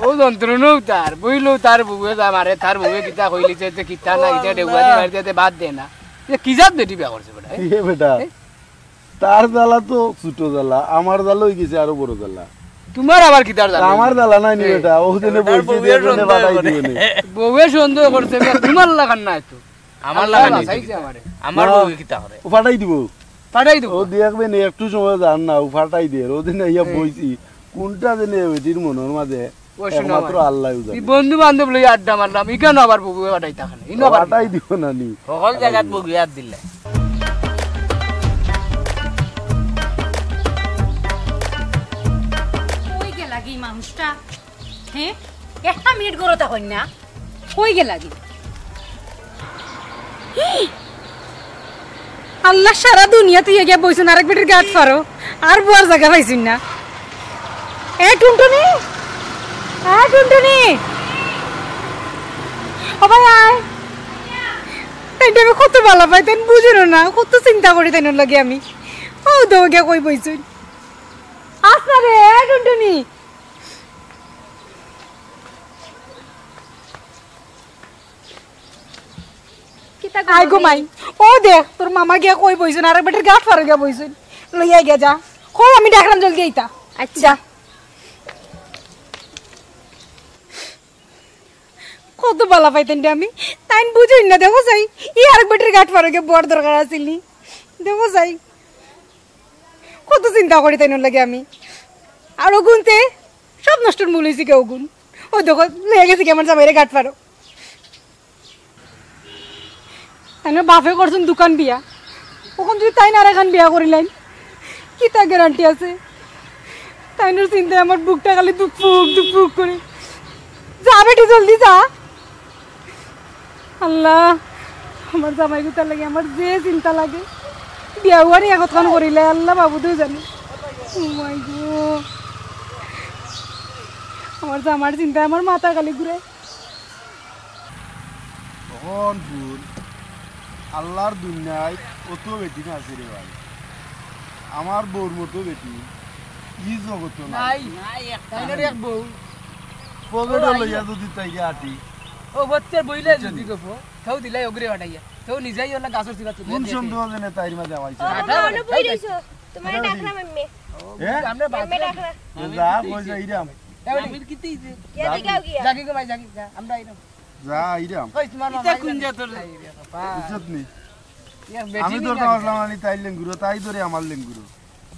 ও যন্ত্রণাও তার, বইলেও তার বউয়ে যা মারে, তার বউয়ে কিতা কইলিছে, তে কিতা না, ও ইটা ডেউয়া দি আল্লাহ। মারি দিতে বাদ দে না। এ কি জাত বেটি বিয়া করছে বেটা, এ? এ বেটা, এ? তার জ্বালা তো ছোট জ্বালা, আমার জ্বালা অই গেছে আরো বড় জ্বালা। তোমার আবার কিতার জ্বালা? আমার জ্বালা নাই নি এ। বেটা, ও দিনে এটার বইছি বউয়ের দিয়ে জন্য সন্দেহ পাঠাই করে। দিও নি। বউয়ে সন্দেহ করছে, বেটা, তোমার লাখান নাই তো। আমার আল্লাহ লাখান বাঁচাইছে আমারে। আমার না, বউয়ে কিতা করে? ও পাঠাই দিব। পাঠাই দিব। ও দেখবে নি, একটু সময় যান না, ও পাঠাই দের। ও দিনে ইয়া হুম। বইছি, কোনটা দিনে বেটির মনের মাঝে ওই শোনো একমাত্র ভাই। আল্লাহই জানে। এই বন্ধু বান্ধব লই আড্ডা মারলাম, ইখানো আবার বউয়ে পাঠাই থাকে না। ইনো ও আবার পাঠাই দিব না নি। সকল জায়গাত বউয়ে আর দিলে। কই গেলাগি মানুষটা? হ্যাঁ, একটা মিনিট গরতা কই না। কই গেলাগি? আল্লাহ, সারা দুনিয়া তুই গিয়া বইছুন, আরেক বেটির গাট ফারো, আর বুয়ার জাগা পাইছুন না। এ টুনটুনি, এ টুনটুনি, ও ভাই আয়। তাইন আমি কত ভালা পাই, তাইন বুঝো না, কত চিন্তা করি তাইন লাগে আমি। ও দো গিয়া কই বইছুন। আস না রে, এ টুনটুনি। কিতা আয় গো মাই, ও দেখ, তোর মামা গিয়া কই বইছুন, আরেক বেটির গাট ফারো গিয়া বইছুন। লইয়া গিয়া যা। কই আমি ডাকলাম জলদি আইতা। আচ্ছা। যা। কত ভালা পাইতাম রে আমি। তাইন বুঝইন না, দেখো যাই। ই আরেক বেটির গাট ফারো গিয়া বওয়ার দরকার আছিল নি। দেখো যাই। কত চিন্তা করি তাইন লাগে আমি। আর অগুনতে সব নষ্টর মূল অইছে কি অগুন। ও দেখো, লইয়া গেছে কি আমার জামাইরে গাট ফারো। তাইনর বাপে করছইন দুখান বিয়া, অখন যদি তাইন আরেকখান বিয়া করিলাইন, কিতা গ্যারান্টি আছে? তাইনর চিন্তায় আমার বুকটা খালি দুকফুক দুকফুক করে। যা বেটি, জলদি যা। আল্লাহ, আমার জামাই গুতার লাগি আমার যে চিন্তা লাগে, বিয়া অওয়ার আগতখান করিলে আল্লাহ বাবুদেও জানে। ও মাই গো, আমার জামার চিন্তায় আমার মাথা খালি ঘুরে। অখন হুন, আল্লার দুনিয়াত অত বেটি আছে রে ভাই, আমার বউর মতো বেটি ই জগতো নাই। নাই। নাই, একটা তাইনর নাই। এক বউ। পকেটো লইয়া যদি তাইকে আটি। ও বচ্চার বইলে বুঝছেন যদি নি? গফ, তেউ দিলাই অগুরে ফাটাইয়া। তেউ নিজেই অলা গাছর চিবা তুলিয়া কোন দিছে। সন্দেহ জেনে তাইর মাঝে আমাইছে? ও, বাবা, অনো বই রইছো। তোমারে ডাকলাম আমি। হে? আমরা আম্মে বাথরুম। ডাকলাম। যা, কই যা, ইরাম। এ বেটি। আমির কিতে ইছে? গিয়া যা। দেখাও গিয়া। যাগি গো ভাই, যাগি, যা। আমরা আইরাম। যা, আইরাম। কই তোমার ইটা মামা কোন আইরাম? জাতর? আই রে বাবা। ইজ্জত নি। ইয়া বেটি আমি নি তোর না কাছে দিতা। আসলাম, আমি তাই লেঙ্গুরো, তাই ধরে আমার লেঙ্গুরো।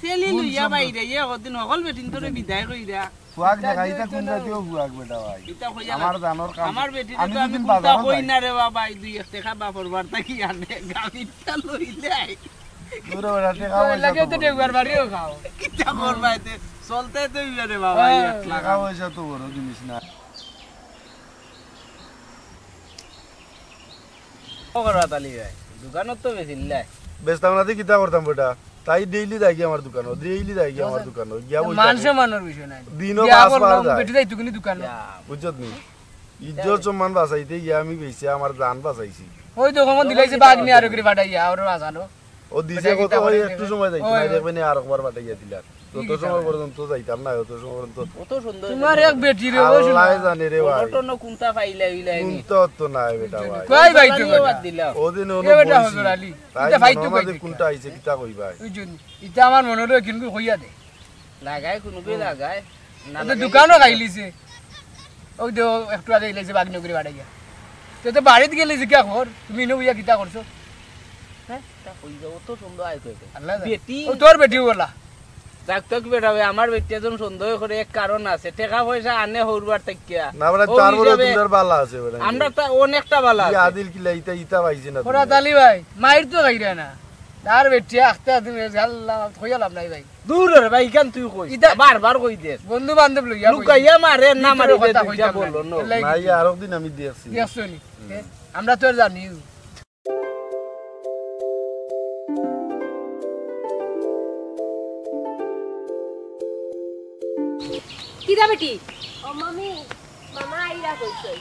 সেলি কোন লইয়া সময়? বাইরে, ইয়া কদিন হকল বেটিন তোরে বিদায় কইরা। ফুয়াক দেখা, ইটা কোন জাতীয় ফুয়াক বেটা ভাই? ইটা কইয়া আমার লাগে। জানোর কাম। আমার বেটিরে আমি তো আমি দুদিন কুন্তা বাজারো কই যাই। না রে বাবা, এই দুই এক টেকা বাপর বাড়ি থাকি আনে, গাড়িটা লইলাই। দূরে বেটা, টেকা তো পয়সা লাগে তো তো বড়। ডেগুয়ার বাড়িও খাও। কিতা করবা এতে? চলতে তো ইবারে বাবা, হ্যাঁ। এক লাখ। টেকা পয়সা তো বড় জিনিস না। ও করবা তালি ভাই, দোকানত তো বেশি লাই। বেচতাম না, তে কিতা করতাম বেটা? তাই ডেইলি যায়গি আমার দোকানো, ডেইলি যায়গি আমার দোকানো। গিয়া বই মান থাকে। সম্মানর বিষয় নাই। দিনও বিয়া পাঁচ বার করলাম, যায়। বেটি যাইতো কিন্তু দোকানো। ইয়া। বুঝছত নি? ইজ্জত সম্মান বাঁচাইতে গিয়া আমি বেশি আমার জান বাঁচাইছি। ওই তো কখন দিলাইছে বাঘ নিয়া আরো করে ফাটাইয়া, আরো বাঁচানো। ও দিছে বেটা কত কিতা ওই করে একটু দেবে? সময় যাইতো ওই, না, ওই। দেখবে নি আরেকবার ফাটাইয়া দিলা। যত সময় পর্যন্ত যাইতাম না, অত সময় পর্যন্ত কত সুন্দর তোমার সুন্দর। এক বেটি রে, ও শোনা। আল্লাহ জানে রে ভাই। অঘটন কুন্তা পাইলাই উইলাই নি। কুন্তা অত নাই বেটা ভাই। কই ভাই তুমি? বাদ দিলাও। ও দিন এ বেটা বইছি। হজর আলী, তাই ইটা ভাই মনে তো হয় কই যে দিতা? কুন্তা আইছে, কিতা কই ভাই? বুঝছো নি? ইটা আমার মনে হয় কিন্তু কইয়া দে। লাগায় কুনু কই লাগায়। না ওই তো লাগাইলে দোকানও কি খাইলিছে। ওই তো একটু আগে ইলাইছে বাগনি করে বাড়াইয়া। তো তো বাড়িত গেলে যে কিয়া খবর? তুমি ইনো বইয়া কিতা করছো? হ্যাঁ? তা কই যাও, অত সুন্দর আয় কই? আল্লাহ জানে। বেটি। ও তোর বেটি বলা। যাক তো কি বেটা ভাই, আমার বেটি একজন সন্দেহ করে এক কারণ আছে। টেকা পয়সা আনে হউরবার থাকিয়া। না, বেটা, ও তার বড় হিসাবে দুটার বালা আছে, বেটা। আমরা তো অনেকটা বালা ইয়া আছে। আদিল কিলা ইতা, ইতা পাইছি না ওরা তুমি। তালি ভাই, মাইর তো খাইরা না। তার বেটি আখতে আদিল, আল্লাহ, কইয়া লাভ নাই ভাই। দূর রে ভাই, ইখান তুই কইস। ইতা বারবার কই দে। বন্ধু বান্ধব লইয়া কই। লুকাইয়া মারে, না ভিতরে মারি দে, কথা দুইটা কইতাম বললো, না। নো। এর লাগি না, ইয়া আরক দিন আমি দেখছি। দেখছো নি? হুম। এ, আমরা তো আর জানি। কিতা বেটি? ও মামি, মামা আইরা কইছে।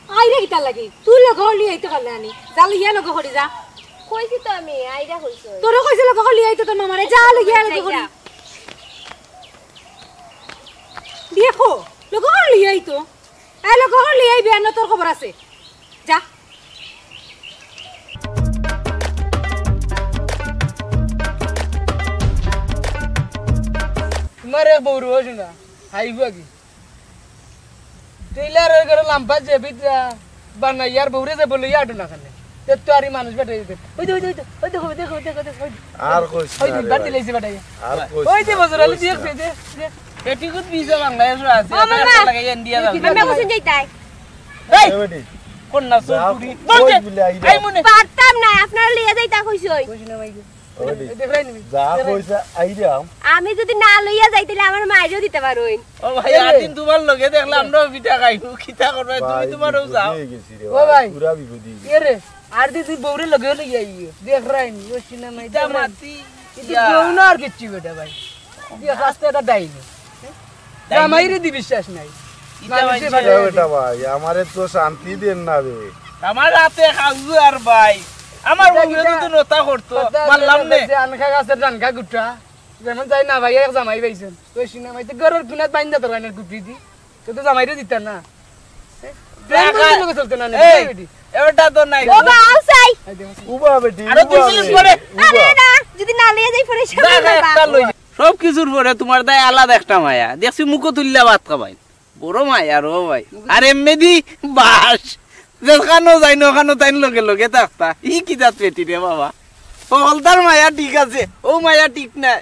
আইরা কিতার লাগি? তুই লগে করি লইয়া আইতে পারলে আনি। যা লইয়া লগে করি যা। কইছি তো আমি, আইরা কইছো। তোরে কইছে লগে করি লইয়া আইতে তোর মামারে। যা লইয়া লগে করি। দেখো, লগে করি লইয়া আইতো। এ লগে করি লইয়া আইবে, আর না তোর খবর আছে। যা। তোমার এক বউর বয়স না, হাইবো আগে। টেইলারর ঘরো লাম্পা যে বিদ্যা বানাইয়ার বউরে যে বলে ইয়াডু না খানে। তে তো আরি মানুষ বেটা দিতে। ওই দে, ওই দে, ওই দে, ওই দেখো, দেখো, দেখো, দেখো, ওই দে। আর কইস ওই না দে, রে বাদ ভাই। দিলাইছে বেটা। আর কইস ওই দে না, বজর আলী কইস দিয়ে না। দে, দে। পেটিকুত ভিসা বাংলাদেশো আছে, ও মামা। লাগাই ইন্ডিয়া যাও। আমি কোন যাইতাই? এই, এ বেটি, কোন না যা, চুরি? কই বলে আইরা? এই মনে। পারতাম না, আপনারা লইয়া যাইতা কইছই। কইছি না ভাই। ও বেটি, দেখলাই নিবি। যা কইছে আইরাম। আমি যদি না লইয়া যাই, তাহলে আমার মাইরও দিতে পারইন। ও ভাই, আর দিন তোমার লগে দেখলে আমরাও পিঠা খাইমু। কিতা করবে? তুমি ভাই, তোমারও বিপদ যাও। হয়ে গেছি রে ও ভাই, ভাই। পুরা বিপদ হয়ে গেছি। এ রে, আর দিন তুই বউরে লগে লইয়া আইও। দেখরাইনি, ও সিনেমা ইটা দেখরাইনি। মাতি কিন্তু ইয়া। বউ না আর কিচ্ছু বেটা ভাই। দিয়া আস্তে এটা দেয়নি। জামাইরে দি বিশ্বাস নাই। ইটা মানুষে ভাই ভালো এ বেটা ভাই, আমারে তো শান্তি দেন না রে। আমার রাতে খাওয়া আর ভাই। আমার ইটা বউরে কিতা? যদি নতা করতো, কথা আছে মারলাম না নে। যে আনখা গাছের ডানখা গুটা। যেমন যাই না ভাই, এক জামাই পাইছেন। তো সিনেমাইতে ঘরের পিনাত বাইন্দা তোর গানের গুপি দি। তো তো জামাইরে দিতা না। প্রেম করতে লোকে চলতে না, এই, বেটি। এবারটা তো নাই। ও বা, আও চাই। এই দেখো। উবা বেটি, আরো দুই উবা মিনিট রে, পরে। উবা। আরে না, যদি না লইয়া যাই পরে যা, যা, একটা লই। সব কিছুর পরে তোমার দায় আলাদা একটা মায়া। দেখছি মুখো তুললা ভাত খাবাই। বড় মায়া রো ভাই। আর এমনি দি বাস। যেখানো যাই না, ওখানো তাইন লগে লগে থাকতা। ই কি জাত বেটি রে বাবা? হকলতার মায়া ঠিক আছে, ও মায়া ঠিক নাই।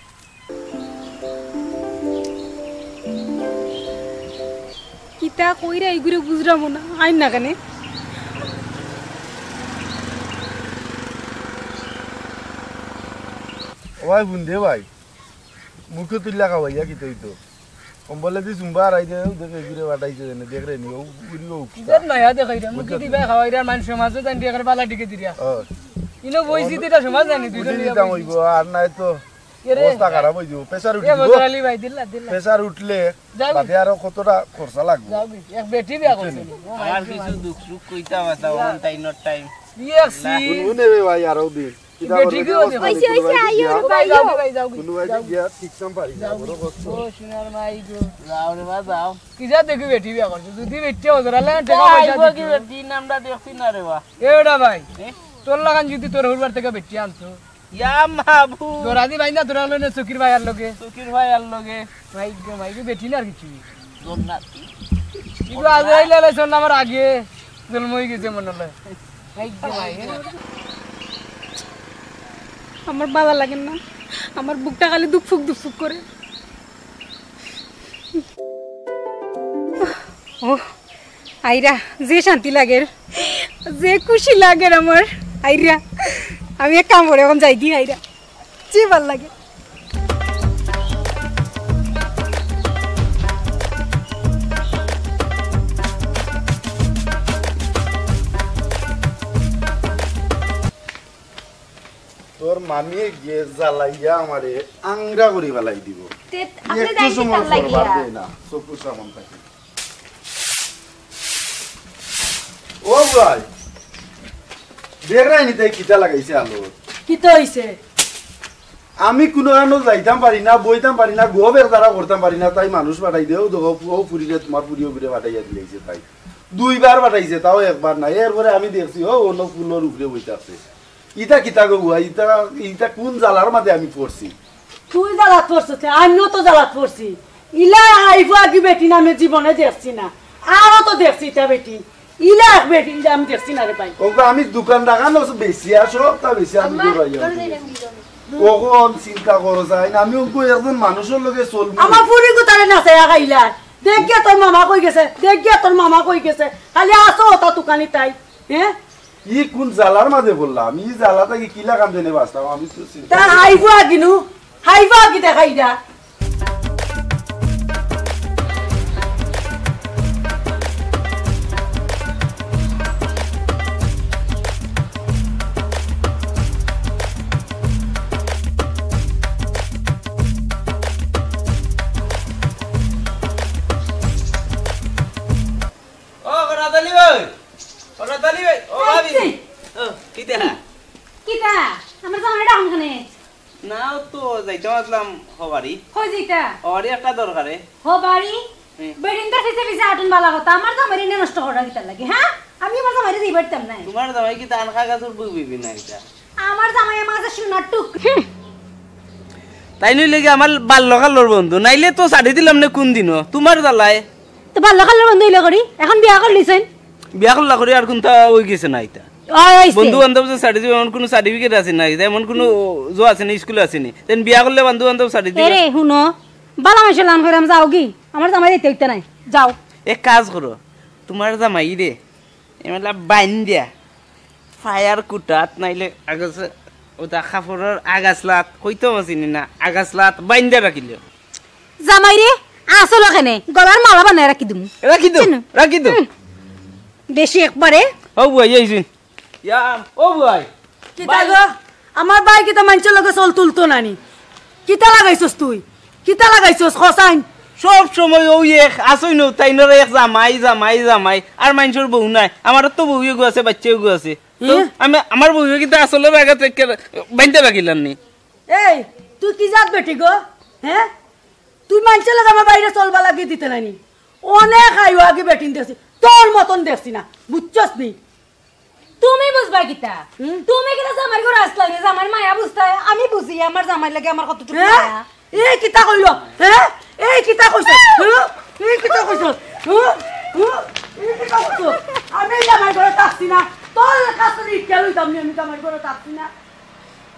কিতা কইরা ইগুরে বুঝরাম না, আইন না কেনে? ও ভাই, বুন দে ভাই, মুখে তুললা খাওয়াইয়া কিতা অইতো? কম্বলে দি চুম্বা আড়াই দে, ও দেখে ঘুরে বাটাইছে জানে, দেখ রে নি, ও উড়ি ও উঠতা। কিজাত মায়া দেখাইরা, মুখে দিবা খাওয়াইরা, মানুষ সমাজে জানি দিয়ে করে বালা টিকে দিরা। ও। ইনো বইছি তো এটা সমাজ জানি, দুইজন উঠি মিলে দিতাম বইছি। অইবো, আর নাই তো এরে। অবস্থা খারাপ অই যাবো, প্রেশার উঠি এ, দিবো। মজুর আলী ভাই, দিল্লা, দিল্লা। প্রেশার উঠলে যাও। বাদে আরো কতটা খরচা লাগবো। যাও গি, এক বেটি বিয়া করছে নি। ও, আমার কিছু দুঃখ সুখ কইতা মাতা, on time, not time. AC. হুন, হুন, এ ভাই, আরো দিন। কিতা বেটি করবে? কিও দেখো। অইছে, অইছে, আইও রে ভাই, যাও, যাও। ভাই, যাও। কুনু ভাই যাও। গিয়া ঠিক সাম পারি না, যাও। বড় কষ্ট। ও, সোনার মাই গো। যাও রে বা, যাও। কিজাত দেখি বেটি বিয়া করছে। যদি বেটি অজরালে টাকা পয়সা আইবো দিত। কি বেটি, নামটা দেখছি না রে বা। এ বেটা ভাই, এ? তোর লাখান যদি তোর হুরবার থেকে বেটি আনতো। ইয়া মাবুদ। তোরা দি ভাই না, তোরা লইনে চকির ভাই আর লগে। চকির ভাই আর লগে। ভাই গো, ভাই গো, বেটি না আর কিছু। জন্নাতি। কিন্তু আজ আইলে আইলে চল আমার আগে। জন্ম হয়ে গেছে মনে হয়। ভাই গো, ভাই। আমার বালা লাগে না, আমার বুকটা খালি দুকফুক দুকফুক করে। ও আইরা, যে শান্তি লাগের, যে খুশি লাগের আমার আইরা। আমি এক কাম করি, এখন যাই গি আইরা, যে ভালা লাগে। তোর মামিয়ে গিয়ে জ্বালাইয়া আমারে আংরা করি ফালাই দিব। তে, আপনি একটু যাই সময় কিতার লাগি? পরবার দেয় না, চকুর সামন থাকে। ও ভাই, দেখরায়নি তাই কিতা লাগাইছে আলো? কিতা হইছে? আমি কুনু কানো যাইতাম পারি না, বইতাম পারি না, গো বের দ্বারা করতাম পারি না, তাই মানুষ পাঠাই দেও, দেখো, ও ফুরিরে তোমার ফুরিও ঘুরে পাঠাইয়া দিলাইছে তাই। দুইবার পাঠাইছে, তাও একবার না। এরপরে আমি দেখছি, ও, অন্য ফুলর উপরে বইতাছে। ইতা কিতা গো বুয়া, ইতা, ইতা কুন জ্বালার মাঝে আমি পড়ছি? তুই জ্বালাত পড়ছস নি, আমিও তো জ্বালাত পড়ছি। ইলা আইবো আগে বেটি না আমি জীবনে দেখছি না, আরো তো দেখছি ইতা বেটি। ইলা এক বেটি ইলা আমি দেখছি না রে ভাই। ওগো আমি দোকান দাকান ওসব বেশি আসো, তা বেশি আমি আম্মা, দূর হইয়া দৌড়ে যাই, আমি দৌড়ে। ওগো আমি চিন্তা করো যাই না, আমি ওগো একজন মানুষের লগে চলবো। আমার ফুরি গুতারে না চাইয়া খাইলা। দেখ গিয়া তোর মামা কই গেছে, দেখ গিয়া তোর মামা কই গেছে। খালি আসো ওটা দোকানি তাই, হ্যাঁ? ই কোন জ্বালার মাঝে পড়লাম? ই জ্বালা থাকি কিলা কাম জানে বাঁচতাম? আমি তো চিন্তা তা করি হাইবো আগিনু, হাইবো আগি দেখাই যা। ও, রাজালি ভাই। মানে, না, ও তো যাইতাম আসলাম হবারি। কই যাইতা? হবারি একটা দরকারে। হবারি? হুম। বেটিন্তর পিছে পিছে আটুন বালা কথা। আমার জামাইরে ইনে নষ্ট করার কিতার লাগি, হ্যাঁ? আমি আমার জামাইরে দিবার পারতাম না। তোমার জামাই কিতা আনখা গাছর বউ বিবি না কিতা? আমার জামাই আমার কাছে সোনার টুক। তাইন অইলে গি আমার বাল্যকালর বন্ধু, নাইলে তো ছাড়ি দিলাম নে কুন দিনও, তোমার জ্বালায়। তো বাল্যকালর বন্ধু অইলে করি, এখন বিয়া করলিছইন। বিয়া করলা করি আর কুনতা অই গেছে না ইতা। অয়, অইছে। বন্ধু বান্ধব যে ছাড়ি দিবা, এমন কুনু certificate আছে না ইতা, এমন কুনু জো আছে না, স্কুলে আছে নি। তেন বিয়া করলে বন্ধু বান্ধব ছাড়ি দিবা। এরে, হুনো, বালা মানষর লান কইরাম যাও গি, আমার জামাই দিতে অইতে নাই, যাও। এক কাজ করো, তোমার জামাইরে এমলা বাইন্দিয়া ফায়ার কুটাত নাইলে আগাছ, ওটা কাপড়র আগাছলাত, কইতো চিনি না, আগাছলাত বাইন্দিয়া রাখিলে। জামাইরে, আসল ওখানে গলার মালা বানায় রাখি দিমু। রাখি দো, চিনো? রাখি দো। হুম। বেশি একবারে। ও বুয়া, এই জিন। ইয়া, ও বুয়াই। কিতা ভাই। গো? আমার ভাই কিতা মানষর লগে চল তুলতো নানি? কিতা লাগাইছস তুই? কিতা লাগাইছস, কছাইন? সব সময় ওই এক, আসই নু, তাইনর এক জামাই, জামাই, জামাই। আর মানষর বউ নাই। আমার তো বউ এগু আছে, বাচ্চা এগু আছে। তো হে? আমি, আমার বউ কিতা আসলে রাগাত বাইন্দা রাখিলাম নি? এই, তুই কি জাত বেটি গো? হ্যাঁ? তুই মানষর লগে আমার ভাইরে চলবার লাগি দিতে নানি? অনেক আয়ু আগে বেটিন দেখছি, তোর মতন দেখছি না, বুঝছস নি? তুমি বুঝবা কিতা? হুম? তুমি কিতা জামাইর ঘরো আসলা নি? জামাইর মায়া বুঝতায়? আমি বুঝি আমার জামাইর লাগি আমার কতটুকু হ্যাঁ? মায়া। এই কিতা কইলো? হ্যাঁ? এই কিতা কইছো? হ্যাঁ? এই কিতা কইছো? হ্যাঁ? হ্যাঁ? এই কিতা কইছো? আমি জামাইর ঘরো থাকছি না। তোর কাছে রিক্সা লইতাম নি, আমি জামাইর ঘরো থাকছি না।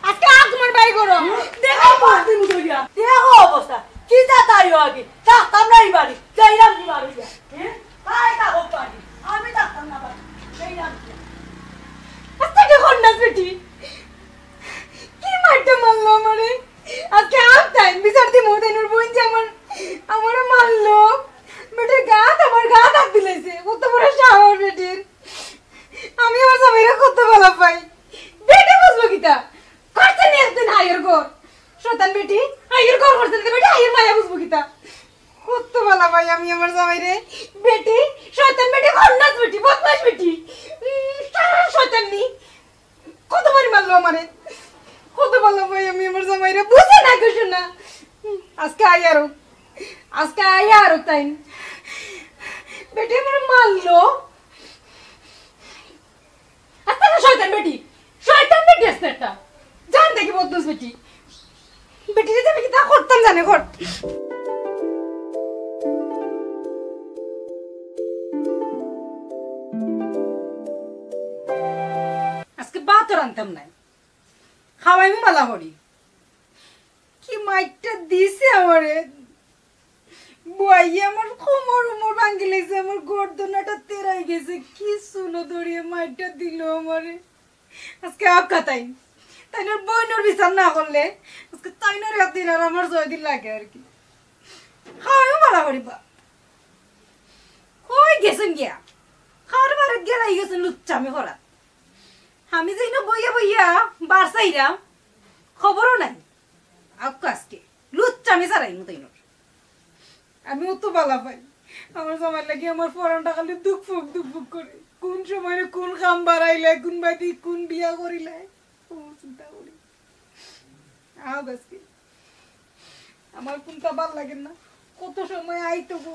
আজকে আর তোমার ভাই ঘরো। হুম? দেখো এই পাঁচ দিন ধরিয়া। দেখো অবস্থা। কি জাত আয়ু আগে? থাকতাম না এই বাড়ি। যাইলাম কি বাড়ি? হ্যাঁ? তাই থাকো বাড়ি। আমি থাকতাম না বাড়ি। যাইলাম কি? আচ্ছা, কি খন্নাস বেটি? কি মারটা মারলো আমারে? আজকে আর তাই বিচার দিমু, তাইনর বইন যে আমার, আমারে মারলো। বেটির গাত, আমার গাত আত দিলাইছে। কত বড় সাহস বেটির। আমি আমার জামাইরে কত বালা পাই। বেটি বুঝবো কিতা? করছে নি একদিন হাইয়ের ঘর। শয়তান বেটি, হাইয়ের ঘর করছে নি বেটি, হাইয়ের মায়া বুঝবো কিতা? কত বালা পাই আমি আমার জামাইরে। বেটি, শয়তান বেটি, খন্নাস বেটি, বদমাশ বেটি। উম, সারা শয়তান নি। কত বাড়ি মারলো আমারে। কত বালা পাই আমি আমার জামাইরে। বুঝে না কিছু না। উম, আজকে আই আরো। আজকে আই আরো তাই। বেটি আমারে মারলো। আস্তে না শয়তান বেটি, শয়তান বেটি আস্তে একটা। জান দেখি বদমাশ বেটি। বেটি রে আমি কিতা করতাম জানে কর। আজকে ভাতও রানতাম নায়। খাওয়াইমু বালা করি। কি মাইরটা দিছে আমারে। বুয়াইয়ে আমার কোমর উমর ভাঙ্গি লাইছে, আমার গর্দনাটা তেরাই গেছে। কি চুলো ধরিয়া মাইরটা দিল আমারে। আজকে আক্কা তাই, তাইনর বইনর বিচার না করলে, আজকে তাইনর একদিন আর আমার ছয় দিন লাগে আর কি। খাওয়াইও বালা করিবা। কই গেছেন গিয়া? খাওয়ার বারে গেলাই গেছেন লুচ্চামি করা। আমি যেন বইয়া বইয়া বার চাইরাম, খবরও নাই। আউক্কা আজকে লুচ্চামি ছাড়াইমু তাইনর। আমি অত বালা পাই। আমার জামাইর লাগি আমার পরানটা খালি দুকফুক দুকফুক করে। কোন সময় কোন কাম বাড়াইলে, কোন বাদি কোন বিয়া করিলে, ও চিন্তা করি। আউক আজকে। আমার কুনতা বালা লাগের না। কত সময় আইতো গো।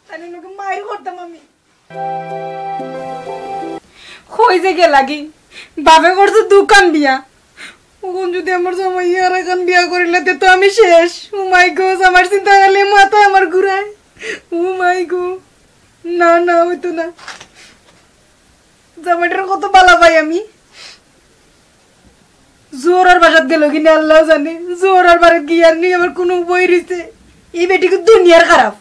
তাইলে লগে মাইর করতাম আমি। কই যে গেলাগি? বাপে করছে দুখান বিয়া। অখন যদি আমার জামাইয়ে আরেকখান বিয়া করিলে, তে তো আমি শেষ। ও মাই গো, আমার চিন্তা করলে মাথায় আমার ঘুরায়। ও মাই গো, না, না, অইতো না। জামাইটারে কত বালা পাই আমি। জোহরার বাসাত গেল কিনা আল্লাহ জানে। জোহরার বাড়িত গিয়া আর নি আমার কুনু বই রইছে। এই বেটিকে দুনিয়ার খারাপ।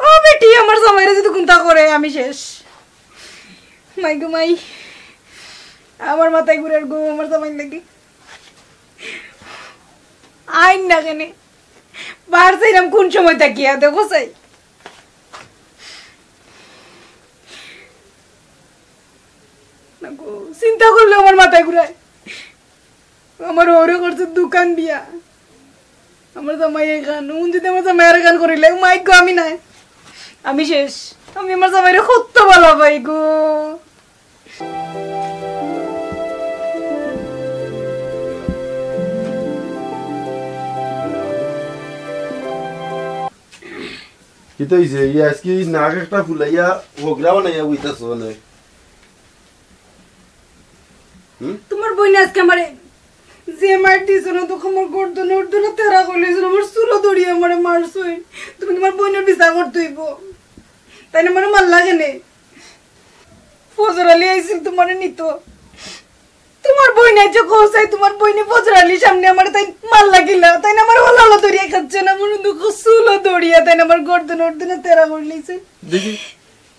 ও বেটি, আমার জামাইরে যদি কুনতা করে, আমি শেষ। মাই গো মাই, আমার মাথায় ঘুরের গো, আমার জামাইর লাগি। আইন না কেনে? বার চাইলাম কোন সময় থাকিয়া, দেখো চাই। না গো, চিন্তা করলে আমার মাথায় ঘুরায়। আমার হউরে করছে দুখান বিয়া। আমার জামাই এখান, উন যদি আমার জামাই আর এখান করিলে, মাই গো, আমি নাই। আমি শেষ। আমি আমার জামাইরে কত বালা পাই গো। কিতা অইছে? এই আজকে এই নাক একটা ফুলাইয়া হগরা বানাইয়া বইতাছো মানে? হুম? তোমার বইনে আজকে আমারে যে মার দিছে না, তখন আমার গর্দন উর্দন তেরা করিলিছইন, আমার চুলো ধরিয়া আমারে মারছইন। তুমি তোমার বইনের বিচার করতে অইবো। তাইন আমারে মারলা কেনে? ফজর আলী আইছিল তোমারে নিতো। তোমার বইনে যে কও চাই, তোমার বইনে ফজর আলীর সামনে আমারে তাইন মারলা কিলা, তাইন আমারে ওলালো ধরিয়া খাচ্ছে না, আমার দুঃখ চুলো ধরিয়া, তাইন আমার গর্দন উর্দন তেরা করিলিছইন। দেখি।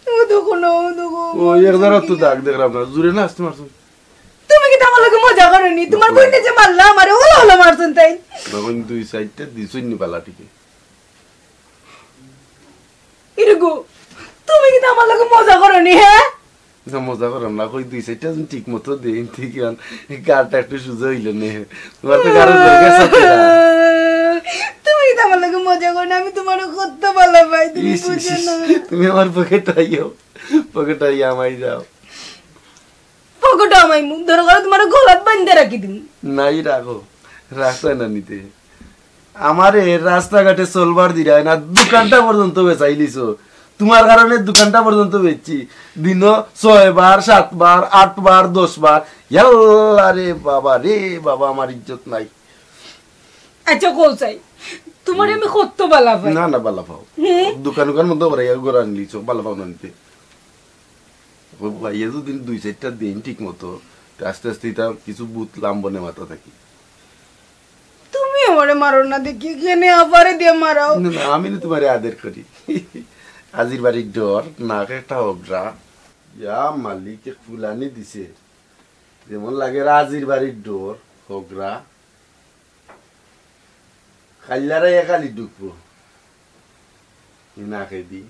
ও দেখো না, ও দেখো। ও, এক জাগাত তো দাগ দেখলাম না, জুরে না আস্তে মারছো। তুমি কিতা আমার লগে মজা করো নি? তোমার বইনে যে মারলা আমারে, ওলা ওলা মারছইন তাইন। তখন দুই সাইডটা দিছইন নি বালা টিকে। ইরে গো, তুমি কিতা আমার লগে মজা করো নি, হ্যাঁ? না, মজা করলাম না, কই দুই সাইডটা যদি ঠিক মতো দেই, ঠিক ইয়ান, গাড়টা একটু সোজা অইলো নে। তোমার তো গাড় ধরে গেছে তো। তুমি কিতা আমার লগে মজা করো না? আমি তোমারে কত ভালা পাই, তুমি ইস, ইস, বুঝো ইস, না। তুমি আমার পকেট আইও, পকেট আইয়া আমাই যাও। পকেট আমাই মুখ ধরো করে তোমার গলাত বান্ধে রাখি দিমু। নাই রাখো, রাখতায় না নিতে। আমারে রাস্তাঘাটে চলবার দিরায় না, দোকানটা পর্যন্ত বেচাইলিছো। তোমার কারণে দোকানটা পর্যন্ত বেচছি। দিনো ছয় বার, সাত বার, আট বার, দশ বার। ইয়াল্লা রে বাবা রে বাবা, আমার ইজ্জত নাই। আচ্ছা, কও চাই, তোমারে আমি কত বালা পাই। না, না, বালা পাও। হুম। দোকান উকান বন্ধ করে এক ঘর আনলিছো, বালা পাও না নিতে। ও ভাই, এ যদি দুই চাইরটা দিন ঠিক মতো, তে আস্তে আস্তে ইতা কিছু বুত লাম বনে মাথা থাকি। তুমি আমারে মারো না দেখি, কেনে আবারে দিয়া মারাও। না, না, আমি না তোমারে আদর করি। আজির বাড়ির ডর, নাক একটা হগরা। ইয়া মালিক, এক ফুলানি দিছে। যেমন লাগে রাজির বাড়ির ডর, হগরা। কাইল্লারে একালি ঢুকবো। ই নাকে দি।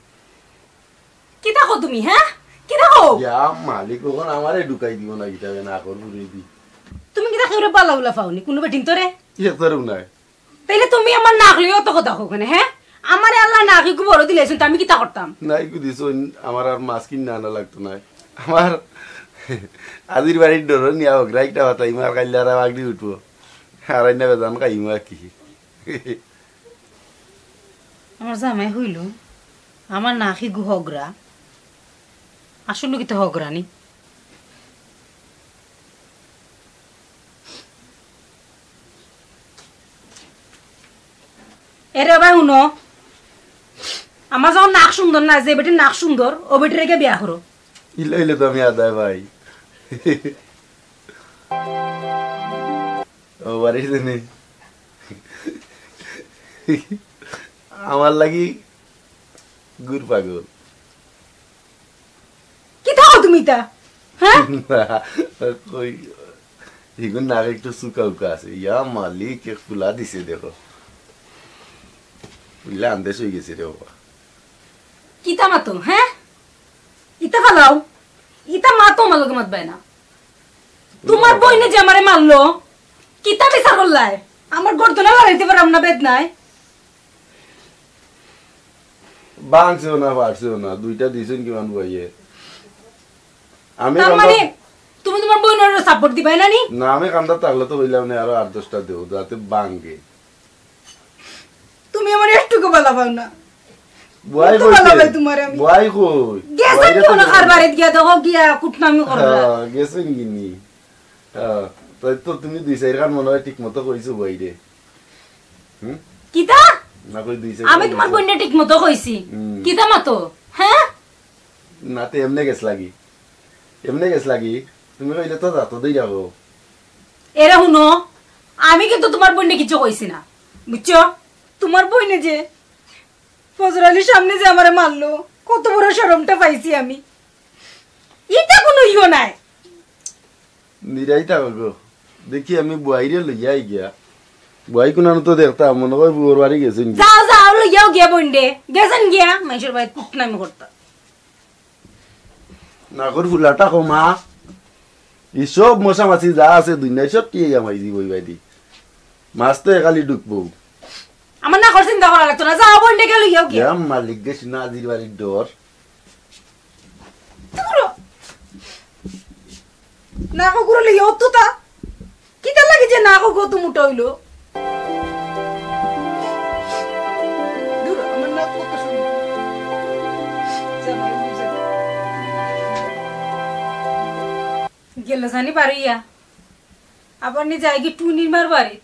কিতা কও তুমি, হ্যাঁ? কিতা কও? ইয়া মালিক, অখন আমারে ঢুকাই দিবো না কিতা, নাকর ফুরে দি। তুমি কিতা কেউরে বালা উলা পাওনি? কুনু বেটিন তোরে? ইয়ে তোরেও নাই। তাইলে তুমি আমার নাক লইয়া অত কথা কও কেনে, হ্যাঁ? আমারে আল্লায় নাক ইগু বড় দিলাইছইন, তে আমি কিতা করতাম? না, ইগু দিছইন, আমার আর মাছ কিনা আনা লাগতো নায়। আমার আজির বাড়ির ডর নিয়া হগরা একটা কথা, ইমার কাইল্লারা বাগড়ি উঠবো। আর আইনা বেজান খাইমু আর কি। আমার জামাই কইলো, আমার নাক ইগু হগরা। আসলে কিতা হগরা নি? এরে ভাই, হুনো, আমার যখন নাক সুন্দর না, যে বেটির নাক সুন্দর, ও বেটিরে গিয়া বিয়া করো। ইলা ইলা তো আমি আদায় ভাই। ও বাড়ির জন্য আমার লাগি গুড় পাগল। কিতা কও তুমি ইতা? হ্যাঁ? কই, ইগুর নাক একটু চুকা উকা আছে। ইয়া মালিক, এক ফুলা দিছে দেখো। ফুলা আন্দেশ অই গেছে রে বাবা। কিতা মাতো, হ্যাঁ? ইতা ফালাও। ইতা মাতো আমার লগে মাতবায় না। তোমার বইনে যে আমারে মারলো, কিতা বিচার করলায়? আমার গর্দনা লড়াইতে পারাম না বেদনায়। ভাঙছেও না, ফাটছেও না, দুইটা দিছইন কিমান বইয়ে। আমি তার কান্দা মানে তুমি তোমার বইনরে সাপোর্ট দিবায় না নি? না, আমি কান্দাত থাকলে তো কইলাম নে আরো আট দশটা দেও, যাতে ভাঙে। তুমি আমারে একটুকু বালা পাও না। বুয়াই কত বালা কইতে? পাই তোমারে আমি। বুয়াই কই? গেছেন বুয়াইরে তো কোনো দেখো। কারবারে গিয়া দেখো গিয়া কুটনামি করলা। হ্যাঁ, গেছেন গিনি। হ্যাঁ, তাই তো তুমি দুই চাইরখান মনে হয় ঠিক মতো কইছো বুয়াইরে। হুম? কিতা? না কই দুই চাইরখান আমি তোমার কইছো। বইনরে ঠিক মতো কইছি। হুম। কিতা মাতো? হ্যাঁ? না তে এমনে গেছ লাগি। এমনে গেছ লাগি। তুমি কইলে তো যাতো দেই রাখো। এরে হুনো, আমি কিন্তু তোমার বইনরে কিছু কইছি না। বুঝছো? তোমার বইনে যে ফজর আলীর সামনে যে আমারে মারলো, কত বড় শরমটা পাইছি আমি। ইটা কোনো ইয়ো নাই। নিরাই থাকো গো। দেখি আমি বুয়াইরে লইয়া আই গিয়া। বুয়াই কুনানো তো দেখতাম, মনে হয় বুয়ার বাড়ি গেছেন গিয়া। যাও, যাও, লইয়াও গিয়া বইনরে। গেছেন গিয়া, মাইনষর বাড়িত কুটনামি করতা। নাকর ফুলাটা কমা। ই সব মশা মাছি যা আছে দুনিয়ায় সব টিয়ে গিয়া মাইজি বই বাইদি। মাছ তো একালি ঢুকবো। আমার নাকর চিন্তা করা লাগতো না। যাও, বইনরে গিয়া লইয়াও গিয়া। ইয়া মালিক গেছি না আজির বাড়ির ডর। দূর। নাকো গুরু লইয়া অত তা। কিতা লাগি যে নাকো গত মোটা অইলো? দূর, আমার নাক কত সুন্দর। লেসানি বাড়িয়া আবার নি যায়গি টুনির মার বাড়িত।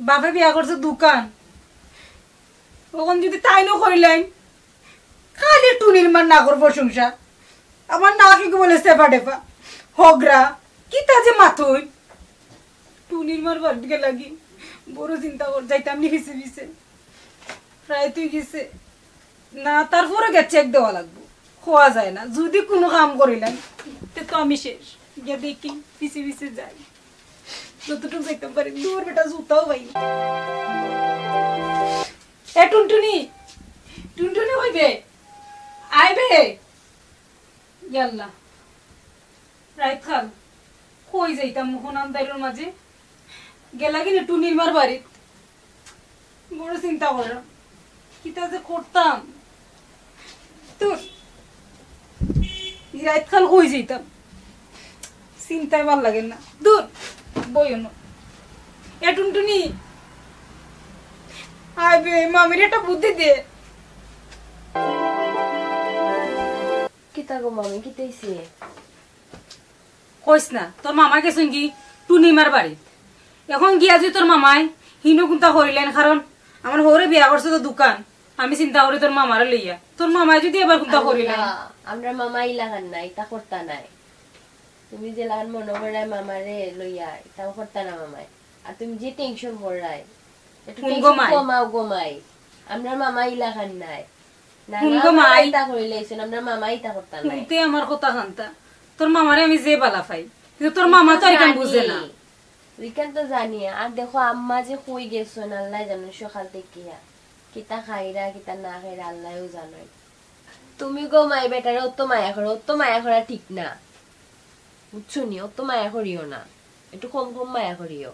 বাপে বিয়া করছে দুকান, অখন যদি তাইনও করিলাইন, খালি টুনির মার নাকর প্রশংসা। আমার নাক ইগু বলে সেফা ডেফা, হগরা, কিতা যে মাতুইন। টুনির মার বাড়িত গেলাগি বড় চিন্তা কর, যাইতাম নি পিছে পিছে। রাইত অই গেছে। না, তারপরে গিয়া চেক দেওয়া লাগবো। খোয়া যায় না, যদি কুনু কাম করিলাম, তে তো আমি শেষ। গিয়া দেখি, পিছে পিছে যাই, যতটুকু যাইতাম পারি। দূর বেটা, জুতাও পাই না। এ টুনটুনি, টুনটুনি কই বে? আয় বে। ইয়াল্লা, রাইত খান কই যাইতাম অখন আন্দাইরর মাঝে? গেলাগি নি টুনির মার বাড়িত। বড় চিন্তা করাম, কিতা যে করতাম। দূর, ই রাইত খান কই যাইতাম? চিন্তায় ভালা লাগে না। দূর, বইও না। এ টুনটুনি, আয় বে, মামিরে একটা বুদ্ধি দে। কিতা গো মামি, কিতা অইছে? কইস না, তোর মামা গেছইন গি টুনির মার বাড়িত। অখন গিয়া যদি তোর মামায় হিনো কুন্তা করিলাইন, কারণ আমার হউরে বিয়া করছে তো দুকান, আমি চিন্তা করি তোর মামারে লইয়া, তোর মামায় যদি এবার কুন্তা করিলাইন। আল্লাহ, আমরার মামা ইলাখান নায়, ইতা করতা নায়। তুমি যেলাখান মনো কররায় মামারে লইয়া, ইতাও করতা না মামায়। আর তুমি যে টেনশন কররায়, একটু হুন গো টেনশন মাই। কমাও গো মাই। আমরার মামা ইলাখান নায়। না, হুন না, গো মাই। ইতা করিলাইছইন, আমরার মামা ইতা করতা নায়। হুনতে আমার কথা খান্তা। তোর মামারে আমি যে বালা পাই, কিন্তু তোর মামা তো ইখান বুঝে না। ইখান তো জানি। আর দেখো, আম্মা যে কই গেছইন, আল্লায় জানইন সকাল থাকিয়া। কিতা খাইরা, কিতা না খাইরা, আল্লায়উ জানইন। তুমি গো মাই বেটারে অত মায়া করো, অত মায়া করা ঠিক না। বুঝছো নি? অত মায়া করিও না, একটু কম কম মায়া করিও।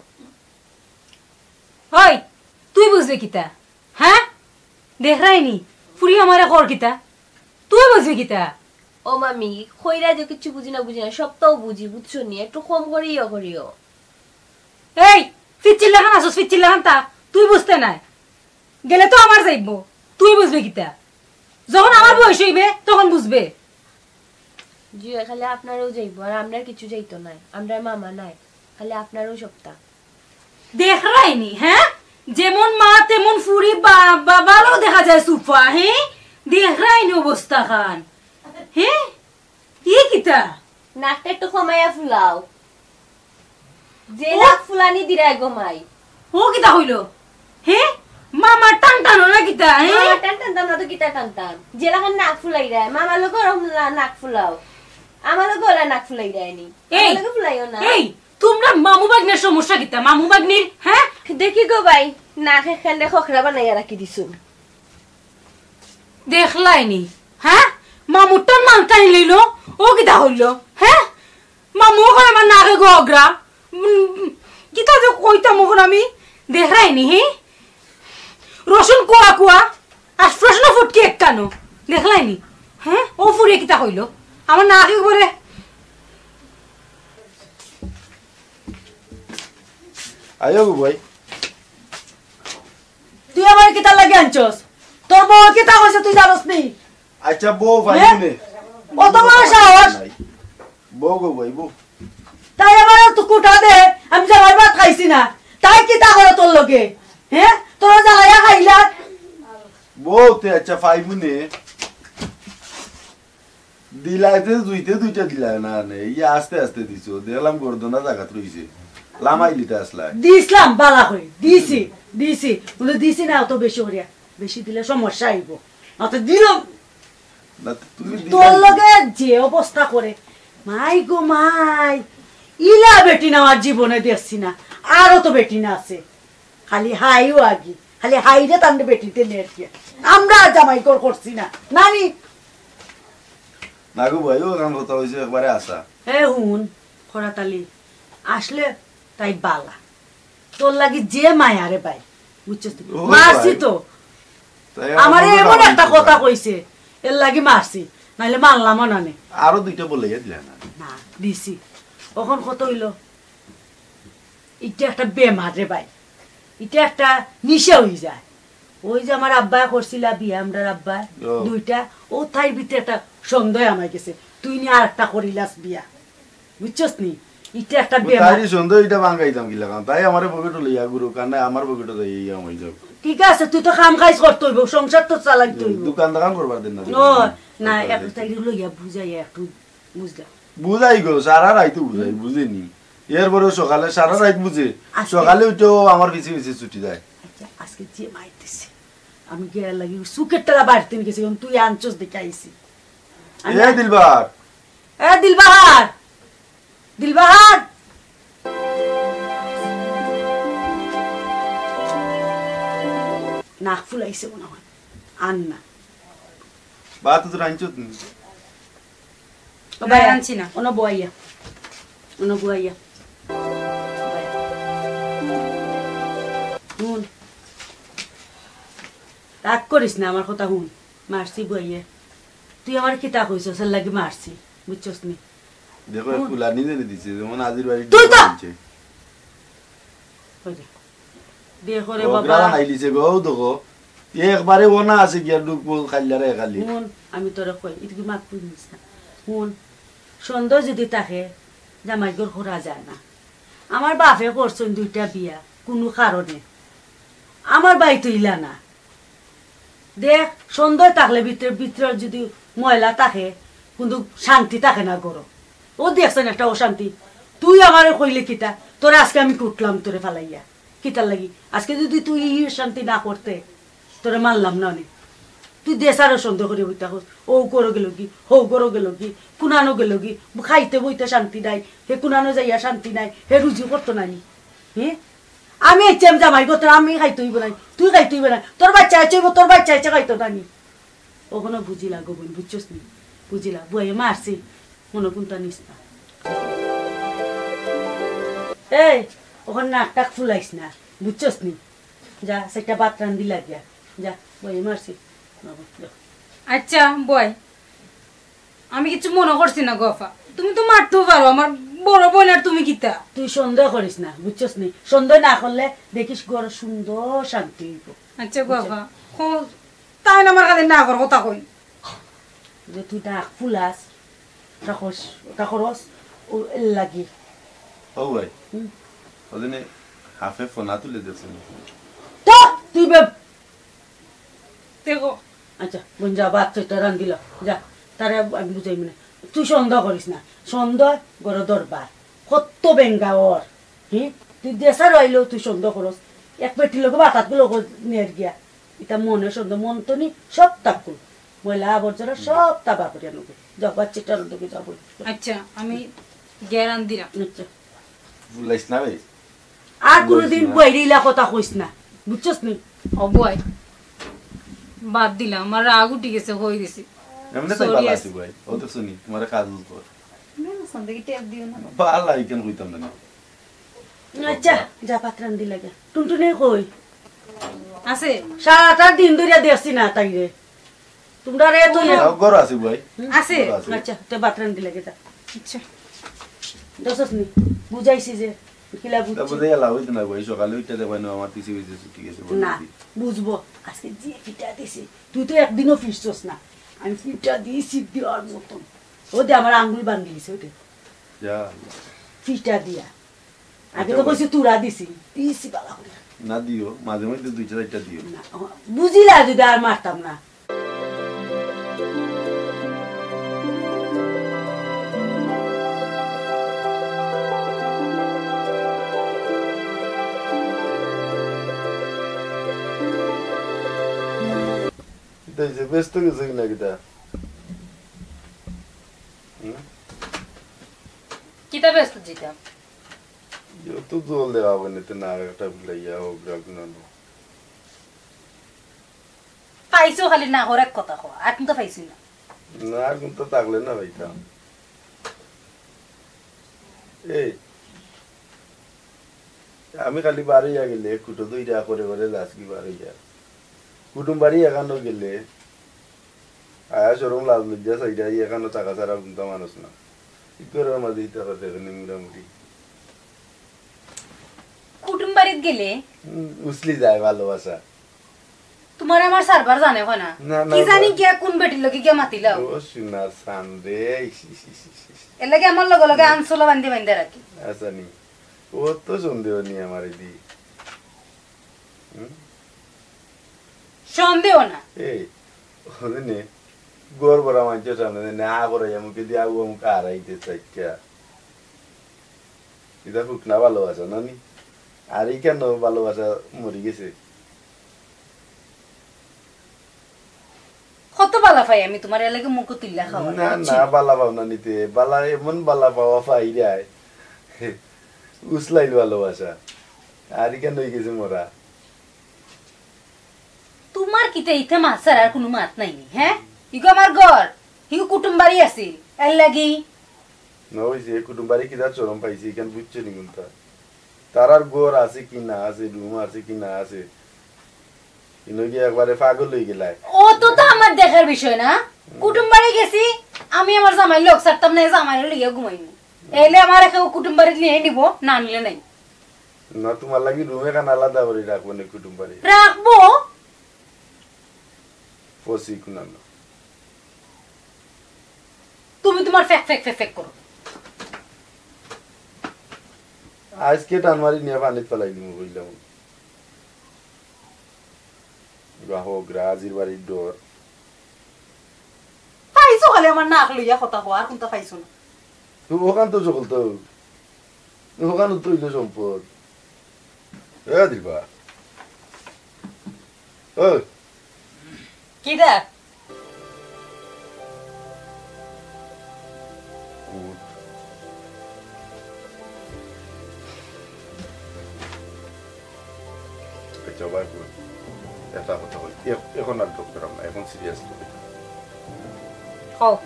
ওই, তুই বুঝবে কিতা? হ্যাঁ? দেখরায়নি, ফুড়ি আমারে কর কিতা? তুই বুঝবে কিতা? ও মামি, কইরা যে কিচ্ছু বুঝি না, বুঝি না, সবতাউ বুঝি, বুঝছো নি? একটু কম করিও করিও। এই, ফিচ্চির লাখান আছস, ফিচ্চির লাখান তা, তুই বুঝতে নায়। গেলে তো আমার যাইবো, তুই বুঝবে কিতা? যখন আমার বয়স অইবে, তখন বুঝবে। জি, খালি আপনারও যাইবো, আর আমরার কিচ্ছু যাইতো নায়, আমরার মামা নায়, খালি আপনারও সবতা। দেখরায়নি, হ্যাঁ? যেমন মা তেমন ফুড়ি, বা-, বা-, বাবারও দেখা যায় সুফা, হ্যাঁ? দেখরায়নি অবস্থা খান, হ্যাঁ? ই কিতা? নাকটা একটু কমাইয়া ফুলাও। যে ও। নাক ফুলানি দিরায় গো মাই। ও কিতা কইলো? হে? মামার টান টানো না কিতা, হে? মামার টান টানতাম না তো কিতা টানতাম? যেলাখান নাক ফুলাইরায়, মামার লগে ওরকম না-, নাক ফুলাও। আমার লগে ওলা নাক ফুলাইরায় নি। এই, আমার লগে ফুলাইও না। এই, তোমরা মামু ভাগ্নের সমস্যা কিতা? মামু ভাগ্নির, হ্যাঁ? দেখি গো ভাই, নাক একখান খখরা বানাইয়া রাখি দিছুন। দেখলায়নি, হ্যাঁ? মামুর টান মালকানি লইলো, ও কিতা কইলো, হ্যাঁ? মামু কয় আমার নাকে গগরা। উম, কিতা যে কইতাম অখন আমি, দেখরায়নি, হে? রসুন কুয়া কুয়া, আর প্রশ্ন ফুটকি একখানো, দেখলায়নি? হ্যাঁ? ও ফুড়িয়ে কিতা কইলো? আমার নাকে করে। আয়ো গো ভাই। তুই আমারে কিতার লাগি আনছস? তোর বউ কিতা কইছে তুই জানোস নি? আচ্ছা, বউ ভাই হে? নে। অত বড় সাহস? নাই। বউ গো ভাই, বউ। তাই আমার তো কুটা দে, আমি জামাই ভাত খাইছি না। তাই কিতা করে তোর লগে? হে? তোরা জ্বালাইয়া খাইলা? বউ তে আচ্ছা, পাইমু নে। দিলাইতে দুইতে দুইটা দিলায় না নে, ইয়া আস্তে আস্তে দিছো, দেখলাম গর্দনা জাগাত রইছে, লামাই লিতে আসলায়। দিছলাম বালা করি, দিছি, দিছি, বলে দিছি না অত বেশি করিয়া, বেশি দিলে সমস্যা আইবো, অত দিলাম। না তো তুমি দিলায় তোর না। লগে যে অবস্থা করে, মাই গো মাই, ইলা বেটি না আর জীবনে দেখছি না, আরো তো বেটি না আছে। খালি হাইও আগি, খালি হাইরে তান্ডে বেটিতে নেট গিয়া। আমরা আর জামাই ঘর করছি না, নানি? না গো ভাই, ও কাম কথা হইছে একবারে আশা। এ হুন, খরাতালি, আসলে তাই বালা। তোর লাগি যে মায়া রে ভাই, বুঝছস তুই? ও মারছি ভাই। তো। তাই আমার আমারে মনে এমন হয় একটা কিছু কথা না। কইছে, এর লাগি মারছি, নাইলে মারলাম না নে। আরো দুইটা বলে গেছিলে না। না, দিছি। অখন কত হইলো? ইটা একটা বেমার রে ভাই, ইটা একটা নিশা হই যায়। ওই যে আমার আব্বায় করছিলা বিয়া, আমরার আব্বায় ও। দুইটা, ও তাইর ভিতরে একটা সন্দেহ আমার গেছে। তুই নি আরেকটা করিলাস বিয়া, বুঝছস নি? ইটা একটা ও বেমার। তাইরি সন্দেহ ইটা ভাঙাইতাম কিলা কারণ? তাই আমারে পকেটো লইয়া ঘুরো, কারণ আমার পকেটো যাই ইয়া হয়ে যাও। ঠিক আছে, তুই তো কাম কাজ করতে হইব, সংসার তো চালাইতে হইব। দোকান দোকান করবার দিন না। ও, না, একটু তাইরি লইয়া বুঝাইয়া একটু বুঝলাম। বুঝাই গো, সারা রাইত বুঝাই, বুঝিনি। এরপরে সকালে সারা রাইত বুঝে, আজকে সকালে উঠেও আমার পিছে পিছে ছুটি যায়। আচ্ছা, আজকে যে মাইর দিছে, আমি গিয়া লাগি সুখের টাকা বাড়িতে নিয়ে গেছি, এখন তুই আনছস দেখে আইছি। আমি এ দিলবার, এ দিলবাহার, দিলবাহার। নাক ফুলাইছে মনে হয়। আন না। ভাত তো রাঁধছো তুমি। ও ভাই, না, আনছি না। অনো বইয়া। অনো বইয়া। হুন। রাগ করিস না, আমার কথা হুন। মারছি বইয়ে। তুই আমার কিতা কইছস, এর লাগি মারছি। বুঝছস নি? দেখো, হুন। ফুলানি জানি দিছে, যেমন আজির বাড়ি তুই তো বলছে। ওই যে। দেখো রে ও বাবা। গ্রাম আইলিছে গো, ও দেখো। একবারে ও না আছে গিয়া ডুব খাইলারে খালি। হুন, আমি তোরে কই, ইটা কি মাত বুঝিস না? হুন, সন্দেহ যদি থাকে, জামাই ঘর করা যায় না। আমার বাপে করছইন দুইটা বিয়া, কুনু কারণে। আমার বাড়িত ইলা না। দেখ, সন্দেহ থাকলে ভিতরে, ভিতরে যদি ময়লা থাকে, কিন্তু শান্তি থাকে না ঘরো। ও দেখছইন একটা অশান্তি। তুই আমারে কইলে কিতা? তোরে আজকে আমি কুটলাম তোরে ফালাইয়া। কিতার লাগি? আজকে যদি তুই ই শান্তি না করতে, তোরে মানলাম না অনে। তুই দেশারও সন্দেহ করি বইতা কস, ও ঘরো গেল কি, হৌ ঘরো গেল কি, কুনানো গেল কি, খাইতে বইতে শান্তি নাই, হে কুনানো যাইয়া শান্তি নাই, হে রুজি করতো নানি। হে? আমি আইছি, আমি জামাই করতে, আমি খাইতে হইব নাই, তুই খাইতে হইব নাই, তোর বাচ্চা আইছে হইব, তোর বাচ্চা আইছে খাইতো নানি। অখনো বুঝিলা গো বইন, বুঝছস নি? বুঝিলা, বইয়ে মারছি, মনো কুনতা নিস না। এই, অখন নাক টাক ফুলাইস না, বুঝছস নি? যা, সেটা ভাত রান্ধিলা গিয়া। যা, বইয়ে মারছি। বাবা, যা। আচ্ছা, বয়। আমি কিচ্ছু মনো করছি না গো আফা। তুমি তো মারতেও পারো, আমার বড় বইন আর তুমি কিতা? তুই সন্দেহ করিস না, বুঝছস নি? সন্দেহ না করলে দেখিস ঘর সুন্দর শান্তি হইব। আচ্ছা গো আফা, তাইন আমার খালি নাকর কথা কইন। যে তুই নাক ফুলাস, ওটা করস, ওটা করস, ও এর লাগি। ও ভাই, হুম। ওদিনে হাফে ফোনা তুলে দিয়েছেন। তো, তুই বে-, দেখো। আচ্ছা, বোন যা, ভাত তো রান্ধিল, যা, তারে আমি বুঝাই মানে। তুই সন্দেহ করিস না, সন্দেহ ঘরো দরবার, কত বেঙ্গা ওর। হুম? তুই দেশার আইলেও তুই সন্দেহ করস, এক পেটি লোক বাতাত গুলো নের গিয়া। ইটা মনে সন্দেহ, মন তো নি সব তাকুল। ময়লা আবর্জনা সব তাবা করিয়া নেবে। যাও, বাচ্চাটার দিকে যাবো। আচ্ছা, আমি গেরান দিলাম। আচ্ছা। ভুলাইস না রে। আর কোনোদিন বইরে ইলা কথা কইস না। বুঝছস নি? ও বই। বাদ দিলাম, আমার রাগ উঠি গেছে, কই দিছি। এমনি তাই sorry ভালো আছে। আছি বই। ও তো শুনি, তোমার কাজ বুঝবো। না, সন্দেহ টেপ দিও না। ভালো, এখানে কইতাম না। আচ্ছা, যা ভাত রান্ধিলা গিয়া। টুনটুনি কই? আছে। সারাটা দিন ধরিয়া দেখছি না তাইরে। তোমরা রে তো ও, ঘর আছে ভাই। আছে। ঘর আছে। আচ্ছা, তে ভাত রান্ধিলা গিয়া যা। আচ্ছা। দশস নি? বুঝাইছি যে, কিলা তা বুঝছি? বুঝাই এলা হইতো না ভাই, সকালে উঠতে দেখবাই না, আমার পিছে পিছে ছুটি গেছে, বলে না, দিই। বুঝবো। আজকে যে পিঠা দিছি, তুই তো একদিনও ফিরছস না। আমি পিঠা দিছি দেওয়ার মতন। ও দে, আমার আঙ্গুল বান্ধি দিছে, ওই দে। যা। পিঠা দিয়া। আগে তো আচ্ছা, কইছি তুরা দিছি, দিছি বালা করি। না দিও, মাঝে মধ্যে দুইটা চারটা দিও। না, ও, বুঝিলা যদি আর মারতাম না। কিতা হইছে? ব্যস্ত গেছে কিনা কিতা? হুম? কিতা ব্যস্ত যেতা? যত জল দেওয়া হবে না, তো না একটা বুলাইয়া হোক, রাখ না, না। পাইছো খালি না করে কথা কও, আর কিন্তু পাইছি না। না, আর কিন্তু থাকলে না পাইতাম। এই, আমি খালি বারইয়া গেলে, কুটো দুইটা করে করে যাস কি বারইয়া। কুটুম বাড়ি এখানো গেলে, আয়া শরম লাজ লজ্জা চাইরা, ই এখানো থাকা ছাড়া বুঝতাম মানুষ না। ই ঘরর মাঝে ইতা করে দেখে নি মোটামুটি। কুটুম বাড়িত গেলে? হুম, উছলি যায় ভালোবাসা। তুমারে আমার সারবার জানে কয় না। না, না, কি জানি বা- কে কুন বেটির লগে গিয়া মাতিলাও। ও সোনার চান রে, ইস, ইস, ইস, ইস, ইস। এর লাগি আমার লগে লগে আনসোলা বান্ধি বান্ধি রাখি। আচ্ছা নি, ও তো সন্দেহ নি আমার এদি। হুম? সন্দেহ না। এই, ওরে নে, ঘর ভরা মানষর সামনে না করাইয়া মুখে দিয়া ও মুখ হারাইতে চাইকা। ইটা হুকনা ভালোবাসা না নি? আর ইখান ভালোবাসা মরি গেছে। কত বালা পাই আমি তুমার, এর লাগি মুখ তুলিয়া খাওয়াই, না, বুঝছি? না, বালা পাও না নিতে, বালা, এমন বালা পাওয়া পাই যায়। উসলাইল ভালোবাসা। আর ইখান অই গেছে মরা। তুমার কিতা ইতা মাত ছাড়া আর কুনু মাত নাই নি, হে? ইগু আমার ঘর, ইগু কুটুম বাড়ি আছে, এর লাগি। না অইছে, কুটুম বাড়ি কিতা চরম পাইছে, ইখান বুঝছো নি কুনটা? তারার ঘর আছে কি না আছে, রুম আছে কি না আছে, ইনো গিয়া একবারে পাগল অই গেলায়। ও তো, তো আমার দেখার বিষয় না। কুটুম বাড়ি গেছি, আমি আমার জামাইর লগ ছাড়তাম না, জামাইরে লইয়া ঘুমাইমু। এলে আমারে কেউ কুটুম বাড়িত নিয়া নিবো, না নিলে নাই। না, তুমার লাগি রুম এখান আলাদা করি রাখবো নে কুটুম বাড়ি। রাখবো। ফসি কুনানো। তুমি তুমার ফেক ফেক ফেক ফেক করো। আইজকে টান মারি নিয়া পানিত ফালাই দিমু কইলাম। বাহক রাজির বাড়ির ডর। পাইছো খালি আমার নাক লইয়া কথা কও, আর কুনটা পাইছো না? তো ওখান তো সকল তো, ওখান তো অইলো সম্পদ। এ দিবা। ওই। কিতা? উঠ। আচ্ছা, ভাই, বল। একটা কথা বল। এ-, এখন আর ঢুকতাম না, এখন সিরিয়াস। কও।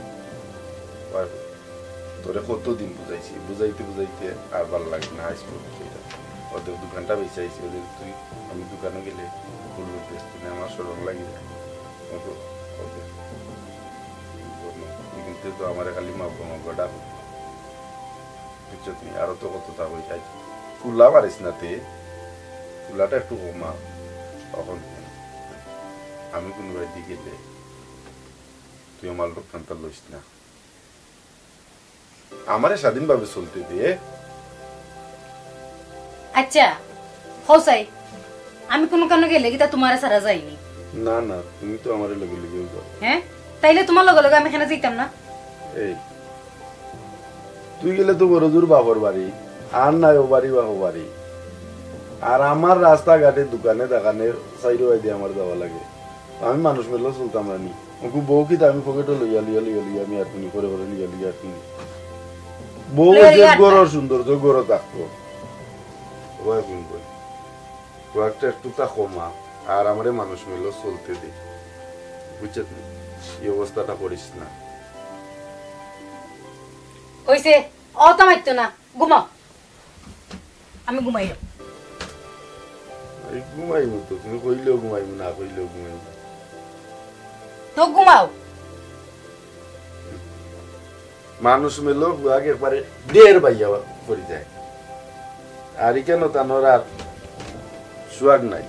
ভাই, বল। তোরে কতদিন বুঝাইছি, বুঝাইতে বুঝাইতে আর ভালা লাগে না, আইজ পর্যন্ত এটা। ওদের দোকানটা বেঁচে আইছি, ওদের তুই, আমি দোকানে গেলে ফুল বেচতে না, আমার শরম লাগে না। ওকে, ওকে। কিন্তু তো আমার খালি মা বাবা, মা বাবা ডাক। বুঝছো তুমি? আরো তো কত তা হয়ে যায়। ফুলা পারিস না তে, ফুলাটা একটু কমা। তখন আমি কোনো বাড়িতে গেলে তুই আমার লোকখানটা লইস না। আমারে স্বাধীনভাবে চলতে দে। আচ্ছা, কও চাই, আমি কুনু কানো গেলে কিতা তুমারে ছাড়া যাইনি? না, না, তুমি তো আমারে লগে লগে যাও। হে? তাইলে তুমার লগে লগে আমি কেনে যাইতাম না? এই, তুই গেলে তো বড় জোর বাপর বাড়ি, আর নাই ও বাড়ি বা ও বাড়ি। আর আমার রাস্তাঘাটে, দোকানে, দোকানে, চাইরো বায়দি আমার যাওয়া লাগে। আমি মানুষ মেলো চলতাম না নি। ওকে বউ কিতা আমি পকেটো লইয়া, লইয়া, লইয়া, লইয়া, আমি আর কুনি করে করে লইয়া, লইয়া আর কুনি। বউ লইয়া যে আর ঘরর সৌন্দর্য, ঘরো থাকতো। ওই কুন কই? কয়েকটা একটু তা কমা, আর আমারে মানুষ মেলো চলতে দে। বুঝছত নি? এই অবস্থাটা করিস না। অইছে, অত মাতিও না, ঘুমাও। আমি ঘুমাইরাম। এই ঘুমাইমু তো, তুমি কইলেও ঘুমাইমু, না কইলেও ঘুমাইমু। তো ঘুমাও। মানুষ মেলো হুয়াগে একবারে ঢের বাইয়া পড়ি যায়। আর ইখানো তানোর আর সুয়াগ নাই।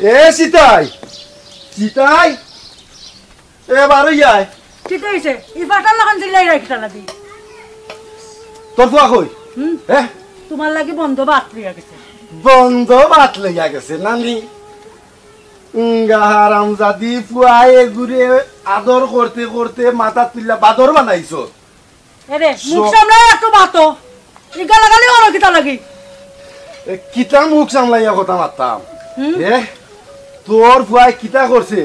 এ সিতাই, সিতাই, এ বারো আয়। কিতা অইছে? ই ফাটার লাখান চিল্লাই রাখি তালা দি। তোর ফুয়া কই? হুম? হ্যাঁ? তোমার লাগি বন্দো ভাত লইয়া গেছে। বন্দো ভাত লইয়া গেছে, নানি? উঙ্গা হারামজাদি ফুয়ায় এগুরে আদর করতে করতে মাথাত তুলিয়া বাদর বানাইছো। এরে, মুখ সামলাই একটু মাতো। ই গালাগালি করো কিতা লাগি? এ, কিতা মুখ সামলাইয়া কথা মাততাম? হুম? এ, তোর ফুয়ায় কিতা করছে?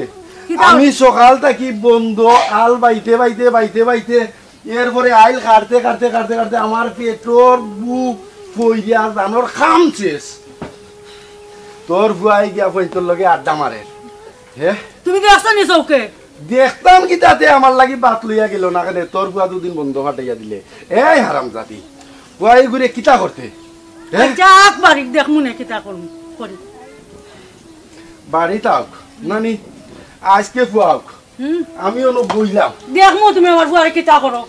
কিতা আমি করছে? সকাল থাকি বন্দো আল বাইতে বাইতে বাইতে বাইতে এরপরে আইল কাটতে কাটতে কাটতে কাটতে আমার পেটর বুক ফইরা জানোর কাম শেষ। তোর ফুয়ায় গিয়া ফইনতর লগে আড্ডা মারের। হে? তুমি দেখছো নি চউখে? দেখতাম কিতাতে আমার লাগি ভাত লইয়া গেল না কেনে? তোর ফুয়া দুদিন বন্দো ফাটাইয়া দিলে। এই হারামজাদি। ফুয়া এগুরে কিতা করতে? হে? যাক বাড়িত দেখমু নে কিতা করমু, করি। বাড়িত আউক। নানি, আইজকে ফুয়া আউক। হুম? আমি অনো বইলাম। দেখমু তুমি আমার ফুয়ারে কিতা করো।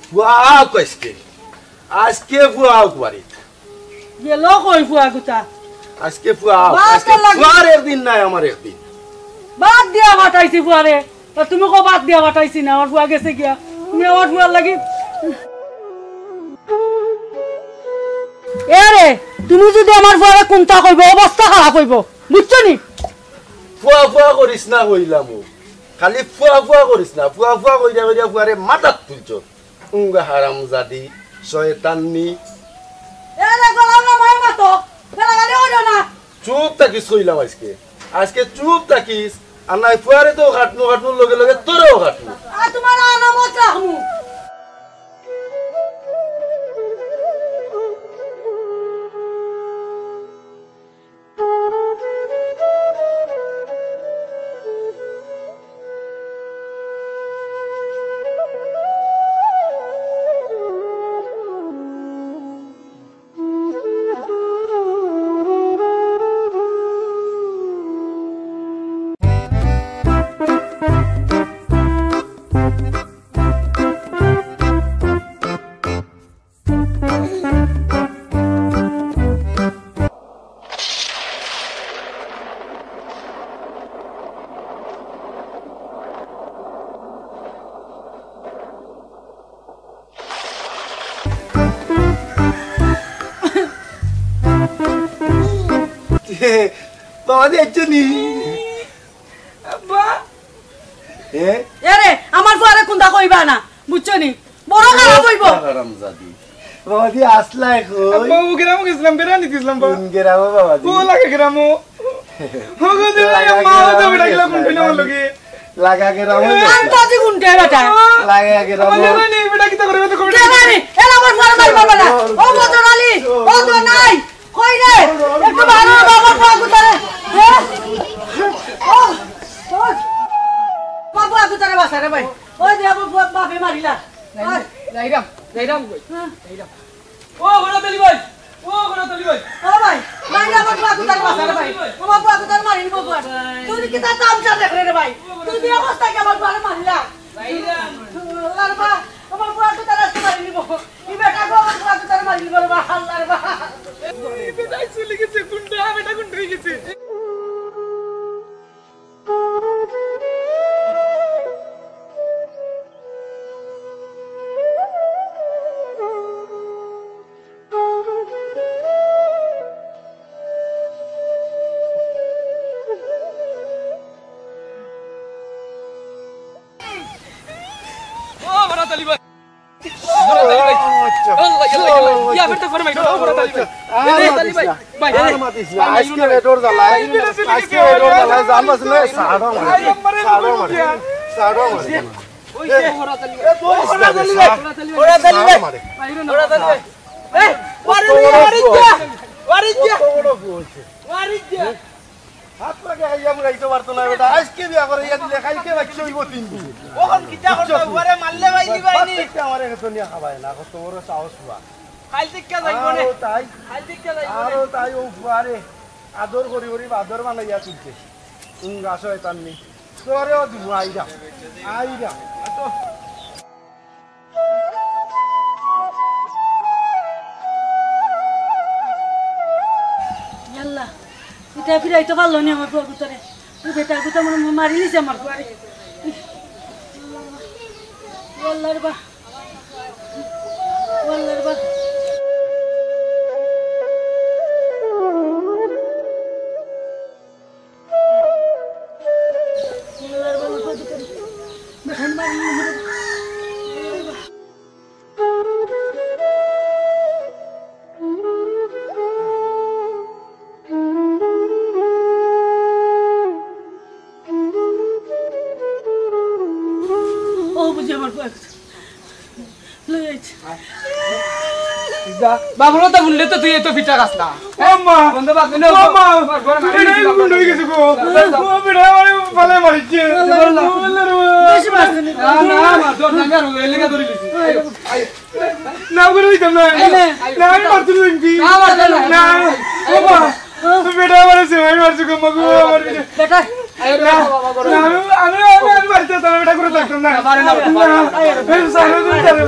ফুয়া আউক আইজকে। আইজকে ফুয়া আউক বাড়িত। গেল কই ফুয়া গুতা? আইজকে ফুয়া আউক। বাদ আইজকে লাগি। ফুয়ার একদিন নাই, আমার একদিন। ভাত দিয়া ফাটাইছি ফুয়ারে। তো তুমি কও ভাত দিয়া ফাটাইছি না, আমার ফুয়া গেছে গিয়া। তুমি আমার ফুয়ার লাগি। এ রে, তুমি যদি আমার ফুয়ারে কুন্তা কইবো, অবস্থা খারাপ অইবো। বুঝছো নি? ফুয়া ফুয়া করিস না কইলাম ও। খালি ফুয়া ফুয়া করিস না। ফুয়া ফুয়া কইরা কইরা ফুয়ারে মাথাত তুলছো। উঙ্গা হারামজাদি, শয়তাননি। এ রে, গলাও না, মার মতো। গালাগালি করিও না। চুপ থাকিস কইলাম আইজকে। আইজকে চুপ থাকিস। আর নাই ফুয়ারে তো কাটমু, কাটমু লগে লগে তোরেও কাটমু। আর তোমার আলামত রাখমু। বাবা দেখছো নি? আব্বা। এ? এরে, আমার ফুয়ারে কুন্তা কইবা না, বুঝছো নি? বড় খারাপ অইবো। হারামজাদি। বাবাজি, আসলা এখন? আব্বা, ও গ্রামো গেছিলাম, বেড়া নিতেছিলাম, বা। কোন গ্রামো, বাবাজি? ও লাগা গ্রামো। ও গো, দিলে লাগা আম্মা, ও তো গ্রামো বেড়া গেছিলাম। কোন ফিল্ম লগে? লাগা গ্রামো গেছিলাম। আন্তাজি কোনটা বেটা? লাগা গ্রামো। আমার জানা নেই, বেটা কিতা করে, বেটা করে। কে জানে? এরা আমার ফুয়ারে মারবা না। ও মদন আলী, ও তো নাই। কই রে? একটু বাহানো বাবা, বাবা গুতারে। হ্যাঁ? ও, ও। বাবা গুতারে বাসা রে ভাই। ওই দে, বাবা, বাপে মারিলা। যাইরাম, যাইরাম কই? হ্যাঁ। যাইরাম। ও, ঘোড়া তলি ভাই। ও, ঘোড়া তলি ভাই। ও ভাই, ভাই, আমার বাবা গুতারে বাসা রে ভাই। আমার বাবা গুতারে মারি নিব বাবা। তুই কি তার তামশা দেখ রে ভাই? তুই যে অবস্থা কি আমার বাবারে মারিলা? যাইরাম। আল্লাহর বা, আমার বাবা গুতারে আজকে মারি নিব। ই বেটা গো, আমার ফুয়ারে তার মারি দিবার বা, আল্লাহর বা। ই বেটা চলে গেছে, গুন্ডা, বেটা গুন্ডা হয়ে গেছে। ও, বড় তালি ভাই। হাত পাকে খাইয়া মুড়াইতে পারতো না বেটা। আজকে বিয়া করাইয়া দিলে, কালকে বাচ্চা অইবো তিন দিন। ওখান কিতা করতো? বুঝছো তুই? ওরে মারলে ভাই দিবাই নি। বাপ দেখতে আমার এখানে তো নিয়ে খাবায় না, কত বড় সাহস পুয়া। খাইল টিক্কা যাইবো নে। আরো তাই, খাইল টিক্কা যাইবো নে। আরো তাই ও পুয়ারে আদর করি করি বাদর বানাইয়া তুলছে। উম, গাছ হয় তার নেই। তোরেও দিব, আইরা, আইরা। ইয়াল্লা, ইটা ফিরাইতে পারলো নি আমার ফুয়া গুতারে। ও বেটা গুতা মনে হয় মারি নিছে আমার ফুয়ারে। ইয়াল্লা রে বা, ইয়াল্লা রে বা। ও বুঝি আমার ফুয়া। লই আইছে। বাবুর কথা শুনলে তো তুই এত ফিটা খাস না। আম্মা, বন্ধু বাদ দে না। আম্মা, ঘরে তুই মারি এটা দিলাম। গুন্ডা হয়ে গেছে গো। ও বেটা, আমারে ফালাই মারিছে। বেশি মারছে নি। না, না, না, ধর, না, আমি আর এলাকা ধরে লিখি। না, করে দিতাম না। এই নে। না, আমি মারতে পারি না। না, মারতে না। না, ও মা, বেটা আমারে সেমাই মারছে গো, মা গো, আমার বেটা। বেটা, না, না, আমি, আমি, আমি, আমি বাড়িতে যেতাম না, বেটা করে থাকতাম না। না, পারে না, পারে না। না, এই সারা দিন ধরে।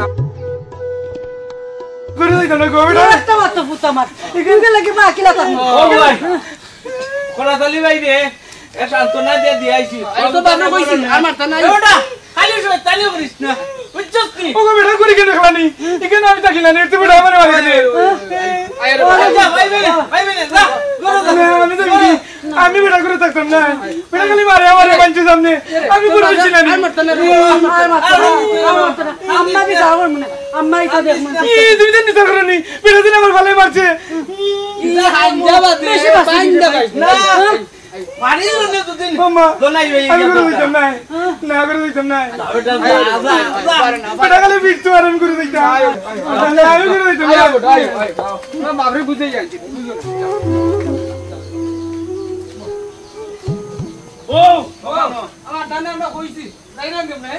করে দিতাম না গো, বেটা। একটা মাত্র ফুতা মার। এখান থেকে লাগে বাকি লাগাম। ও ভাই, খোলা তালি ভাই রে, এ সান্ত্বনা দিয়ে দিয়ে আইছি। এই তো বাবু কইছি, আর মারতা নাই। এ বেটা, খালি সময় তালিও করিস না, বুঝছস নি? ওগো বেটা, করি কেন খেলানি? এখানে আমি থাকি না, তুই বেটা আমারে মারিস রে। আয় রে, আয় রে, যা, ভাই, ভাই, ভাই, ভাই, যা, ঘরে যা। না, আমি যাবো কি? আমি বেটা করে থাকতাম না। বেটা খালি মারে আমারে, মানছে সামনে। আমি করে দিছি না নি। আর মারতা না রে। আর মারতা না, আর মারতা না। আম্মা কি যাওয়ার মনে? আম্মা এটা দেখ মনে। এই, তুমি তো নিতে পারো নি। বেটা দিন আমার ভালোই মারছে। ইলা হাইন্দা বাদে, বেশি বাঁচি পাইন্দা দিতে পাইস না। পারি না। বাড়ির মধ্যে দুদিন মামা, দোলাই হয়ে আমি গেল করে তো। দিতাম না। না, করে দিতাম না। না, বেটা, যা, যা, যা। বেটা খালি বিট্টু আর আমি করে দিতাম। আয়, আয়, আয়। না, আমি করে দিতাম না। আয়, আয়, আয়, আয়। না, বাবরে বুঝে যাইছি, বুঝো না। ও, বাবা, আমার ডানে আমরা কইছি, যাই না কেমনে?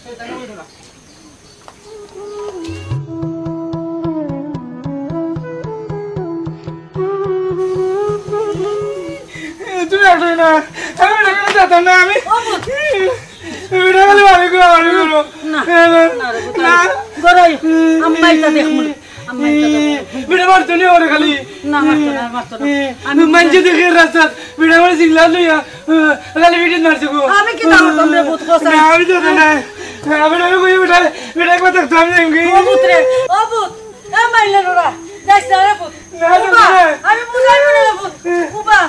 সেই টাকা উঠে না। তুমি আসো না। আমি বেটা করে যেতাম না, আমি। ও, বেটা খালি বাড়ি করো, বাড়ি করো। না, না, না, না, না। গরম, আম্মা এটা দেখ মনে। আম্মা এটা দেখ। বেটা মারতো নি ওরে খালি। না, মারতো না, মারতো না। আমি মানছে দেখে রাস্তা। বেটা আমার জিংলা লইয়া, আহ, লালি বেটিত মারছে গো। আমি কি দাম করতাম রে, ভূত কষাই? না, আমি তো না। আমি না, আমি কই বেটা, বেটা একবার দেখতো, আমি যাই গি। ও ভূত রে, ও ভূত, এ মাইলে রে ওরা, যাইস না রে ভূত। না, না, উবা, না। আমি বুঝাই মনে রে ভূত। উবা।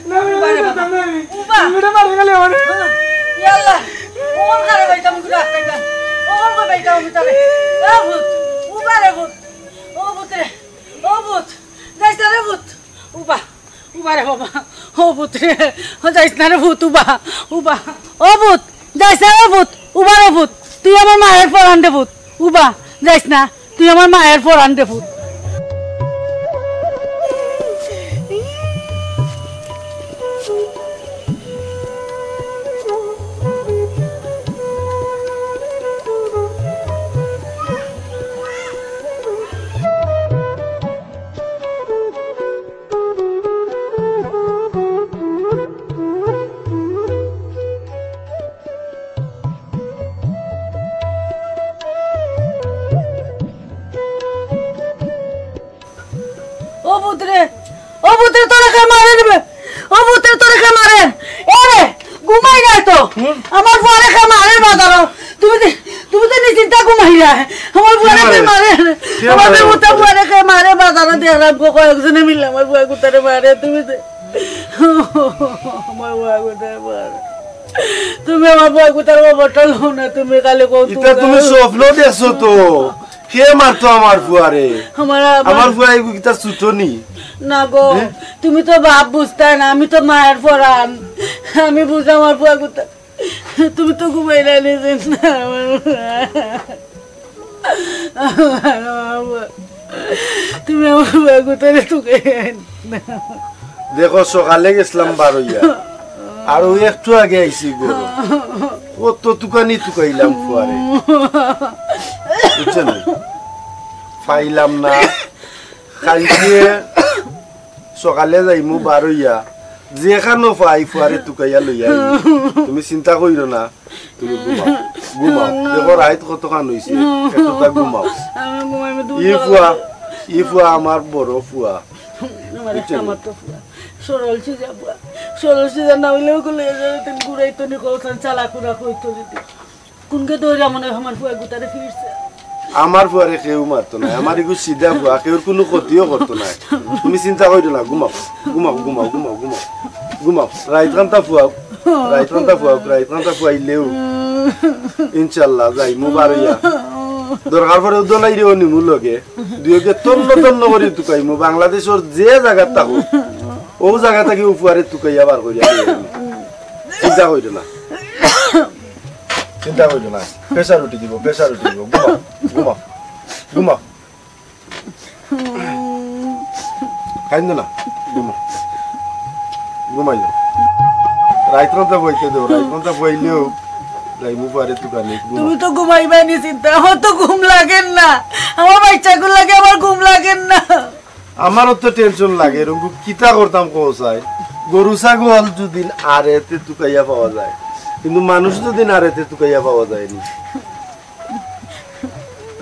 না, বেটা, উবা রে আমি বাবা। যেতাম না আমি। উবা। বেটা মারে গেলে আমার। ইয়া আল্লাহ, কোন ঘরে বাইতাম গুলো আটকাইতাম। কোন ঘরে বাইতাম আমি তারে। এ ভূত, উবা রে ভূত, ও ভূত রে, ও ভূত, যাইস না রে ভূত। উবা, উবা রে বাবা, ও ভূত রে, ও যাইস না রে ভূত, উবা, উবা, ও ভূত, যাইস না রে ভূত, উবা রে ভূত, তুই আমার মায়ের পরান রে ভূত, উবা, যাইস না, তুই আমার মায়ের পরান রে ভূত। ও ভূত রে, ও ভূত রে, তোরে কে মারে দিবে? ও ভূত রে, তোরে কে মারে? এ রে, ঘুমাই নাই তো। হুম? আমার ফুয়ারে কে মারে বাজারো। তুমি তো, তুমি তো নিশ্চিন্তা ঘুমাইলা। আমার ফুয়ারে কে কে মারে? মারে? কে আমার মারে? ফুয়ারে কে মারে বাজারো দেখলাম গো, কয়েকজনে মিলে আমার ফুয়া গুতারে মারে। তুমি তো, আমার ফুয়া গুতারে মারে। তুমি আমার ফুয়া গুতার খবরটা লও না, তুমি খালি কও ইতা তুমি স্বপ্ন দেখছো তো। কে মারতো আমার ফুয়ারে? আমার আবার আমার ফুয়া এগু কিতা ছুটো নি? না গো, হ্যাঁ? তুমি তো বাপ বুঝতায় না, আমি তো মায়ের পরান। আমি বুঝাম আমার ফুয়া গুতা। তুমি তো ঘুমাইলা নি না। তুমি আমার ফুয়া গুতারে তুকাই আন। দেখো, সকালে গেছিলাম বারইয়া, আর ওই একটু আগে আইছি গো। কত তুকানি তুকাইলাম ফুয়ারে, বুঝছো নি? পাইলাম না। কালকে সকালে যাইমু বারইয়া, যেখানো পাই ফুয়ারে তুকাইয়া লইয়া আইমু। তুমি চিন্তা কইরো না, তুমি ঘুমাও, ঘুমাও। দেখো রাইত কতখান হইছে, একটুটা ঘুমাও। আমি ঘুমাইমু, তুমি ই ফুয়া, ই ফুয়া আমার বড় ফুয়া। আমার বুঝছো নি? আমার তো ফুয়া। সরল সিধা ফুয়া। সরল সিধা না হইলেও গুলো এদের তুমি ঘুরাইতো নি, কখন চালা কুড়া কইতো যদি। কোনকে দৌড়া মনে হয় আমার ফুয়া গুতারে ফিরছে। আমার ফুয়ারে কেউ মারতো না, আমার এগু সিধা ফুয়া, কেউর কোনো ক্ষতিও করতো না। তুমি চিন্তা করিও না, ঘুমাও, ঘুমাও, ঘুমাও, ঘুমাও, ঘুমাও, ঘুমাও। রাইত কান্তা ফুয়াও, রাইত কান্তা ফুয়াও, রাইত কান্তা ফুয়াইলেও ইনশাল্লাহ, যাইমু বারইয়া। দরকার পড়ে উদলাইরেও নিমু লগে। দুইওকে তন্ন তন্ন করি তুকাইমু। বাংলাদেশর যে জাগাত থাকো, অউ জাগা থাকি অউ ফুয়ারে তুকাইয়া বার করিয়া লই আইমু। চিন্তা করিও না। চিন্তা করিও না। প্রেশার উঠি দিব, প্রেশার উঠি দিব। ঘুমাও, ঘুমাও, ঘুমাও। কাইন্দো না, ঘুমাও। ঘুমাই যাও। রাইত রান্তা বইতে দেও, রাইত রান্তা বইলেও যাইমু ফুয়ারে তুকানি। ঘুমাও। তুমি তো ঘুমাইবায় নি চিন্তা, আমার তো ঘুম লাগের না। আমার বাইচ্চাগুর লাগি আমার ঘুম লাগের না। আমারও তো টেনশন লাগে, এরকম কিতা করতাম কও চাই। গরু ছাগল যুদি আড়েতে তুকাইয়া পাওয়া যায়, কিন্তু মানুষ যুদি আড়েতে তুকাইয়া পাওয়া যায়নি।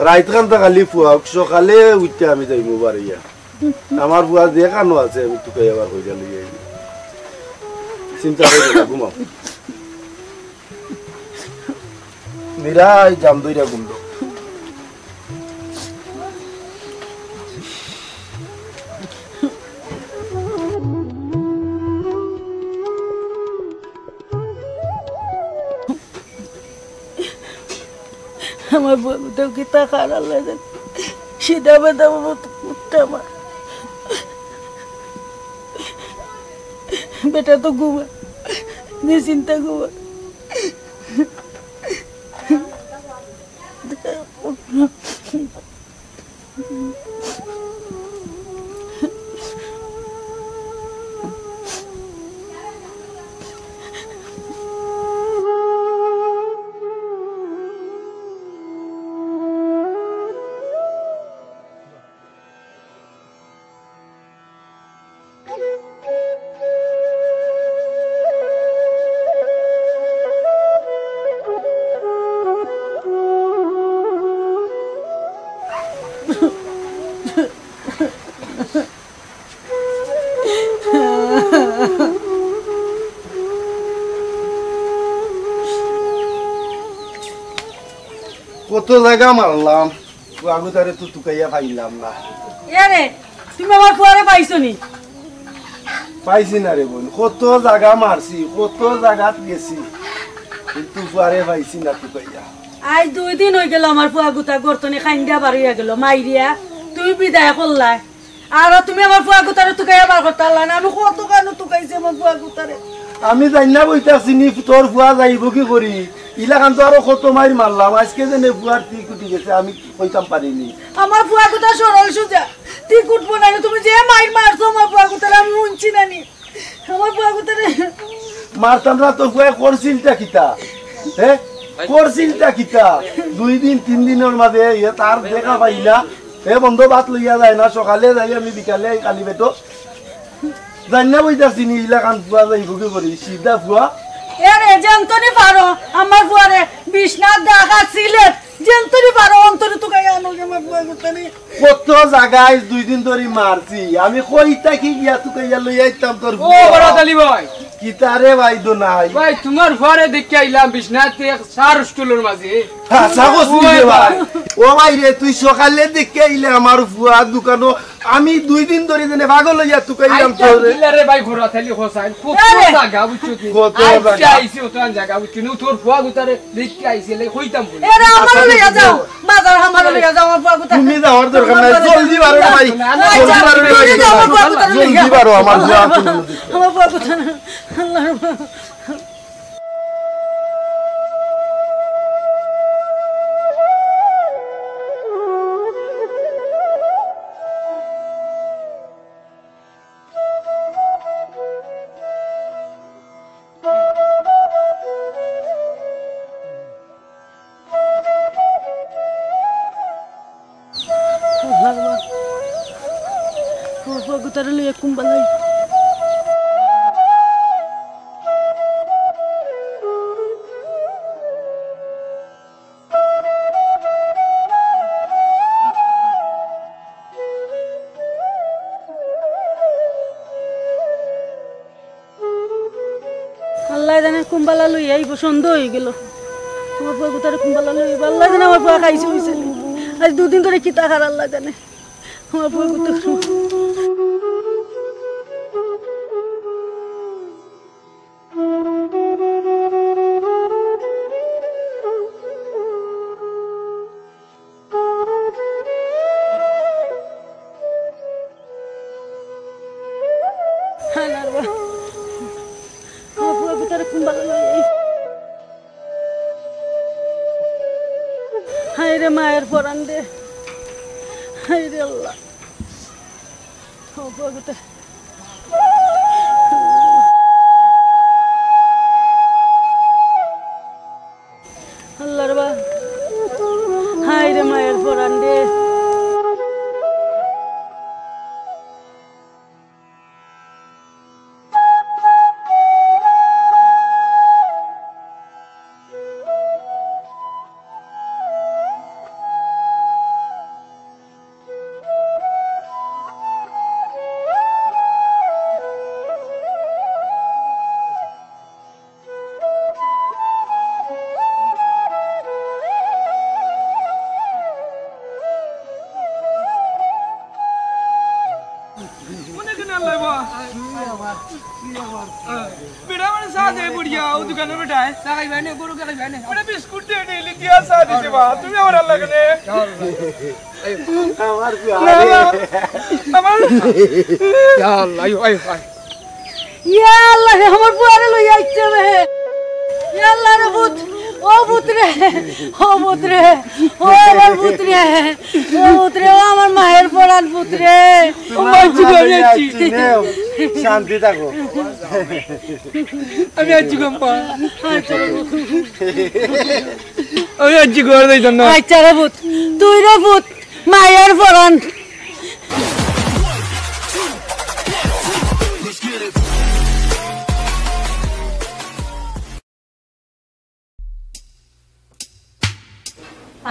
রাইত খানতা খালি ফুয়াউক, সকালে উঠিয়া আমি যাইমু বারইয়া। আমার ফুয়া যে কানো আছে আমি তুকাইয়া বার করিয়া লই আইমু। চিন্তা করিও না, ঘুমাও। নিরাই জাম ধরিয়া ঘুম দেও। আমার ফুয়াগুতাও কিতা খারাপ লাগে। সিধা বেদা বাবা তো কুত্তা আমার। বেটা তো ঘুমা। নিশ্চিন্তা ঘুমা। কত জাগা মারলাম, ফুয়াগুতারে তো তুকাইয়া পাইলাম না। এরে, তুমি আমার ফুয়ারে পাইছো নি? পাইছি না রে বইন, কত জাগা মারছি, কত জাগাত গেছি, কিন্তু ফুয়ারে পাইছি না তুকাইয়া। আইজ দুই দিন অইগেলো আমার ফুয়াগুতা গর্ত থনে কাইন্দা বার অইয়া গেলো, মাইরিয়া তুমি বিদায় করলায়। আর তুমি আমার ফুয়াগুতারে তুকাইয়া বার করতায় পারলায় না, আমি কত কানো তুকাইছি আমার ফুয়াগুতারে। আমি জানি না বইতাছি নি তোর ফুয়া যাইবো কি করি, ইলাখান তো আরো কত মাইর মারলাম, আইজকে যেনে ফুয়ার তিক উঠি গেছে আমি কইতাম পারি নি। আমার ফুয়াগুতা সরল সুজা, তিক উঠবো না নি, তুমি যে মাইর মারছো আমার ফুয়াগুতারে আমি হুনছি না নি। আমার ফুয়াগুতারে মারতাম না তো ফুয়ায় করছিলটা কিতা? হে? করছিলটা কিতা? দুই দিন তিন দিনর মাঝে ইয়ে তার দেখা পাই না। হে বন্ধ ভাত লইয়া যায় না, সকালে যাই আমি বিকালে আই খালি পেটো। জানি না বইতাছি নি ইলাখান ফুয়া যাইবো কি করি, সিধা ফুয়া। এরে, যেনতনি পারো, আমার ফুয়ারে, বিশ্বনাথ, ঢাকা, সিলেট, যেনতনি পারো, অন্তরে তুকাইয়া আনো, আমার ফুয়াগুতারে। কত জাগায় দুই দিন ধরি মারছি, আমি কই থাকি গিয়া তুকাইয়া লই আইতাম তোর ও ফুয়া। বড় আলী ভাই। কিতারে ভাই দো নাই? ভাই, তুমার ফুয়ারে দেখিয়া আইলাম, বিশ্বনাথে এক সার স্টুলর মাঝে। হাছা কইছস রে ভাই। ও ভাই রে, তুই সকালে দেখিয়া আইলে আমার ফুয়া দোকানো আমি দুই দিন ধরি যেনে পাগল অইয়া তুকাইলাম আইচ্ছা, তোরে। কিলা রে ভাই, ঘোরা থালি খোসাইন। কত আরে! জাগা বুঝছো তুই? কত আইচ্ছা, জাগা? আইছি অত জাগা বুঝছো নি? তোর ফুয়াগুতারে দেখিয়া আইছি, লে কইতাম বলে। এরা আমারে লইয়া যাও, বাজার আমারে লইয়া যাও, আমার ফুয়াগুতা। তুমি যাওয়ার দরকার নাই, জলদি বারো রে ভাই। আইচ্ছা, জলদি বারো রে ভাই। জলদি যাও, আমার ফুয়াগুতারে লইয়া। জলদি বারো, আমার ফুয়া। আমার ফুয়াগুতা। আল্লাহর আল্লাহ গো, আমার ফুয়াগুতারে লইয়া কুম্বালাই। আল্লায় জানে কুম্বালা লইয়া আইবো, সন্ধ্যা অইগেলো। আমার ফুয়াগুতারে কুম্বালা লইয়া আইবো, আল্লায় জানে আমার ফুয়া খাইছে অইছে নি। আইজ দুদিন ধরি কিতা খার আল্লায় জানে। আমার ফুয়াগুতা। হায় রে মায়ের পরান রে, হায় রে আল্লাহ। ও বাবা। আল্লাহর বা, হায় রে মায়ের পরান রে। মনে কেনে আল্লাহ বা? বেটা মানে চা দে বুড়িয়া, ও দোকানে বেটায়। চা খাইবা নে, গরু খাইবা নে। বেটা বিস্কুট দে, ডেইলি দিয়া চা দিছে বা। তুমি আমার আল্লাহ কেনে? আমার না, না, আমার ইয়া আল্লাহ, আয়ো, আয়ো, আয়ো। ইয়া আল্লাহ রে, আমার পুয়ারে লইয়া আইছে রে। ইয়া আল্লাহ রে পুত, ও পুত রে, ও পুত রে, ও আমার পুত রে, ও পুত রে, ও আমার মায়ের পরান পুত রে। ও মা, আইছি গো, আমি আইছি। নেও, শান্তি থাকো। আমি আইছি গো, আম্মা। আমি আইছি গো, আর যাইতাম না। আচ্ছা রে পুত, তুই রে পুত, মায়ের পরান।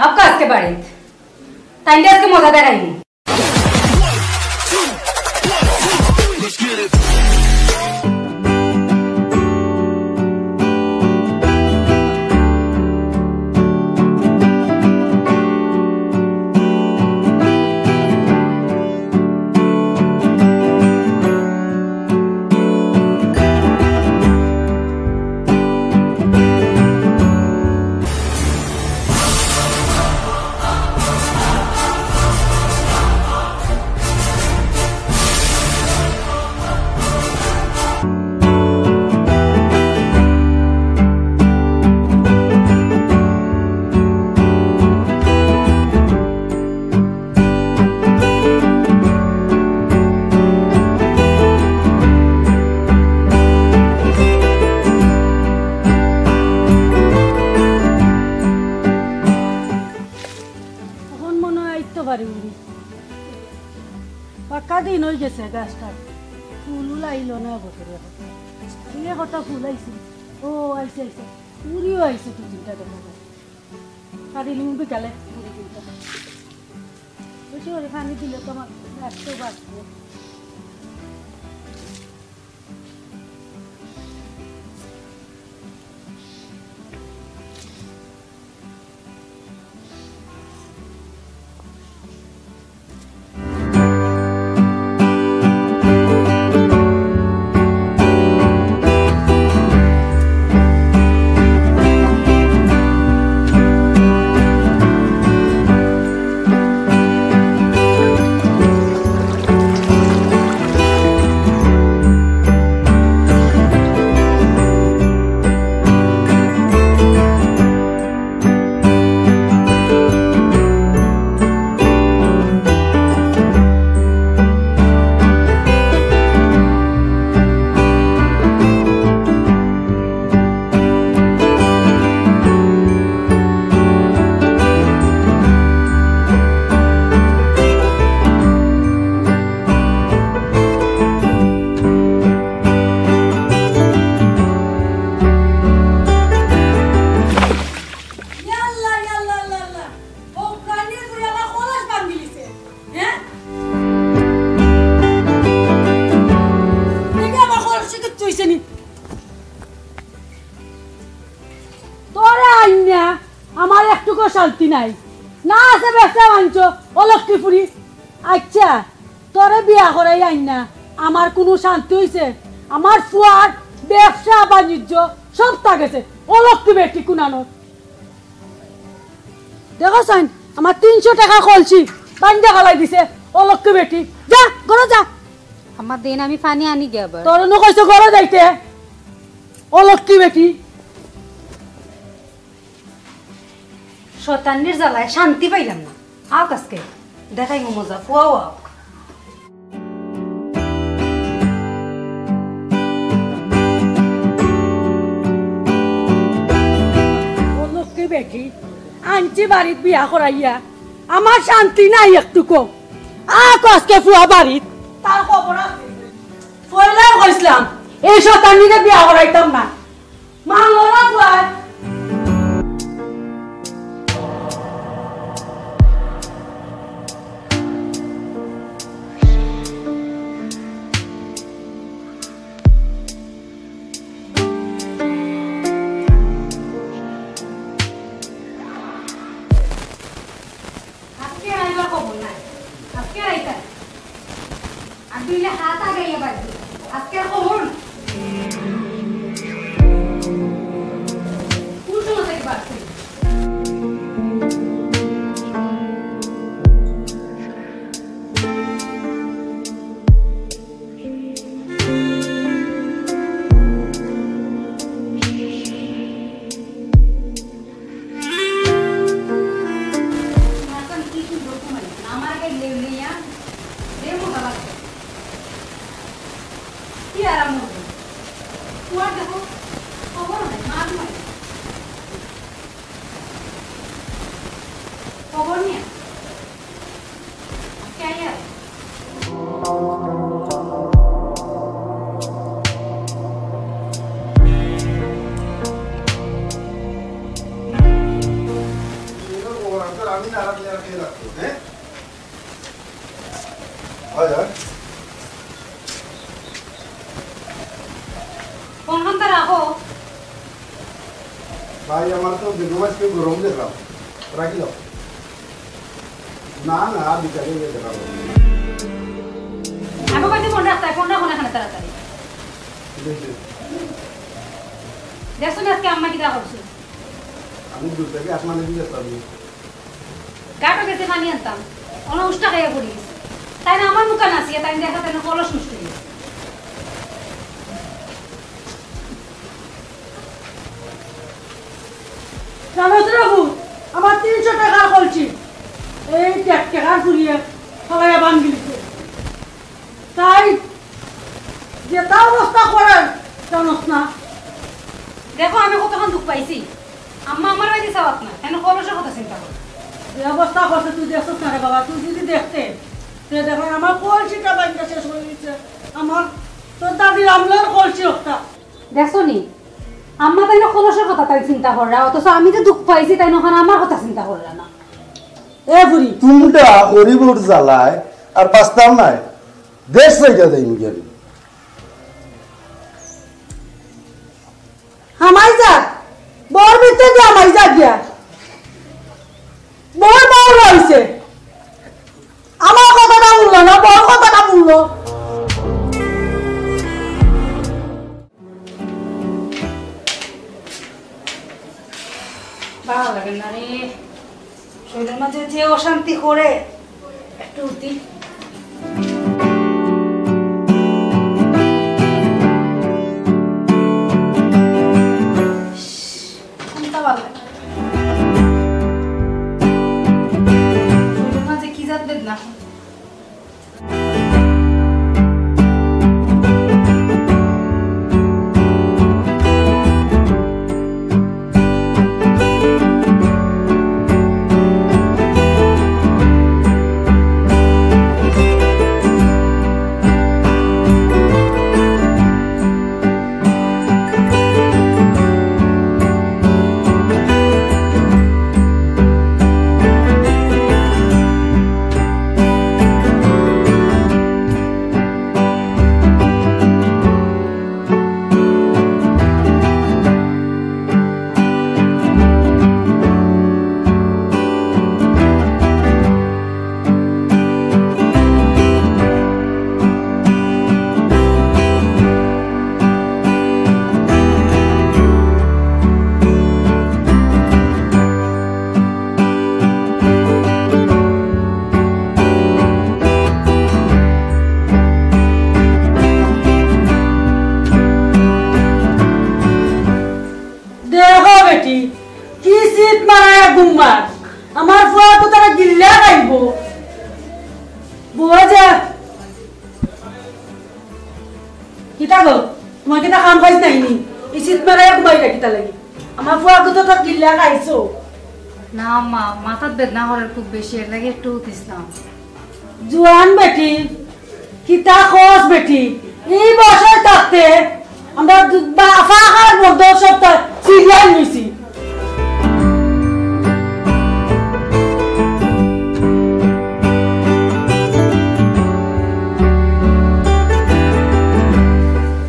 আউক্কা আজকে বাড়িত। তাইলে আজকে মজা দেখাইমু। অখন মনো অয় আইতো পারি উড়ি। পাক্কা দিন অই গেছে, গাছটা ফুল উল আইলো না বছরে। এখন কি একটা ফুল আইছে? ও, আইছে, আইছে। উড়িও আইছে, দুই তিনটা দেখা যায়। পানি নিমু বিকালে, পুরি কিনতে। বেশি করে পানি দিলে তো আমার গাছ তো বাঁচবো। ইয়াল্লা, ইয়াল্লা, ইয়াল্লা, ইয়াল্লা। ও প্রাণীর পুরি আমার কলস ভাঙিলিছে। হ্যাঁ? দেখি আমার কলসে কিচ্ছু হইছে নি। তোরে আইনা আমার একটুকু শান্তি নাই। না আছে ব্যবসা বাণিজ্য, অলক্ষ্মী পুরি। আচ্ছা, তোরে বিয়া করাই আইনা আমার কুনু শান্তি হইছে? আমার ফুয়ার ব্যবসা বাণিজ্য সব তা গেছে। অলক্ষ্মী বেটি কুনানোর। দেখো সাইন, আমার তিনশো টাকা কলসি বান্ধা ফালাই দিছে। অলক্ষ্মী বেটি, যা, ঘরো যা। আমার দেন, আমি পানি আনি গিয়া আবার। তোরে নু কইছে ঘরো যাইতে। অলক্ষ্মী বেটি। শয়তানির জ্বালায় শান্তি পাইলাম না। আউক আজকে, দেখাইমু মজা, ফুয়াও আউক। ও লক্ষ্মী বেটি, আনছি বাড়িত বিয়া করাইয়া, আমার শান্তি নাই একটুকু। আউক আজকে ফুয়া বাড়িত, তার খবর আছে। পয়লাউ কইছলাম, এই শয়তানিরে বিয়া করাইতাম না। মানলো না ফুয়ায়। আজকে আইবার খবর নাই। আজকে আইতা। আর দুইলে হাত আগাইয়া বাড়ি। আজকে আর খবর নাই। কোন সময় থেকে বাড়ছে? এখন কি সুন্দর ঘুমাই। আমার আগে লে-, লইয়া দে মজা লাগছে। কি আরাম হবে? তোমার দেখো, খবর নাই, মা ঘুমাই। খবর নিয়ে। আজকে আইয়া। আমি না, আমি আর কে রাখবো, হ্যাঁ? হয়, হয়। ফোন ফোনটা রাখো। ভাই, আমার তো বেগম আজকে গরম দেখলাম, রাখি দাও। না, না, বিকালে গিয়ে দেখা হবে। আমি কইছি ফোন রাখতে, ফোন রাখো না এখানে তাড়াতাড়ি। ঠিক আছে। দেখছো না আজকে আম্মা কিতা করছে? আমি দূর থেকে আসমানে দিয়ে আসলাম। গাটো গেছে পানি আনতাম, অন উষ্টা খাইয়া পড়ি গেছে। তাই না আমার মুখা নাচিয়া তাই দেখা তাই না কলস নষ্ট হয়ে গেছে। জানোস রে বাবু, আমার তিনশো টাকার কলসি এই এক টাকার ফুরিয়ে ফালাইয়া ভাঙ্গি দিছে। তাই যেটা অবস্থা করে জানোস না। দেখো, আমি কতক্ষণ দুঃখ পাইছি। আম্মা আমার বাড়িতে চাওয়াত না, কেন কলসের কথা চিন্তা করো। যে অবস্থা করছে তুই দেখছিস না রে বাবা, তুই যদি দেখতে, তুই দেখো আমার কলসিটা বাইকটা শেষ হয়ে গেছে। আমার তোর দাদির আমলের কলসি ওটা। দেখছো নি, আম্মা তাই না কলসের কথা তাই চিন্তা কররা, অথচ আমি যে দুঃখ পাইছি তাই না ওখানে আমার কথা চিন্তা কররা না। এ বুড়ি, তুমরা গরিবর জ্বালায় আর বাঁচতাম নাই, দেশ চাইটা দেই মুখে আমি। হামাই যা, বউর ভিতরে যে হামাই যা গিয়া। বউর বউ রইছে। আমার কথাটা শুনলো না, বউর কথাটা শুনলো। ভালো লাগে না রে, শরীরের মাঝে যে অশান্তি করে। একটু উঠি। কোনটা ভালো লাগে? শরীরের মাঝে কি জাত বেদনা। দেখো বেটি, কি শীত মারায় ঘুমার। আমার ফুয়া তো তারা গিল্লা খাইব। বুয়া যা। কিতা গো? তোমার কিতা কাম কাজ নাই নি? ইসিত মারাইয়া ঘুমাইরা কিতা লাগি? আমার ফুয়া তো তার গিল্লা খাইছো। না মা, মাথাত বেদনা করের খুব বেশি, এর লাগি একটু উঠিস না। জুয়ান বেটি, কিতা কস বেটি, ই বয়সে থাকতে আমরা দু-, বা-, ফাঁকার মধ্যে সবটা সিরিয়াল নিছি।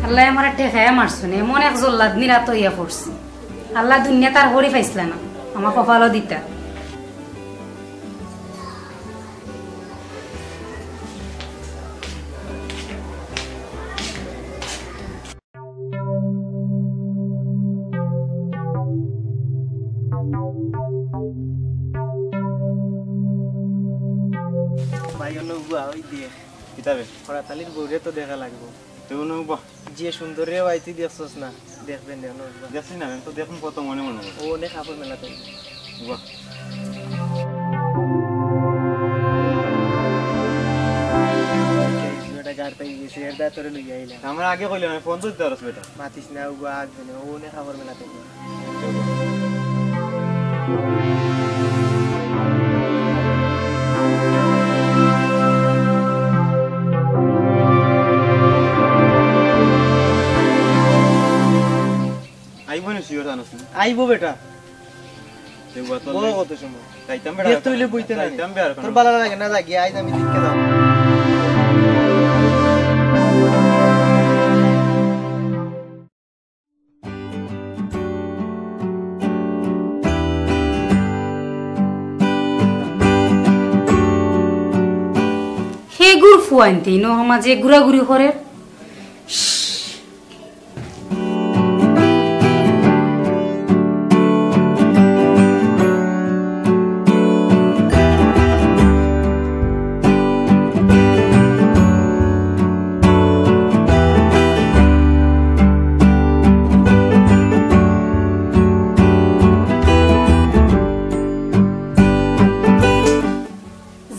আল্লায় আমারে ঠেকাইয়া মারছইন, এমন এক জল্লাদ নিরাত অইয়া পড়ছি। আল্লায় দুনিয়াত আর করি পাইছলা না, আমার কপালও দিতা। ভাই, অনো উবা, ওই দেখ। কিতা বে? করাতালির বউরে তো দেখা লাগবো। তুই অনো উবা। যে সুন্দর রে ভাই, তুই দেখছস না? দেখবেন রে, অনো উবা। দেখছি না, আমি তো দেখুন কত মনে মনে করে। ও অনেক কাপড় মেলাত। বাহ। এই বেটা গাড় পাই গেছে, এর দা তোরে লইয়া আইলাম। আমরা আগে কইলাম, আমি ফোন তো দিতে পারস বেটা। মাতিস না, উবা আগ দিনে, ও অনেক কাপড় মেলাত। আইবো নি sure জানোস নি? আইবো বেটা। তে উবা তো বড় নাই। কত সময়? যাইতাম বেটা। দেখ তুই লে বইতে নাই। যাইতাম বেটা। তোর ভালা লাগে না, যা গিয়া আইজ আমি দেখতে দাও। হে গুর ফুয়াইন্তে ইনো সমাজে ঘুরাঘুরি করে।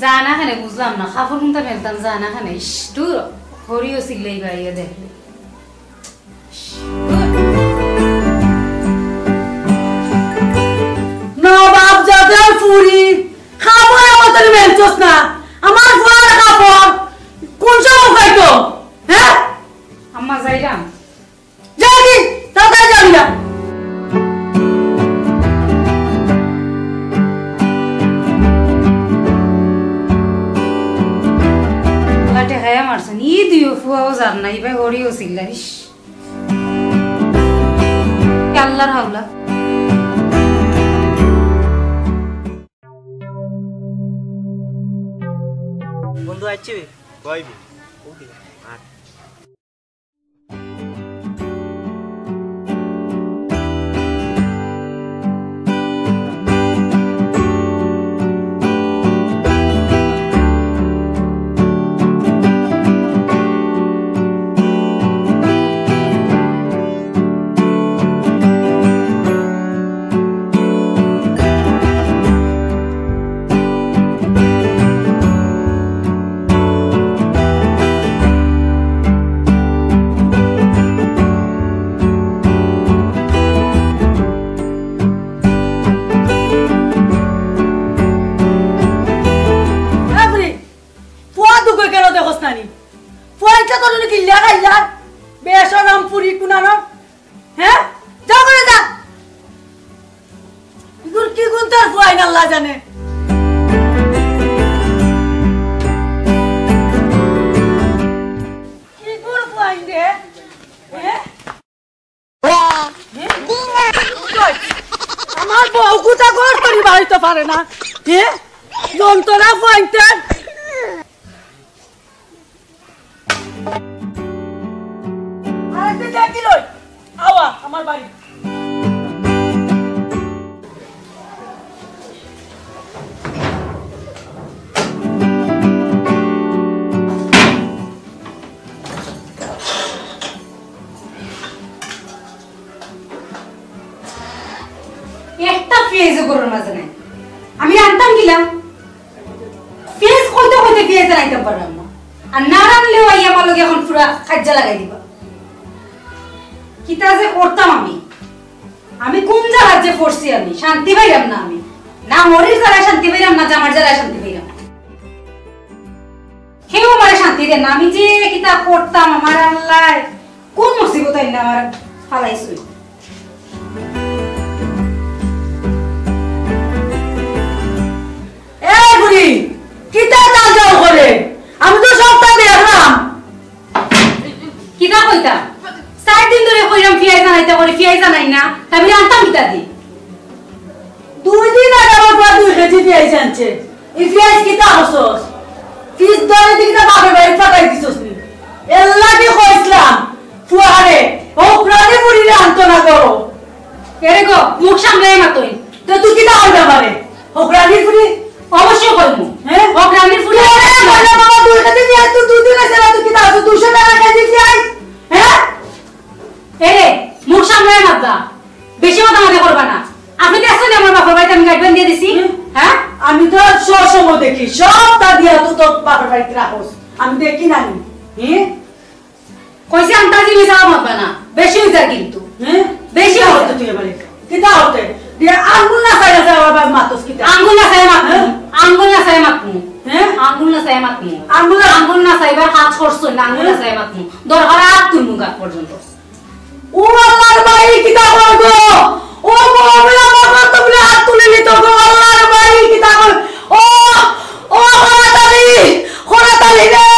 জানা খানে বুঝলাম না, কাপড় কুনটা মেলতাম জানা খানে। ইস, দূর, হরিও সিগলাই বাইয়া দেখলে। নবাব জাতের ফুরি, কাপড় আমার তোর মেলছস না। আমার ফুয়ার কাপড় কোন সময় পাইতো? হ্যাঁ? আম্মা যাইলাম। যাও কি? তাড়াতাড়ি যাও না। লাঠে খাইয়া মারছেন। ই দুইও ফুয়াও যার না, ইবায় হরিও সিল্লাইস। আল্লাহর হাওলা। বন্ধু আইছি? কইবি? ওকে। আর বাপরে, ফুয়া দুগো কেন দেখোস না নি? ফুয়া ইচ্ছা তোর কিল্লা খাইলা, বেশরম ফুরি কুনানো। হ্যাঁ? যা করে যা। ইগুর কি গুণ তোর ফুয়াইন আল্লাহ জানে। কি গুণ ফুয়াইন রে? হ্যাঁ? হ্যাঁ? আমার বউ কুতা ঘর করি বাড়িতে পারে না। হ্যাঁ? যন্ত্রণা ফুয়াইনতে। আরেকদিন দেখি লই। আওয়া, আমার বাড়ি। একটা পিয়াইজও ঘরর মাঝে নাই। আমি রানতাম কিলা? পিয়াইজ কইতে কইতে পিয়াইজ রানতাম পারলাম না। আর না রানলেও আইয়া আমার লগে এখন পুরা কাইজ্জা লাগাই দিবা। কিতা যে করতাম আমি, আমি কোন জ্বালাত যে পড়ছি আমি, শান্তি পাইলাম না আমি। না মরির জ্বালায় শান্তি পাইলাম, না জামার জ্বালায় শান্তি পাইলাম। কেউ আমারে শান্তি দেয় না। আমি যে কিতা করতাম, আমার আল্লাহ, কোন মুসিবত আইনা আমার ফালাইছইন। এ বুড়ি, কিতা তাল যাও করে? আমি তো সবটা দেখলাম। কিতা কইতা? চাইর দিন ধরি কইরাম পিয়াইজ আনাইতা করি, পিয়াইজ আনাইন না। তা আমি রানতাম কিতা দি? দুই দিন আগে আমার পুয়া দুই কেজি পিয়াইজ আনছে। ই পিয়াইজ কিতা করছস? পিয়াইজ ধরে দি কিতা বাপের বাড়ি ফাটাই দিছস নি? এর লাগি কইছলাম, পুয়ারে, হকরানি ফুরিরে আনতো না গো। এরে গো, মুখ সামলাইয়া মাতইন। তো তুই কিতা কইবে আমারে? হকরানি ফুরি? অবশ্যই কইমু। হ্যাঁ? হকরানি ফুরি। এরে, কইলাম বাবা, দুই কেজি পিয়াইজ তো দুই দিন আছে না, তুই কিতা আছো? দুইশো টাকা কেজি পিয়াইজ? হ্যাঁ? এরে, মুখ সামলাইয়া মাতবা। বেশি মাতামাতি করবা না। আপনি দেখছেন আমার বাপের বাড়িত আমি গাইড বান্ধিয়া দিছি? হুম। হ্যাঁ? আমি তো সব সময় দেখি, সবটা দিয়া তো তোর বাপের বাড়িত রাখোস। আমি দেখি না নি। হ্যাঁ? কইছি আন্তাজি মিছা মাতবা না। বেশি অইযার কিন্তু। হ্যাঁ? বেশি কিতা অইযার। হতে তুই আমারে? কিতা হতে? দিয়া আঙ্গুল না চাই আছে আবার মাতস কিতা? আঙ্গুল না চাই মাতমু। হ্যাঁ? আঙ্গুল না চাই মাতমু। হ্যাঁ? আঙ্গুল না চাই মাতমু। আঙ্গুল না আঙ্গুল না চাইবার কাজ করছইন না, আঙ্গুল না হ্যাঁ? চাই মাতমু। দরকার আত তুলমু গাত পর্যন্ত। ও আল্লাহর বাড়ি কিতা করব? ও বউরা আমার কত বলে হাত তুলে নিত গো, আল্লাহর বাড়ি কিতা কর? ও, ও খরাতালি, খরাতালি রে।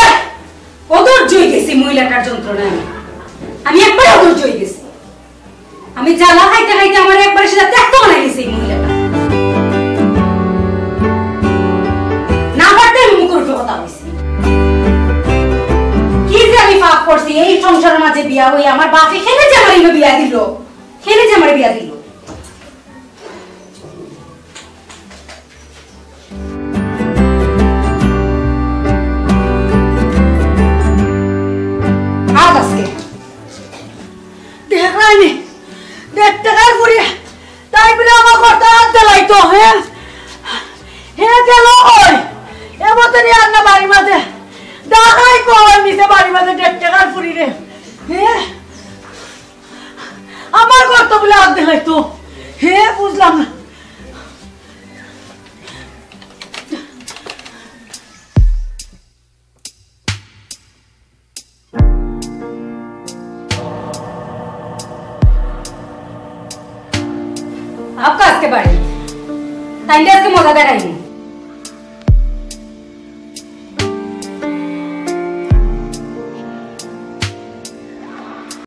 অধৈর্য অই গেছি মহিলাটার যন্ত্রণায় আমি। আমি একবারে অধৈর্য অই গেছি। আমি জ্বালা খাইতে খাইতে আমার একবারে সেটা ত্যক্ত বানাই গেছে এই মহিলাটা। না পারতে আমি মুখের উপরে কথা কইছি। কি যে আমি পাপ করছি এই সংসারের মাঝে বিয়া হই, আমার বাপে কেনে যে আমার ইনো বিয়া দিল, কেনে যে আমার বিয়া দিল। আজ আজকে দেখলাইনি, দেড় টেকার ফুরি, তাই বলে আমার ঘরটা আত দিলাইতো, হ্যাঁ? হে গেল কই? এ মতনই আর না বাড়ির মাঝে। দেখাই কই নিচে বাড়ির মাঝে দেড় টেকার ফুরি রে। হ্যাঁ? আমার ঘরটা বলে আত দিলাইতো। হে বুঝলাম না। আপকা আজকে বাড়ি। তাইলে আজকে মজা দেখাইনি।